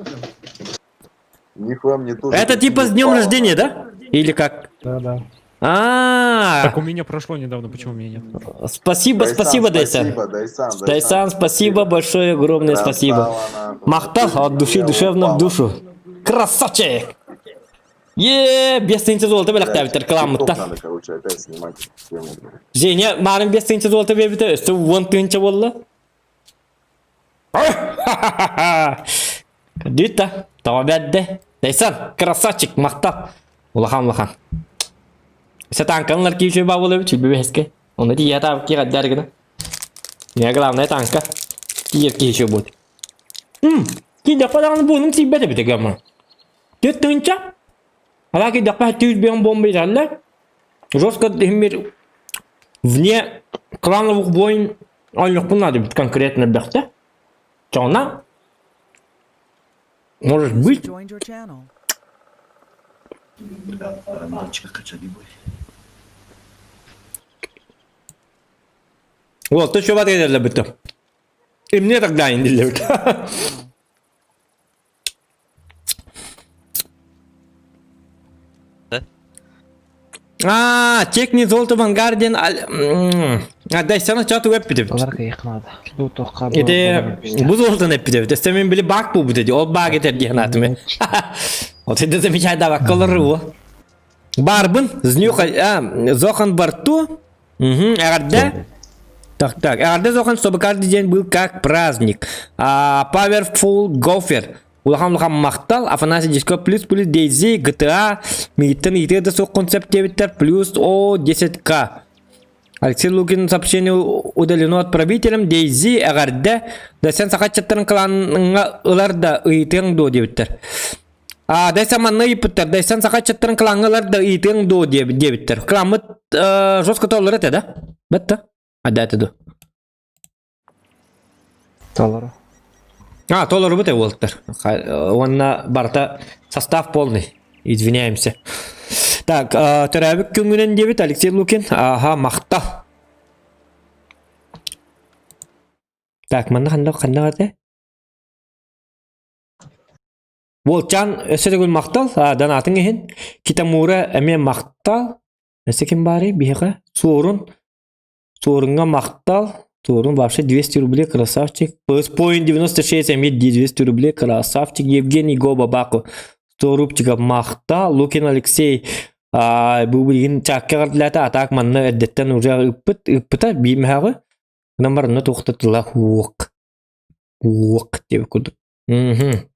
Нихуя мне тоже. Это типа с днем упало, рождения, да? Или как? Да, да. А, Так у меня прошло недавно, почему у меня нет? спасибо, Дайсан, спасибо, Дайсан. Спасибо, Дайсан. Дайсан, спасибо большое, огромное спасибо. Красава, нахуй. Махтал от души, Я душевно в упала. душу. Красавчик! Е, 5 тысяч золота бэлэхтээбиттэр Блядь, кыламмыттан. TikTok надо, короче, опять снимать тему. Женя, марын 5 тысяч золота биэрбитэ, өссө 10 тыһыынча буолла. Дүтта, тоҕо бэрдэ. Дайсан, красавчик, махтал. Улахан улахан. Өссө танканылар киирсүү баа буолабыт, сүлбүбэһэскэ. Оны тиийэ таабыт киһи хаддар гына. Не главное танка. Тиийэр киһи будет. М, киирдэхпэ даҕаны буонум тиийбэт эбит гамма. Түөрт тыһыынча. Ала киирдэхпэ түүс биэн бомба иһэллэр. Жестко мир вне клановых войн оонньуохпун наада эбит конкретно бэхтэ. Чоҥна может быть Вот, ты что бит. И мне тогда не любят. А, чекни золото Вангарден, а дай сана чату эппитебит. Олар кыйык надо. Бу тоққа Ити бу золотон эппитебит. Өстө мен били бак бу бу Ол баг этер диэн атым. Вот это замечай да баккалары Барбын, знюха, а, Зохан борту. Угу, эҕэрдэ. Так, так, эҕэрдэ Зохан, чтобы каждый день был как праздник. А, Powerful Gopher. Улахан улахан махтал, Афанасий Диско плюс плюс DayZ, GTA, мииттэн ыйытыа да суох концепт диэбиттэр, плюс О 10К. Алексей Лукин сообщение удалено отправителем DayZ эҕэрдэ. Дайсан саха ыччаттарын клаҥҥа ылар да ыйытыаҥ дуо диэбиттэр. А, Дайсан манна ыйыппыттар. Дайсан саха ыччаттарын клаҥҥа ылар да ыйытыаҥ дуо диэбиттэр. Кламмыт жестко толлар этэ да? Бэтта? А да это ду. Толору. А, толору бут уолаттар. Уонна барыта состав полный. Извиняемся. Так, төрөөбүт күҥҥүнэн диэбит Алексей Лукин. Ага, махтал. Так, манна ханна ханна ате? Волчан өссө төгүл махтал, донатыҥ иһин. Китамура эмиэ махтал. Өссө ким баарый биһиэхэ? Суорун. Суоруҥҥа махтал. Суорун вообще 200 рублей, красавчик. Point 96 эмиэ 200 рублей, красавчик. Евгений Гоба Баку. 100 рубчиков махтал. Лукин Алексей бу билигин чаакка эҕэрдэлээтэ, а так манна эрдэттэн уже ыппыт, ыппыта биир Гынан баран туохта уок. Уок диэбит курдук. Мгм.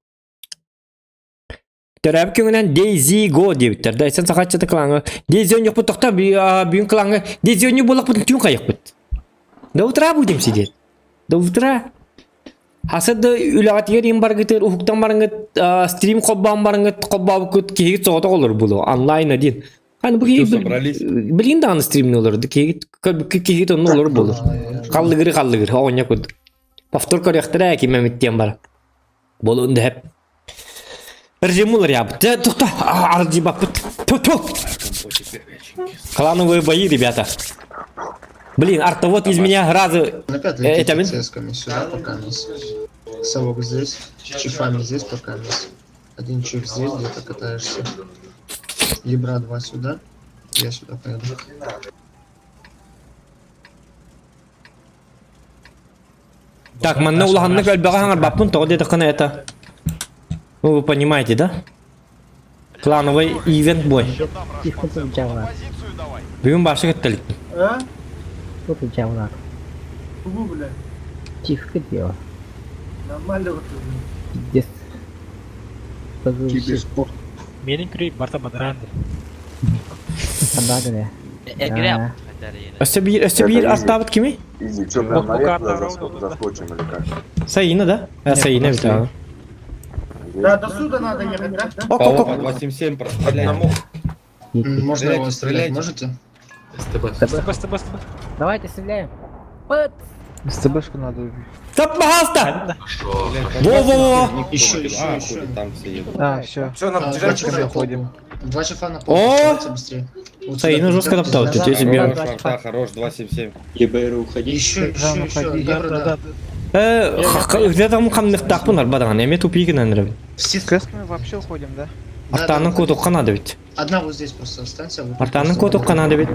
Төрөөбүт күҥүнэн Дейзи Го диэбиттэр. Да, сен сахаччыта клаҥҥа. Дейзи оонньуохпут тохтоо, бүгүн клаҥҥа Дейзи оонньуу буоллахпытын түүн хайыахпыт. До утра будем сидеть. До утра. Хаса да үлэҕитигэр им баргытыр, уһуктан барыҥыт, стрим холбоон барыҥыт, холбообуккут киһигит соҕотох олор буолуо. Онлайн один. Аны бу киһи билигин даҕаны стримни олорду. Киһигит киһигит онно олор буолур. Халлыгыры халлыгыр, оҕонньор курдук. Повтор көрүөхтэрэ ким эмит диэн бар. Болун дэһэп. Режим уларыйабыт. Тохто, арджибаппыт. Ту-ту! Клановые бои, ребята. Блин, артовод из меня сразу... Опять Это летите цесками сюда пока нас. Совок здесь, чифами здесь пока нас. Один чиф здесь где-то катаешься. Ебра два сюда. Я сюда поеду. Так, манна улаханнык өлбөҕө хаҥарбаппын, тоҕо диэтэххинэ это... Ну, вы понимаете, да? Клановый ивент бой. Тихо Позицию давай. Бүгүн башы кытталыктым. А? Тугу, бля. Тихо дело. Нормально вот. Пиздец. Киберспорт. Менин күрей барта бадаранды. Өссө биир астаабыт кими? Изи, что, прям наверх туда заскочим или как? Саина, да? А, Саина ведь, а. Да, до сюда надо ехать, да? Ок, ок, ок. 277 Одному. Можно его стрелять, можете? СТБ, СТБ, СТБ. Давайте стреляем. СТБшку надо убить. Стоп, пожалуйста! Во-во-во! Еще, еще, еще. Там все едут. А, все. Все, нам два чифа на полку. Два чифа на полку, О! давайте быстрее. Вот Саина сюда жестко придёт, топтал, здесь. ты тебе. Хорош, арта, хорош, 277. Еще, еще, еще, Евро, да. Где там хамныктаахпын арбадаҕан, эме тупигин анырабын. Все С кэсками вообще уходим, да? Да, Артаның да, куотукка надо ведь. Одна вот здесь просто останься. вот тут Артаның просто. куотукка надо ведь.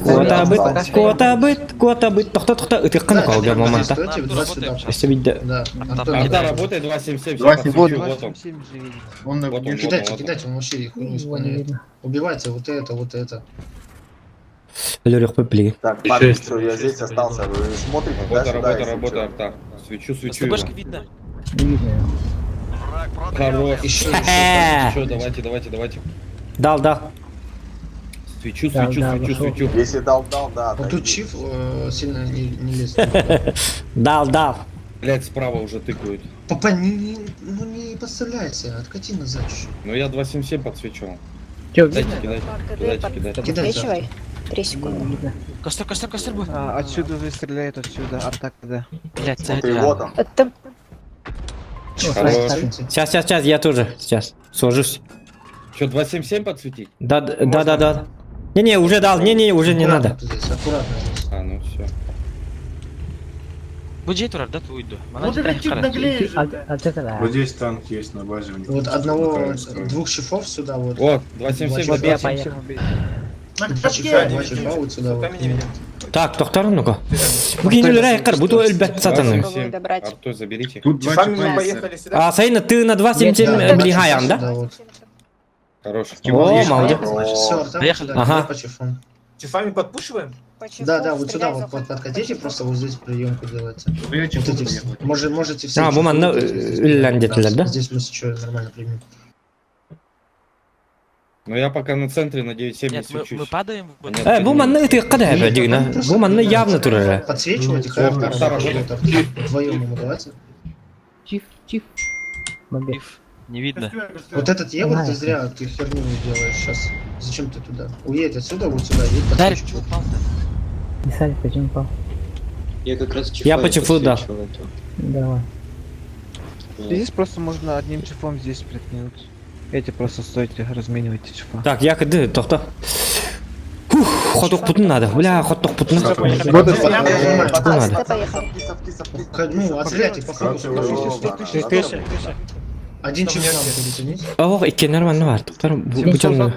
Куотабыт, куотабыт, куотабыт. Тохта, тохта, ытыккын Да, калга здесь момента. стойте, два сюда. Өссө бидде. Да, Антон, Арта да. работает 277. Вот, все подсвечу, вот он. 277 же видите. Вот он, вот он, Кидайте, вот он. кидайте, он вообще хуйню исполняет. Убивайте вот это, вот это. Өлөрөхпүт билигин. Так, парни, все, я здесь остался. Вы смотрите, да, Работа, сюда, работа, если работа, чё. арта. Свечу, свечу его. Не видно его. Враг продрал. Хорош. Еще, еще. Еще, давайте, давайте, давайте. Дал, дал. Свечу, Да, свечу, да, свечу, вошел. свечу. Если дал, дал, да. Вот тут отойди. чиф сильно не лезет. Дал, дал. Блять, справа уже тыкают. Папа, не, ну не подставляйся, откати назад чуть-чуть. Но я 277 подсвечивал. Че, Кидайте, видно? кидайте, кидайте, кидайте. Кидай завтра. Три секунды. Не видно. Костер, костер, костер будет. А, отсюда же стреляют, отсюда. Арта КД. Блять, Смотри, вот он. Это Чиф, Хорош. стойте. Сейчас, сейчас, сейчас, я тоже. Сейчас. Сложусь. Че, 277 подсветить? Да, да, да, да. Не-не, уже дал. Не-не, уже не Аккуратно надо. тут Здесь, аккуратно здесь. А, ну все. Бу дьиэ турар да уйду. Вот это чуть наглее же, бля. А, здесь танк есть на базе. у них Вот просто одного, такая история. двух чифов сюда вот. Вот, 277 Два Я подсветить. поехал. Два чифа вот сюда вот. Так, тохтар, ну-ка. Бу кинилер айкар, бу өлбәт сатаны. 277. добрать. Арту заберите. Тут два чипа есть. А, Саина, ты на 277 Да, два блихаян, чифа да? сюда вот. Хорош. О, молодец. Все, Артем, Поехали. сюда, Ага. по чифам. Чифами подпушиваем? Да, да, вот сюда вот подкатите, просто вот здесь приемку делайте. Ну я Вот чифу эти все. поехал. Можете все. А, чифы бу манна вот эти здесь үлләндетилер, да? Здесь мы еще нормально примем. Но я пока на центре на 9.7 не Нет, мы, мы свечусь. падаем в Нет. Э, бу манна ытыкка да эбэ дигина. Бу манна явно турар. Подсвечивайте, Ну, хай всё, Арта арта работает. Арта. Вдвоем ему давайте. Чиф, чиф. Бомби. Не видно. Вот этот евро ты Ага. зря, ты херню делаешь сейчас. Зачем ты туда? Уедь отсюда, вот сюда, едь Дарик, подсвечивай. чего упал-то? Не сали, почему упал? Я по чифу дал. Давай. Здесь просто можно одним чифом здесь приткнуть. Эти просто стойте, разменивайте чифа. Так, я кыды, тохта. Фух, хоток путун надо. Бля, хоток путун. Вот Э, это. пацаны, Надо. поехал. совки, совки, совки, Ну, отстреляйте, по фокусу. Ёбана, по фокусу. да, Один чиф нам перетяните. Ох, иккенер манна бар. Тохтар, бу жонну.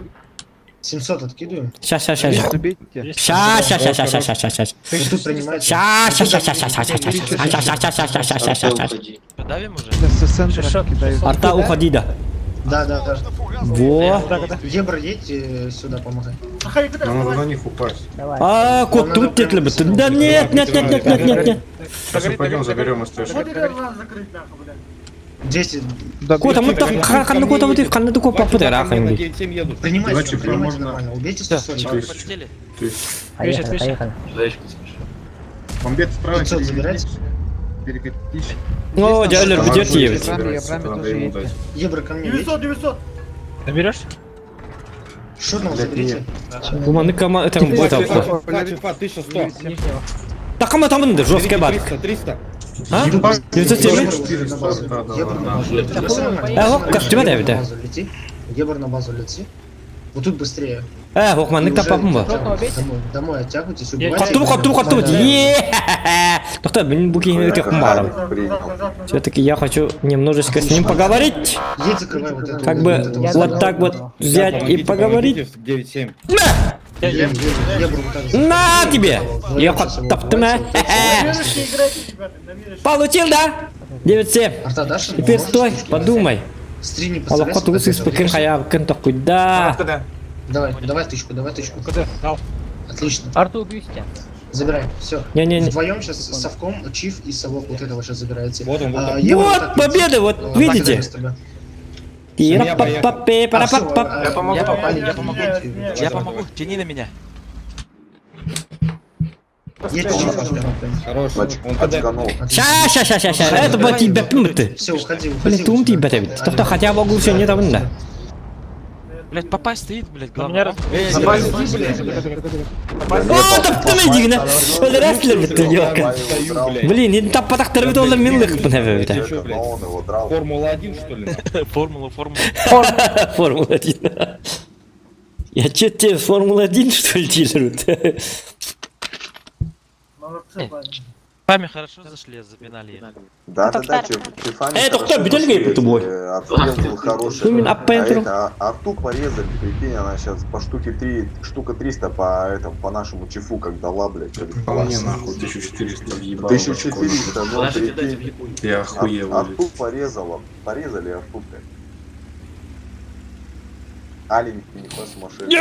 700 откидываем. Ща, ща, ща, ща. Убейте. Ща, ща, ща, ща, ща, ща, ща, ща. Вот тут принимайте. Ща, ща, ща, ща, ща, ща, ща, ща, ща, ща, ща, ща, ща, ща, ща, ща, ща. Подавим уже? С центра кидают. Арта, уходи, да. Да, да, да. Во. Евро, едьте сюда, помогай. Нам надо на них упасть. Давай. А, кот тут тетлебит. Да нет, нет, нет, нет, нет, нет, нет. Сейчас мы пойдем заберем СТшку. 200. Кота, мы так ханна кота вот ханна ты коп папы Ко рахаем. мне на 9-7 едут. Принимайте, Давайте, принимайте можно- нормально. Убейте 140. Полетели? Поехали, поехали. Бомбет справа. 500 забирайте. Перекатись. О, дядя Там ведет оружие ебать. собирается, Я брами надо тоже ему едете. дать. Евро ко мне. едь. 900! Наберешь? Шотного Блядь, заберите. Гуманы кама это будет алпа. Чифа, чифа, 1100. Так кама там да жесткая бат. 300, 300. А? Ебать, 907? Евро на базу. Да, да, Евро на да. базу. Всё нормально. Э, ох, как тебя Евро на давит, да? базу лети. Евро на базу лети. Вот тут быстрее. Э, хохманнык И уже тапапым ба. оттягивайтесь Домой, домой оттягивайтесь, убивайте. Коттубу, коттубу, коттубу. Е! Тоқта, мен бұл кейінгі өте құмарым. Все-таки я хочу немножечко с ним поговорить. Едь, закрывай вот эту. Как вот бы этого вот так вот взять и Помогите, поговорить. помогите, 9-7. Евро, евро, евро вот так На тебе! Вдвоем Я сейчас его топтым, убивайте, вот так а! Получил, да? 9-7. Арта дашь ему? Теперь Можешь стой, штучки подумай. Стри не подставляйся Аллахқа под тугыз этого. испекин хаяв кин да. Давай, давай тычку, давай тычку. Отлично. Арту убьете. Забирай, все. Не-не-не. Вдвоем сейчас с совком, Чиф и совок вот этого сейчас забираете. Вот он, вот он. А, Евро Вот так летит. победа, вот А, видите? так, с тебя. Тира-па-па-пе, А, всё, пара-па-па. а, Я помогу. Я помогу, Алик, я помогу. едь, Я помогу, тяни на меня. Едь, Чиф, сюда. Хорош. Он КД. Ща, ща, ща, ща, ща. Это было тебя пымты. Все, уходи, уходи. Блин, тум отсюда. тебя бит. Тоқта хотя бы все не там да. Блять, попасть стоит, блять, главное. О, таптым дигіне. Өлерәсілер бітті, ёлка. Блин, енді таппатақтар бит олар мен лықпын әбі Ты чё, блядь? Формула-1, что ли? нахуй? Формула, формула. Формула-1. Я че тебе Формула-1, что ли, дилерут? Сами хорошо зашли, запинали их. Да, да, да, Чифани. Э, тоқта, бүтелгей бітті бой. Обстрел был хороший. Ну, мен А аппентером. это, арту порезали, прикинь, она сейчас по штуке 3, штука 300 по этому, по нашему чифу, как дала, блядь. как По мне классно. нахуй 1400 въебал. 1400, ну прикинь. Я охуел. Арту порезала, порезали арту, блядь. Алень, нихуя сумасшедший.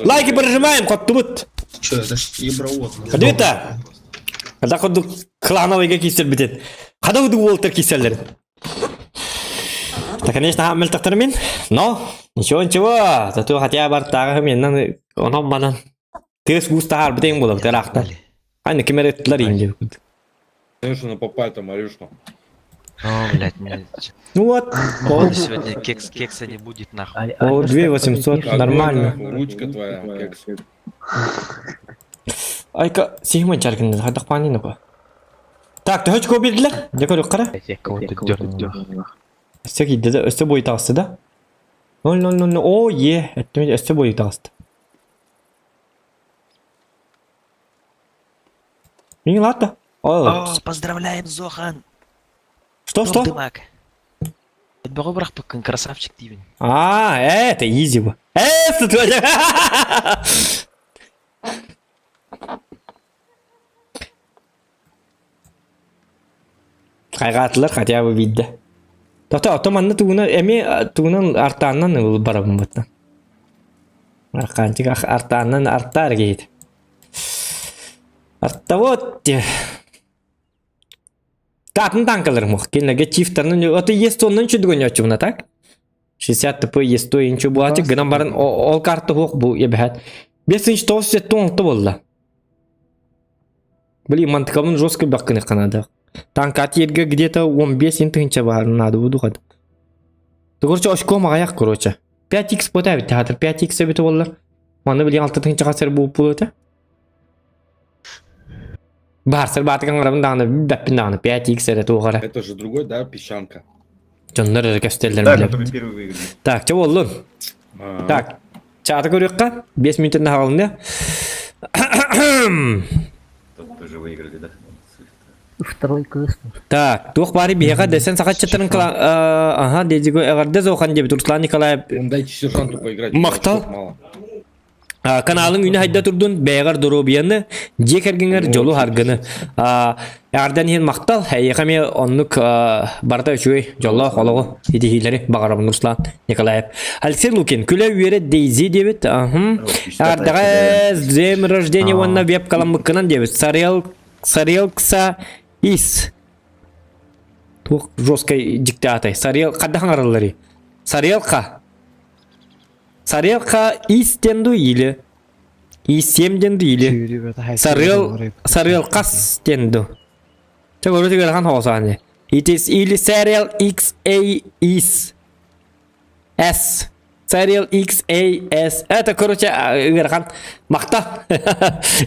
Лайки прожимаем, қоттыбыт. Че, это ж Евроот. Қадета. Қада қоды клановыйға кесер бітет. Қада қоды уолтер кесерлер. Да, конечно, амел тақтырмын, но ничего, ничего, зато хотя бы тағы менен онан банан. Тес густар бітен болып терақта. Айны кемер еттілер енді. Конечно, на попа там, Арюшна. О, блять, мне Ну вот, вот. сегодня кекс, кекса не будет, нахуй. О, 2800, Какой нормально. нахуй, Ручка твоя, кекс. Айка, сихман чаркин, хадақ панин ба. Так, ты хочешь кобилділер? Не көрік қара? Я кого-то дернул, нахуй. Өсті кейді да, өсті бойы тағысты да. 0-0-0, о, е, әттімен өсті бойы тағысты. Мен ладно. О, О, поздравляем, Зохан! что, что? Дымак. Красавчик Тивин. А, это изи бы. Это твоя. Хайғатылар хотя бы видді. Тоқта, ото манна тугуна, эми тугунан артааннан ыл барабын бутна. Арқанчик артааннан артар кейт. Арта вот. Татын танкалар мох. Келнеге чифтарнын, ото есть оннан чүдгөн очумна, так? 60 ТП Е100 инчу буатик гынан барын ол карта хук бу ебәһәт. 5 инч 976 болла. Блин, мантыкамын жестко баккыны канады. Танк от ерге где-то 15 интынча бар надо буду хад. Короче, очко мағаяқ, короче. 5x бота бит, театр 5x бит боллар. Маны билген 6 тынча касыр бу булды. Бар, сыр батыган карабын дагы бәппин дагы 5x эре тугара. Это же другой, да, песчанка. Жоннор эре кестерлер Да, биле. который первый выиграли. Так, чё болдун? А, Так, чаты көрөккө 5 минуттан хагалынды. Тут тоже выиграли, да? Второй кыз. Так, туох бары биһиэхэ дэсэн сахатчытарын кыла ага дедиго эҕэрдэ зохан диэбит Руслан Николаев Он дайте сержанту поиграть. Мактал. очков мало. А, каналың үнэ хайда турдун бэйгар доробияны дьиэ кэргэҥэр дьолу харгыны эҕэрдэн иһин махтал эйиэхэ эмиэ оннук барыта үчүгэй дьоллоох олоҕу итиһиилэри баҕарабын Руслан Николаев Алексей Лукин күлэ үөрэ Дейзи диэбит аһым эҕэрдэҕэ с днем рождения уонна веб каламмыккынан диэбит Сарел Сарелкса Ис. Туох жесткай диктатай. Сарел хайдах аҥаралларый? Сарелка. Сарелка истенду или И7 или Сарел Сарел кас тенду. Чэ көрү тигэр хан хоосааны. It is или Serial XA is S. Serial XAS. Это, короче, ыарахан махта.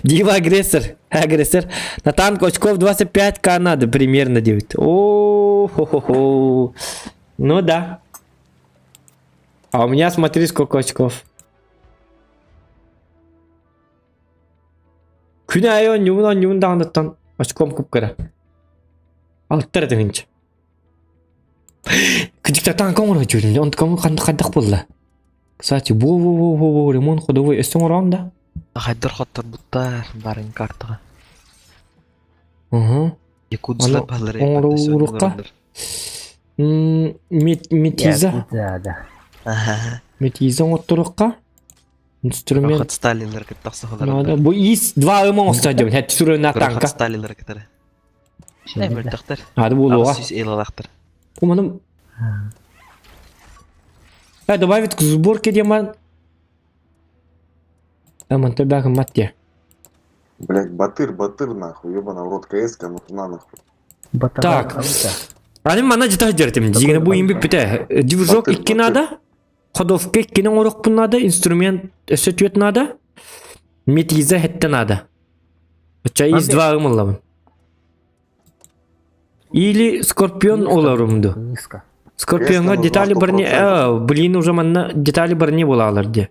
Дива агрессор. Агрессор. На танк очков 25к надо примерно 9. О, хо хо хо Ну да. А у меня смотри сколько очков. Күн аайы оонньуубун оонньуубун даҕаныттан очком кып-кыра. Алта эрэ тыһыынча. Кырдьык танка оҥоро дьүлүн, онтукам хайдах буолла? Кстати, во-во-во-во, ремонт ходовой өссө оҥороон да? Хайдар хотторбуттар барын картаҕа. Уһу. Якутзла Аны баллары оҥоруурукка Метиза. Метиза оҥотторукка инструмент. Проход Сталинлар кытта охсуһалар. Бу ис два ым оҥосто дьон. Хэт сүрүнэ танка. Проход Сталинлар кытары. Не мөлтөхтөр. Ады буолуоҕа. Сүүс ыйлалаахтар. Уманым. Э, добавить к сборке демон. Аман табагы мат Блять, Батыр, Батыр, нахуй, ебана в рот КС, нужна нахуй. Так. Аны манна жыта дертим. Дигene бу имби пите. Движок икки надо. Ходовка иккини оҥоруохпун наада, инструмент өссө түөрт наада, метиза сэттэ наада. Оччо из два ымыллабын. Или Скорпион олорум ду. Скорпионга детали брони, блин, уже манна детали брони булалар де.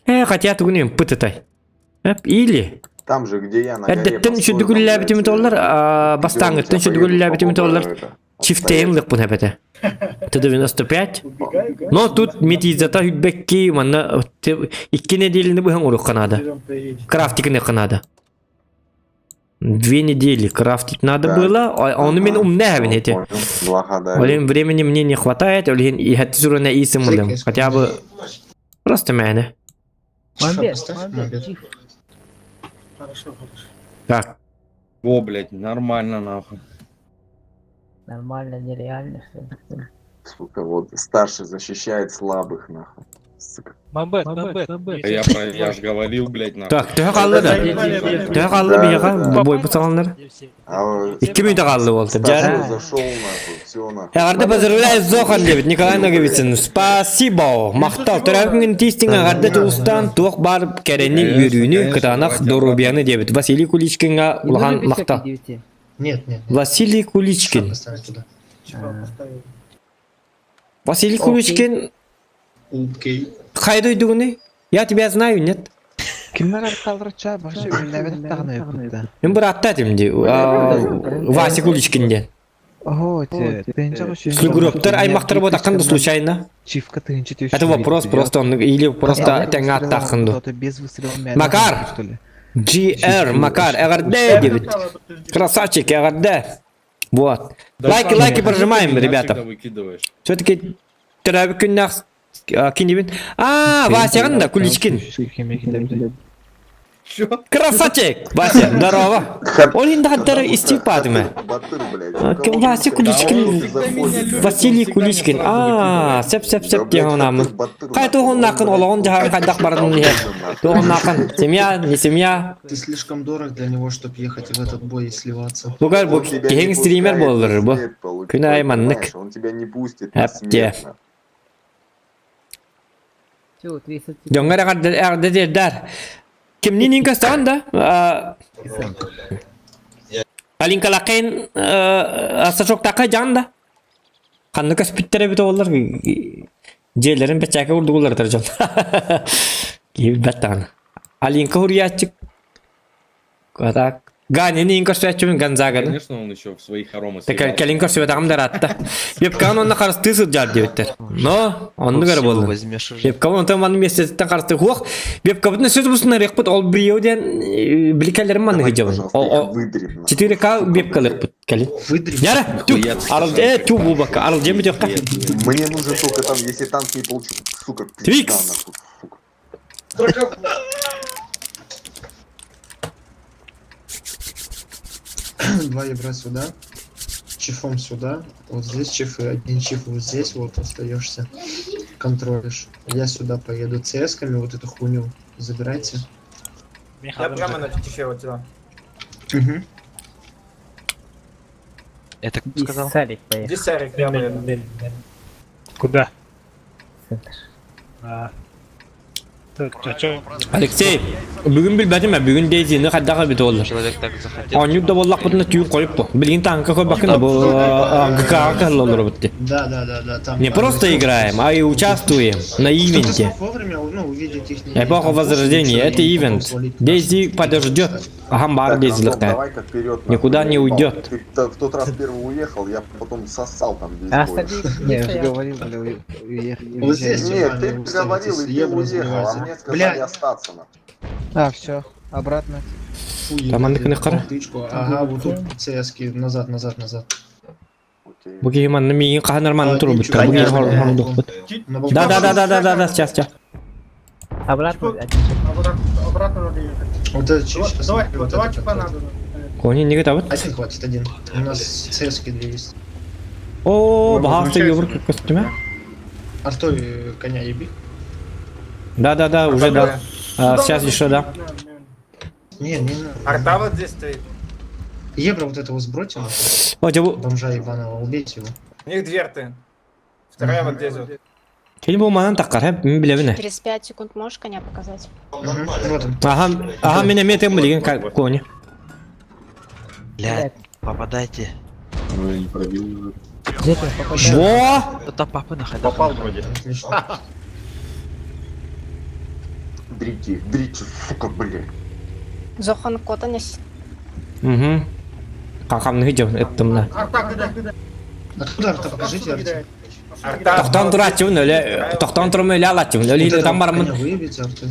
Э, хотя тугун пытытай. Или Там же, где я на горе Эрдэттэн построил, сүдүгүллээбитим блядь, толлар, где бастааҥҥыттан он тебя сүдүгүллээбитим поедет, толлар, по-моему, это, чифтейн лыкпын эбэтэ. Т-95. Но тут метизата хүлбэкки манна икки нэдиэлини быһан урук надо. Крафтикны надо. 2 недели крафтить надо было, он мен умная эти. Олен времени мне не хватает, олен и хатизурана и сымылым. Хотя бы просто мэне. Мамбет, Хорошо, хорошо. Так. О, блядь, нормально нахуй. Нормально, нереально, что ли? Сука, вот старший защищает слабых, нахуй. Сука. Мамбет, Мамбет, Мамбет. Я, про, я ж говорил, блядь, нахуй. Так, төһө хаалла да? Төһө хаалла биһиэхэ бой саҕаланар? 2 мүнүүтэ хаалла буолта. Старший зашел, нахуй, все, нахуй. Эҕэрдэ поздравляю Зохан диэбит Николай Ноговицын. Спасибо. Махтал. Төрөөбүт тиистиҥ эҕэрдэ Тулустан туох баар кэрэни үөрүүнү кытаанах доруобуйаны диэбит. Василий Куличкинга улахан махтал. Нет, нет. Василий Куличкин. Василий Куличкин. Окей. Хайа дойдугуный? Я тебя знаю, нет? Кимнер аркалрыча башы үлләбет тагын өпүттә. Мин быраатта этим ди. Вася Куличкин диэн. Ого, те, тенче Слугуроптар аймактар ботаккан да случайно. Чивка тынчы Это вопрос просто он или просто тэҥ ааттааххын ду. Без выстрела Макар! GR Макар, эҕэрдэ диэбит. Красавчик, эҕэрдэ. Вот. Лайки, лайки прожимаем, ребята. Все-таки төрөөбүт күннээх кинибин. А, Васяҕын да, Куличкин. Красавчик! Вася, здорово. Ол индахаттар истип баатыма. Вася Куличкин. Василий Куличкин. А, сөп сөп сөп диэн онамын. Хай туһуннаакын олоҕун дьаһан хайдах барын иһэр. Туһуннаакын семья, не семья. Ты слишком дорог для него, чтобы ехать в этот бой и сливаться. Бугар бу киһиҥ стример буоллар бу. Күн аайы маннык. Он тебя не пустит. Эпте. Дьоҥҥор эҕэрдэ диэрдэр. Кимниин иҥкастаҕын да? Алинкалакын Сашоктака дьаҥ да? Ханна көспүттэр эбит оҕолор дьиэлэрин бэчээкэ курдугулар дьон. Киирбэт даҕаны. Алинка хуруйааччык. Так. Ганины иин көрсөөччүбүн Гонзаганы. Конечно, он еще в свои хоромы Кэлин көрсүбэтэҕим да ыраатта. Вебкаҕын онно харыстыы сылдьар диэбиттэр. Но оннук эрэ буолла. Вебкабын онтон манны миэстэтиттэн харыстыы хуох. Вебкабытын өссө тубусунарыахпыт ол брио диэн биликэлэрин манны сылдьабын. 4К вебкалыахпыт кэлин. Яра, ту, арыл, ту бубака, арыл жемит йокка. Мне нужен только там, если танк не получу, сука, Твикс! сука. Два ебра сюда. чифом сюда. Вот здесь чифы, один чиф вот здесь вот остаешься. Контролишь. Я сюда поеду ЦС-ками, вот эту хуйню забирайте. Я прямо на чифе вот сюда. Угу. Это кто сказал? Сарик поехал. Здесь Сарик прямо еду. Куда? Центр. А. Алексей, бүгүн билбэтим ээ, бүгүн Дейзини хайдах эбит буолла. Человек так захотел. Оонньуур да буоллахпытына түүн хойуп бу. Билигин танка көрбөккүн бу ГК кэллоллор бутти. Да, там. Не просто играем, а и участвуем на Чтобы ты ивенте. смог вовремя, ну, увидеть их. Эпоха Возрождения, это ивент. Дейзи подождет. Ага, бар Так, Дейзи Антон, легкая. давай-ка вперед. нахуй, Никуда я не ебал. уйдет. Ты в тот раз первый уехал, я потом сосал там весь А бой. остальные Не, я же стоят. говорил, бля, уехали. Вот здесь Нет, чифами ты вы говорил, и ставитесь, ты Евро уехал, а сбивайте. мне сказали Блядь. остаться. нахуй. А, все, обратно. Фу, Там ебать, аны кара. тычку. Ага, вот тут ЦСки назад, назад, назад. Окей. Бу киһи манна миигин хаһан нормально А, турбут. ничего, Бу киһи понятно. хордукпут. На балкон. Да, сейчас, сейчас. Обратно один чиф. Обратно надо ехать. Вот этот чиф сейчас. Давай, вот два этот чипа вот. надо. Кони неге табыт? Один хватит, один. У нас ЦСки две есть. О, баһаста йобур костюме. Артой коня еби. Да, уже да. А, сейчас еще да. Не, не надо. Арта вот здесь стоит. Евро вот этого сбросил. О, дьэ бу Бомжа Иванова, убейте его. У них две арты. Вторая вот здесь вот. Кини бу манан таккар, хэп, мин билэбин. Через 5 секунд можешь коня показать? Мгм, Вот он. Ага, ага, мин эмиэ тем билигин кони. Блядь, попадайте. Ой, не пробил уже. Во! Это папы на ходах. Попал вроде. Отлично. Дрите, дрите, сука, блядь. Зохан Котанес. Угу. Какамны жон эттим Арта куда? Откуда арта? Покажите арте. Арта. Тохтоон турааччыбын өлө, тохтоон турум өлө алааччыбын. Вот Өлө этого там барамын. коня выебите, арты.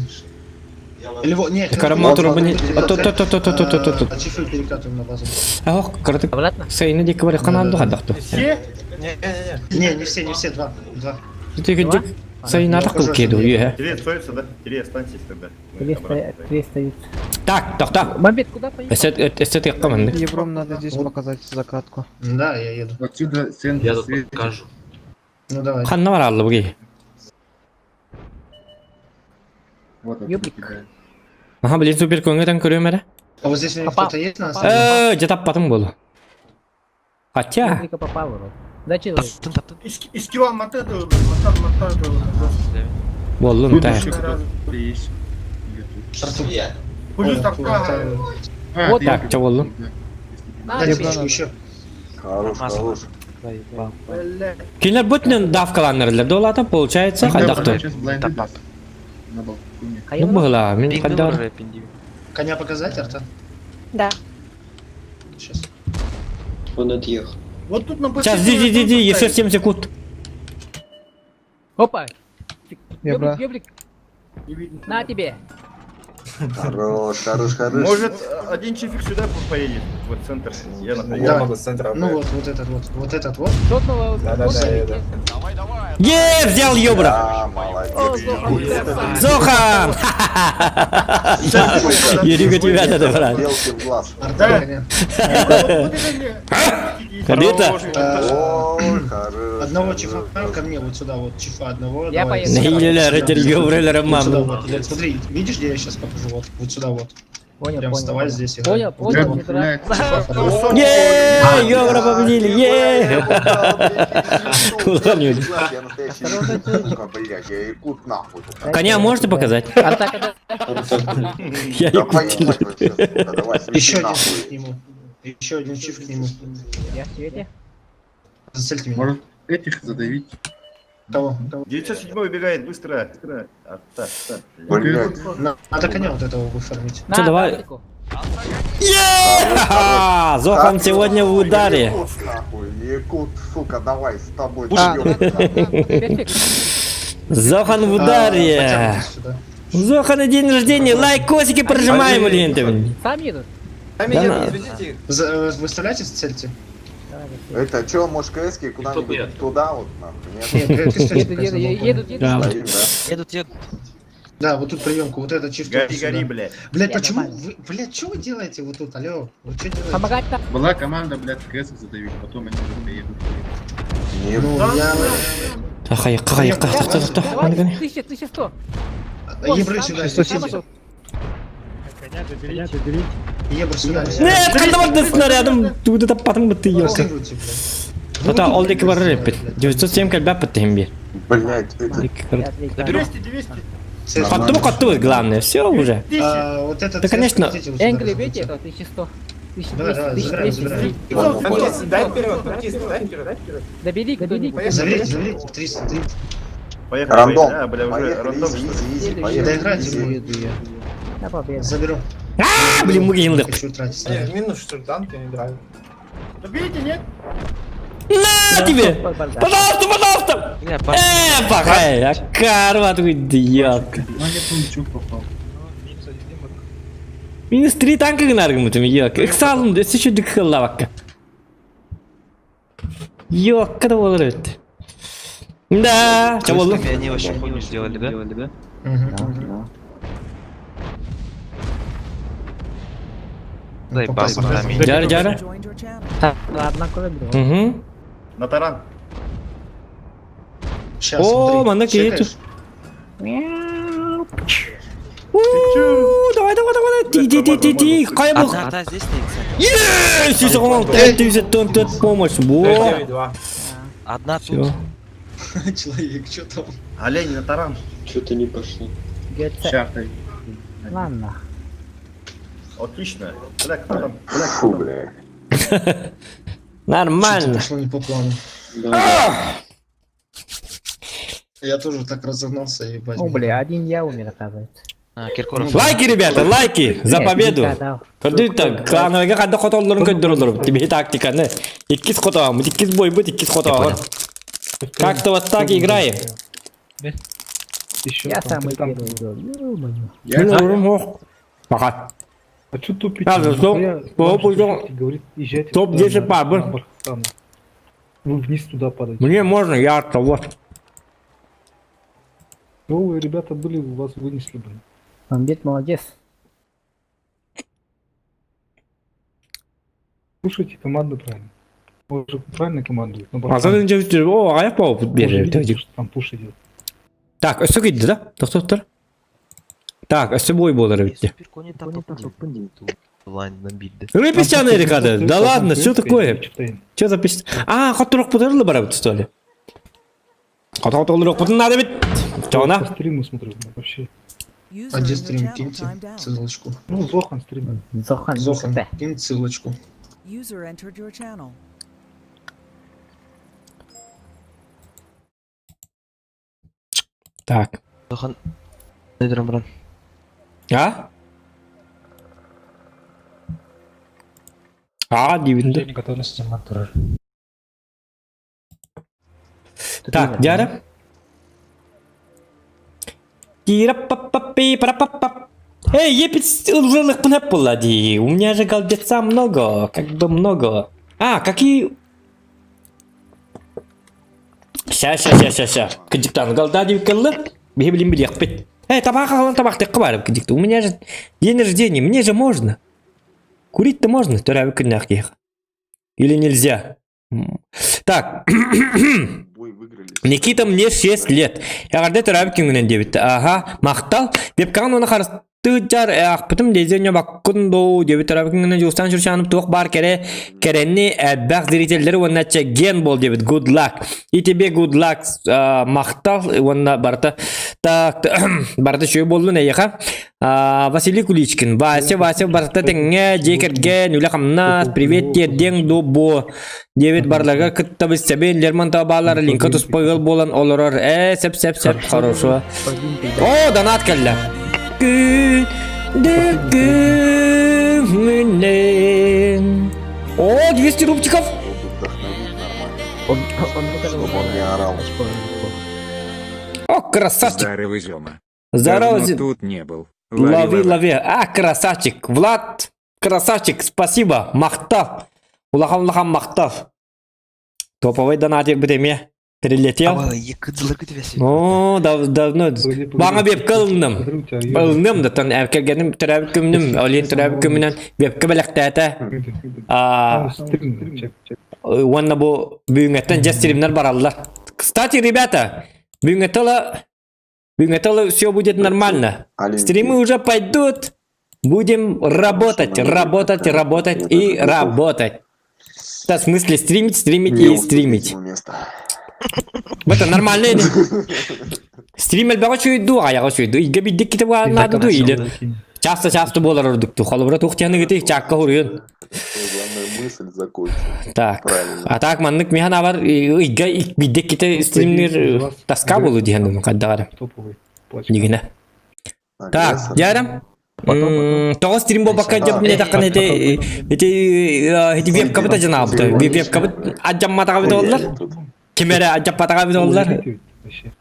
Или вот, нет. Карамон турубун. То то то то то то то то. А чифы перекатываем на базу. Ах, кырдык. Обратно? Сайны диэки бар канаан хадахту. Все? Не-не-не. Не, не все, не все, два. Два. Тиги сайына такыл кеду үйе. Тебе остается, да? Тебе останьтесь тогда. Мы Две обратно стоят. поедем. Две стоит. Так, тохта. Мамбет, куда поехал? Эсет эсет яккамын. Евром надо здесь показать закатку. Да, я еду. Отсюда центр Я тут светит. покажу. Ну давай. Ханна бар алды буги. Вот отсюда Ёбик. кидает. Аха, билин супер көңөтөн көрөм эре. А вот здесь у них Попал. кто-то есть на острове? Э, жатап батым болу. Хотя, Ёблика попал вроде. Да, че Таптын, таптын. Искива мата мата боллун Тут та. еще кто-то есть. Или тут? Артур. Плюс Ой, арта. Арта. А, Вот ты так, Ёбик. чё боллун? На, Дайте тебе. спичку еще. Хорош, Масло. хорош. Заебал. Кинер бутнен давкаланнарлар долата, получается, Ну, да, хадахту. Сейчас блайнды даст. На балконе. Ну была, мин Пингвин хаддар. уже, пиндив. Коня показать, Арта? Да. Сейчас. Он отъехал. Вот тут на Сейчас, ди, ди, ди, ди, еще 7 секунд. Опа! Евро. Ёблик, ёблик. На тебе. Хорош, хорош, хорош. Может, один чифик сюда поедет, вот в центр. Я на Да. могу с центра. Ну вот, вот этот вот. Вот этот вот. Сотного. Да-да-да, я иду. Давай, давай. Е, взял ёбра. Да, молодец. Зохан! Юрий, тебя это брат. Белки в глаз. Арта коня. Кадета? Ой, хорош. Одного хорош, чифа хорош. ко мне, вот сюда вот, чифа одного. Я давай. поеду. Нахилелер, этер ёбрелер Вот сюда маму. вот. Вот, смотри, видишь, где я сейчас покажу? Вот, вот сюда вот. Понял, Прям понял. вставай понял. здесь играй. Понял, понял, Вот не дурак. блядь. Е, ёбра победили, е! Куда Я настоящий сука, блядь, я якут нахуй. Коня можете показать? Арта, когда Я Да якут. поебать вообще, сука, давай, свети Еще один нахуй. чиф к нему. Еще один чиф к нему. я в свете. Зацельте меня. Может этих задавить? Кого? Кого? 907 убегает, быстро. Быстро. А, так, так. Блядь. Надо коня вот этого выформить. На, Чё, давай. Артику. Е! Зохан сегодня в ударе. Якут, нахуй, якут, сука, давай с тобой. А. ёбнуться. Перфект. Зохан в ударе. А, потянутесь сюда. Зохана день рождения, лайкосики прожимаем, блин. ты. Сами едут? Сами Да едут, на. извините. Выставляйте, цельте. Это чё, может, КСки куда-нибудь туда вот, нахуй, нет? Нет, Едут, едут, едут, едут. Да. Стоим, да? Едут, едут. Да, вот тут приемку, вот это чиф Гори, тоже сюда. гори, блядь. Блядь, Я почему нормально. вы, блядь, что вы делаете вот тут, алло? Вы что делаете? Помогать-то? Была команда, блядь, КС задавить, потом они уже приедут. Не, Ну, я... Хайыққа, хайыққа, тоқта, тоқта. Давайте, 1000, 1100. Ебры сюда, 170. Ебры сюда. Нет, қанда барды снарядым. Туды таппатың бітті, ёлка. Транслируйте, блядь. Тота, Ну, ол декі барыр еппет. 907 кәлбәп бітті хембе. блядь, это... 200, 200. Қатты бұл қатты бұл, главное, все уже. А, вот этот Да, конечно. Энгли, бейте этого, 1100. Давай, давай, 1200, забираем, 1200. Дай вперед, Баптист, дай вперед, дай вперед. Добери кто-нибудь. Заберите, заберите, 300, 300. Поехали, Рандом. поехали. А, бля, уже Поехали, рандом, изи, что ли? изи, изи, Да поехали. играйте, изи. будет. я. На победу. Заберу. А, блин, мы геймдық. Хочу тратить. снаряд. Минус что ли, танки не играю. Доберите, нет? На тебе! Пожалуйста, пожалуйста! Пахай, а карма твой идиотка. Ну, я помню, попал. Минус 3 танка гынаргым өтім, ёлка. Иксалым, өсі шүдік қылла баққа. Ёлка да болар өтті. Да, ча болды? Они вообще хуйню сделали, да? Мгм. Дай Попал бас, сюда. Жары, жары. Так, ладно, куда беру? Угу. На таран. Щас, О, смотри. манна Чекаешь? кейт. У, Давай, давай, давай, ти, ти, ти, ти, ти, қай бұл? Одна арта здесь стоит, Саня. Еее, сүйсі қомал, 404 помощь, во. 9-2. Одна тут. Всё. Человек, что там? Олень на таран. Что-то не пошло. ГЦ. Чарта. Ладно. Отлично. Бля, кто там? Бля, Фу, кто там? бля. Что-то Нормально. пошло не по плану. Я тоже так разогнался, ебать. О, бля, один я умер, оказывается. А, Киркоров. Лайки, ребята, лайки за Нет, победу. не гадал. Көрдүк клановыга қанда хотоллорун көндөрөлөр. Тебе тактиканы. Иккис хотоом, иккис бой бут, иккис хотоом. Как-то вот так играем. Еще Я там самый три танка. первый был. Ё-моё. Я Мен орым ох. Пока. А что тупите? А, ну, Нахуя топ, вам топ, же говорит, езжайте топ туда, 10 на- пабы. на Бархтану. Вы вниз туда падаете. Мне можно, я вот. Новые ребята были, вас вынесли, блин. Бомбит молодец. Слушайте команду правильно. Вы же правильно командует. На Азан Бархтану. инже о, аяк бау Вы же берер. видите, что там пуш идет. Так, өссө кийди да? Токтоп Так, өссө бой болар битти. Суперкони там набить, да? Ры песчаные рекады. Да ладно, что такое? Читаем. Что за пес... А, хотурок путарлы барабыт, что ли? Хотурок путун надо бит. По Чона? стриму смотрю, ну, вообще. А где стрим? Киньте ссылочку. Ну, Зохан стримит. Зохан. Зохан, ГЦ. кинь ссылочку. Так. Зохан. Дай брат. А? А, дивинді. Так, Диара. Тира-па-па-пи-пара-па-па. Эй, епец ылжылых пынапулади. У меня же голдеца много, как бы много. А, какие... Ща, ща, ща, ща, ща. Кадиктан голда дивкаллы. Бихи блин бит. Эй, табак алан табак тек барып кадикты. У меня же день рождения, мне же можно. Курить-то можно, төрәбі күннәк Или нельзя? Так. Бой выиграли. Никита, мне 6 лет. Яғарда төрәбі күнгінен дебітті. Ага, мақтал. Деп қаған оны қарысты жар ақпытым дезене баққын доу дебіт төрәбі күнгінен жуыстан жүршанып туық бар кере керенні әббәқ зрительдері оннача ген бол дебіт. Good luck. И тебе good luck. Мақтал онна барта. Так, барта шөй болдun эйха. Василий Куличкин. Вася, Вася, барта теңге, жекерген, үлі қамнас, привет терден до бо. Девет барларға кыттабыз сәбен Лермонтов балары линка туспайгыл болан олорор. Э, сеп, сеп, сеп, хорошо. О, донат келді. Күн, күнінен. О, 200 рубчиков. Буду вдохновить нормально, Он, он чтобы он не орал. О, красавчик. Здорово, Зёма. Здорово, Давно Зин. тут не был. Лови, лови. А, красавчик. Влад, красавчик, спасибо. Мақтал. Улахан, улахан, мақтал. Топовый донатик бітеме. Прилетел. О, давно. Баҥа бепка ылынным. Ылынным да тон кэргэним төрөөбүт күмнүм, Олин төрөөбүт күмүнэн бепка бэлэхтээтэ. А уонна бу бүгүҥҥэттэн дьэ стримнэр бараллар. Кстати, ребята, бүгүҥҥэттэн бүгүҥҥэттэн все будет нормально. Стримы уже пойдут. Будем работать, работать, работать и работать. Да, в смысле стримить, стримить и стримить. Это нормально. Стрим элбэҕи чуйду, айаҕа чуйду. Игэ биддик китеп наада ду или часто-часто буолар ордукту. Холобура туох тиһаныгыты чаакка хуруйун. Главное мысль закончить. Так. А так маннык михан авар ыйга биддик ките стримнер тоска болу диһаным каддагара. Нигина. Так, дьаарам. Тоҕо стрим буолбакка дьэ таххан ити ити ити вебкабыт ажанаабыт вебкабыт адьамматаҕа оллар ким эрэ адьаппатаҕа эбит оллар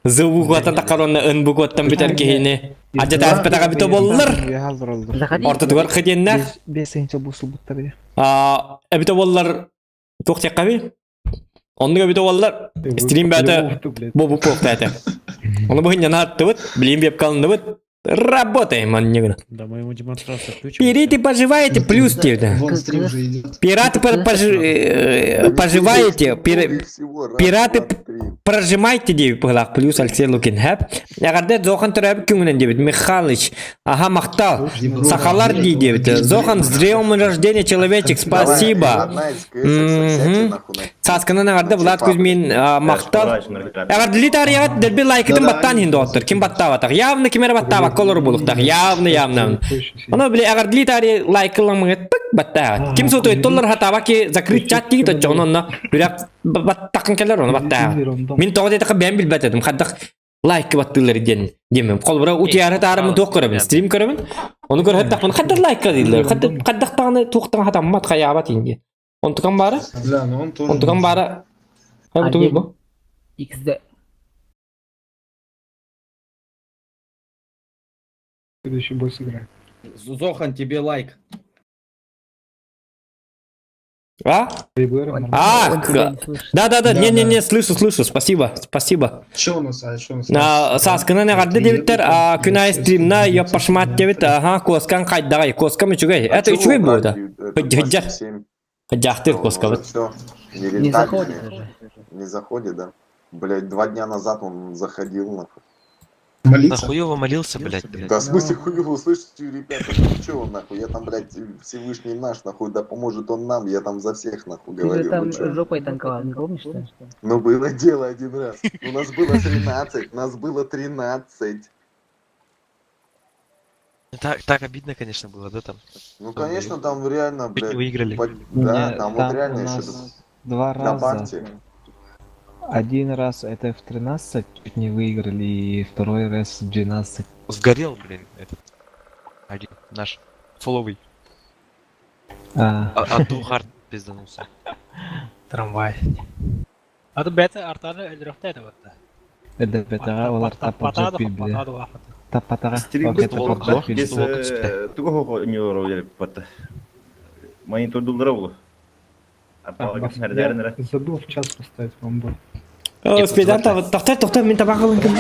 ЗУ-гуоттан таххар уонна НБ-гуоттан бүтэр киһини адьатааспатаҕа эбит боллар ортотугар хытиэннээх эбитэ боллар туох диэххэбий Оннук эбитэ буоллар, стрим бээтэ бу буолта этэ. Ону бу хинньана аттыбыт, билим вебка алынныбыт. Работаем, манньыгына. Да, мы ему демонстрацию включим. Пираты поживаете, плюс тебе. Вон стрим же идет. Пираты поживаете, пираты прожимайте деп пылақ плюс Алексей Лукин. Хэп. Эҕэрдэ Зохан төрөөбүт күҥүнэн диэбит Михалыч. Аха, махтал. Сахалар дии диэбит. Зохан, с днем рождения, человечек, спасибо. Сааскынан эҕэрдэ Влад Кузьмин махтал. Эҕэрдэлии таарыйаҕыт дэлби лайкытын баттаан иһин доҕоттор. Ким баттаабатах? Явно ким эрэ баттаабакка олору булуктах. Явно, явно. Оно били эҕэрдэлии таарыйа лайкыламмыгыт пык баттааҕыт. Ким сотуйттоллор хатаабаки закрыть чат диги точчоҕун онно үрэх баттахын кэлэр ону баттааҕыт. Мин тоҕо диэтэххэ бэйэм билбэт этим. Хаддах лайк баттыылар диэн диэмим. Холобура утуйаары таарымын туох көрөбүн, стрим көрөбүн. Ону көрө хаддар лайка дииллэр. Хаддах даҕаны туохтан хатаммат хайаабат инди. Онтукан баара? Да, но он тоже. Онтукан баара? Хайа бу бу? XD. Следующий бой сыграет. Зохан, тебе лайк. А? А, да, да, да, не, не, не, слышу, слышу, спасибо, спасибо. Че у нас, а что у нас? Сааскынан эҕэрдэ диэбиттэр, күн аайы стримна ёппашмат диэбит, аха, куоскан хайдаҕай, куоскам үчүгэй. Это үчүгэй буолда. Хыдьар. Хыдьахтыр куоскабыт. Все, Не заходит уже. Не заходит, да? Блять, 2 дня назад он заходил, нахуй. Молиться? Да хуёво молился, блядь, блядь. Да в смысле хуёво, слышите, ребята, ну чё нахуй, я там, блядь, Всевышний наш, нахуй, да поможет он нам, я там за всех, нахуй, Ты же говорил. там вы чё? жопой танковал, не помнишь, что ли? Ну было дело один раз. У нас было 13, нас было 13. Так, так обидно, конечно, было, да, там? Ну, конечно, там реально, Чуть блядь, не выиграли. Да, Не, там вот там реально у еще нас два на раза. парте. Один раз это в 13 чуть не выиграли, и второй раз в 12. Сгорел, блин, этот. Один, наш, фоловый. А, А, а хард пизданулся. Трамвай. А то бәті артаны өліріқті әді батта. это бетага олар таппатага таппатага Стрим без туго не батта. Монитор дулдыра булу. Забыл в час поставить вам бой. Успейдан тохтой, тохтой, мин табақ алын кім.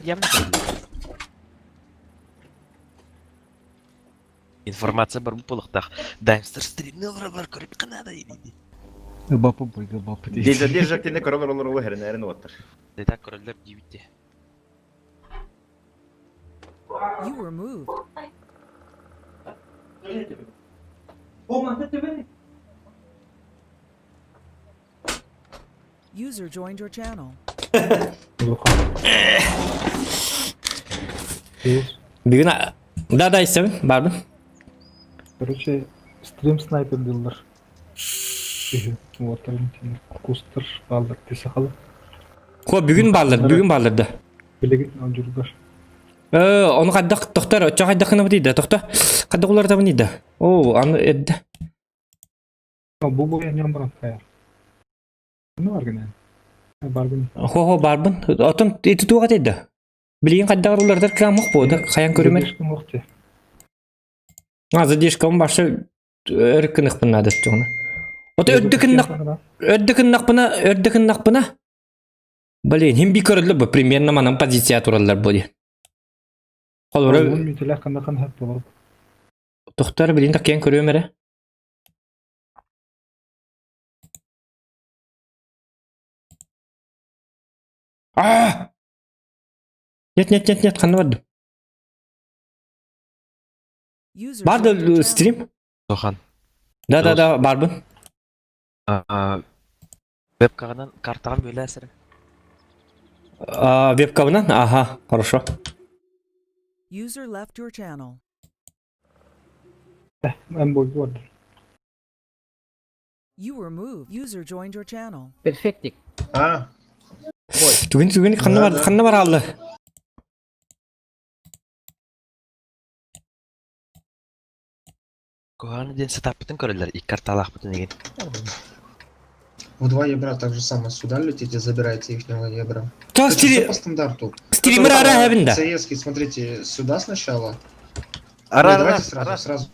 Явно Информация бар буолуохтаах. Даймстер стримни олорор көрүп канада диди. Бапы бойга бапы Дежа дежа тене королор олор хернерин оттар. Так короллер диибитте. You were moved. User joined your channel. Бүгүн да да истэбин, барбын. Короче, стрим снайпер дыллар. Вот, кустар, балдар, тесахалы. Ко бүгүн баалар, бүгүн баалар да. Билеген алжурдар. Э, ону хайдах тохтор, очо хайдах гына бит тохто. Хайдах улар табын да. О, аны эдде. Бу бу я баран каяр. Ну аргын. Барбын. Хо-хо барбын. Отон ити туга тедде. Билигин хайдах улардар кыамых бу да, хаян көрүмер. Задержкам охте. А, задержкам башы өркүнүк надо чоңна. Ото өрдө кыннахпына, өрдө кыннахпына. Блин, хим би көрөллөр бу, примерно манан позиция тураллар бу ди. Холобура, Он мүтелэх канахан хэп болор. тохтор билин таккен көрүөм эрэ. А! Нет, нет, нет, нет, ханна бардым. User Бар да joined your channel. стрим? Зохан. Да, да, да, барбын. Вебкаҕынан картаҕын бөлөөсөрө. А, вебкабынан? Ага, хорошо. User left your channel. Эн бой бар. You were moved. User joined your channel. Перфектик. А, Түгін түгін ханна бар, ханна бар алды. Куһаҕан диэн сатааппытын көрөллөр, икки карталаахпытын игин. в два ебра так же самое сюда летите, забирайте ихнего ебра. То Это всё стри... по стандарту. стример ара хэбин да. ЦС, смотрите, сюда сначала. Ара, Не, ара, давайте сразу, ара. сразу.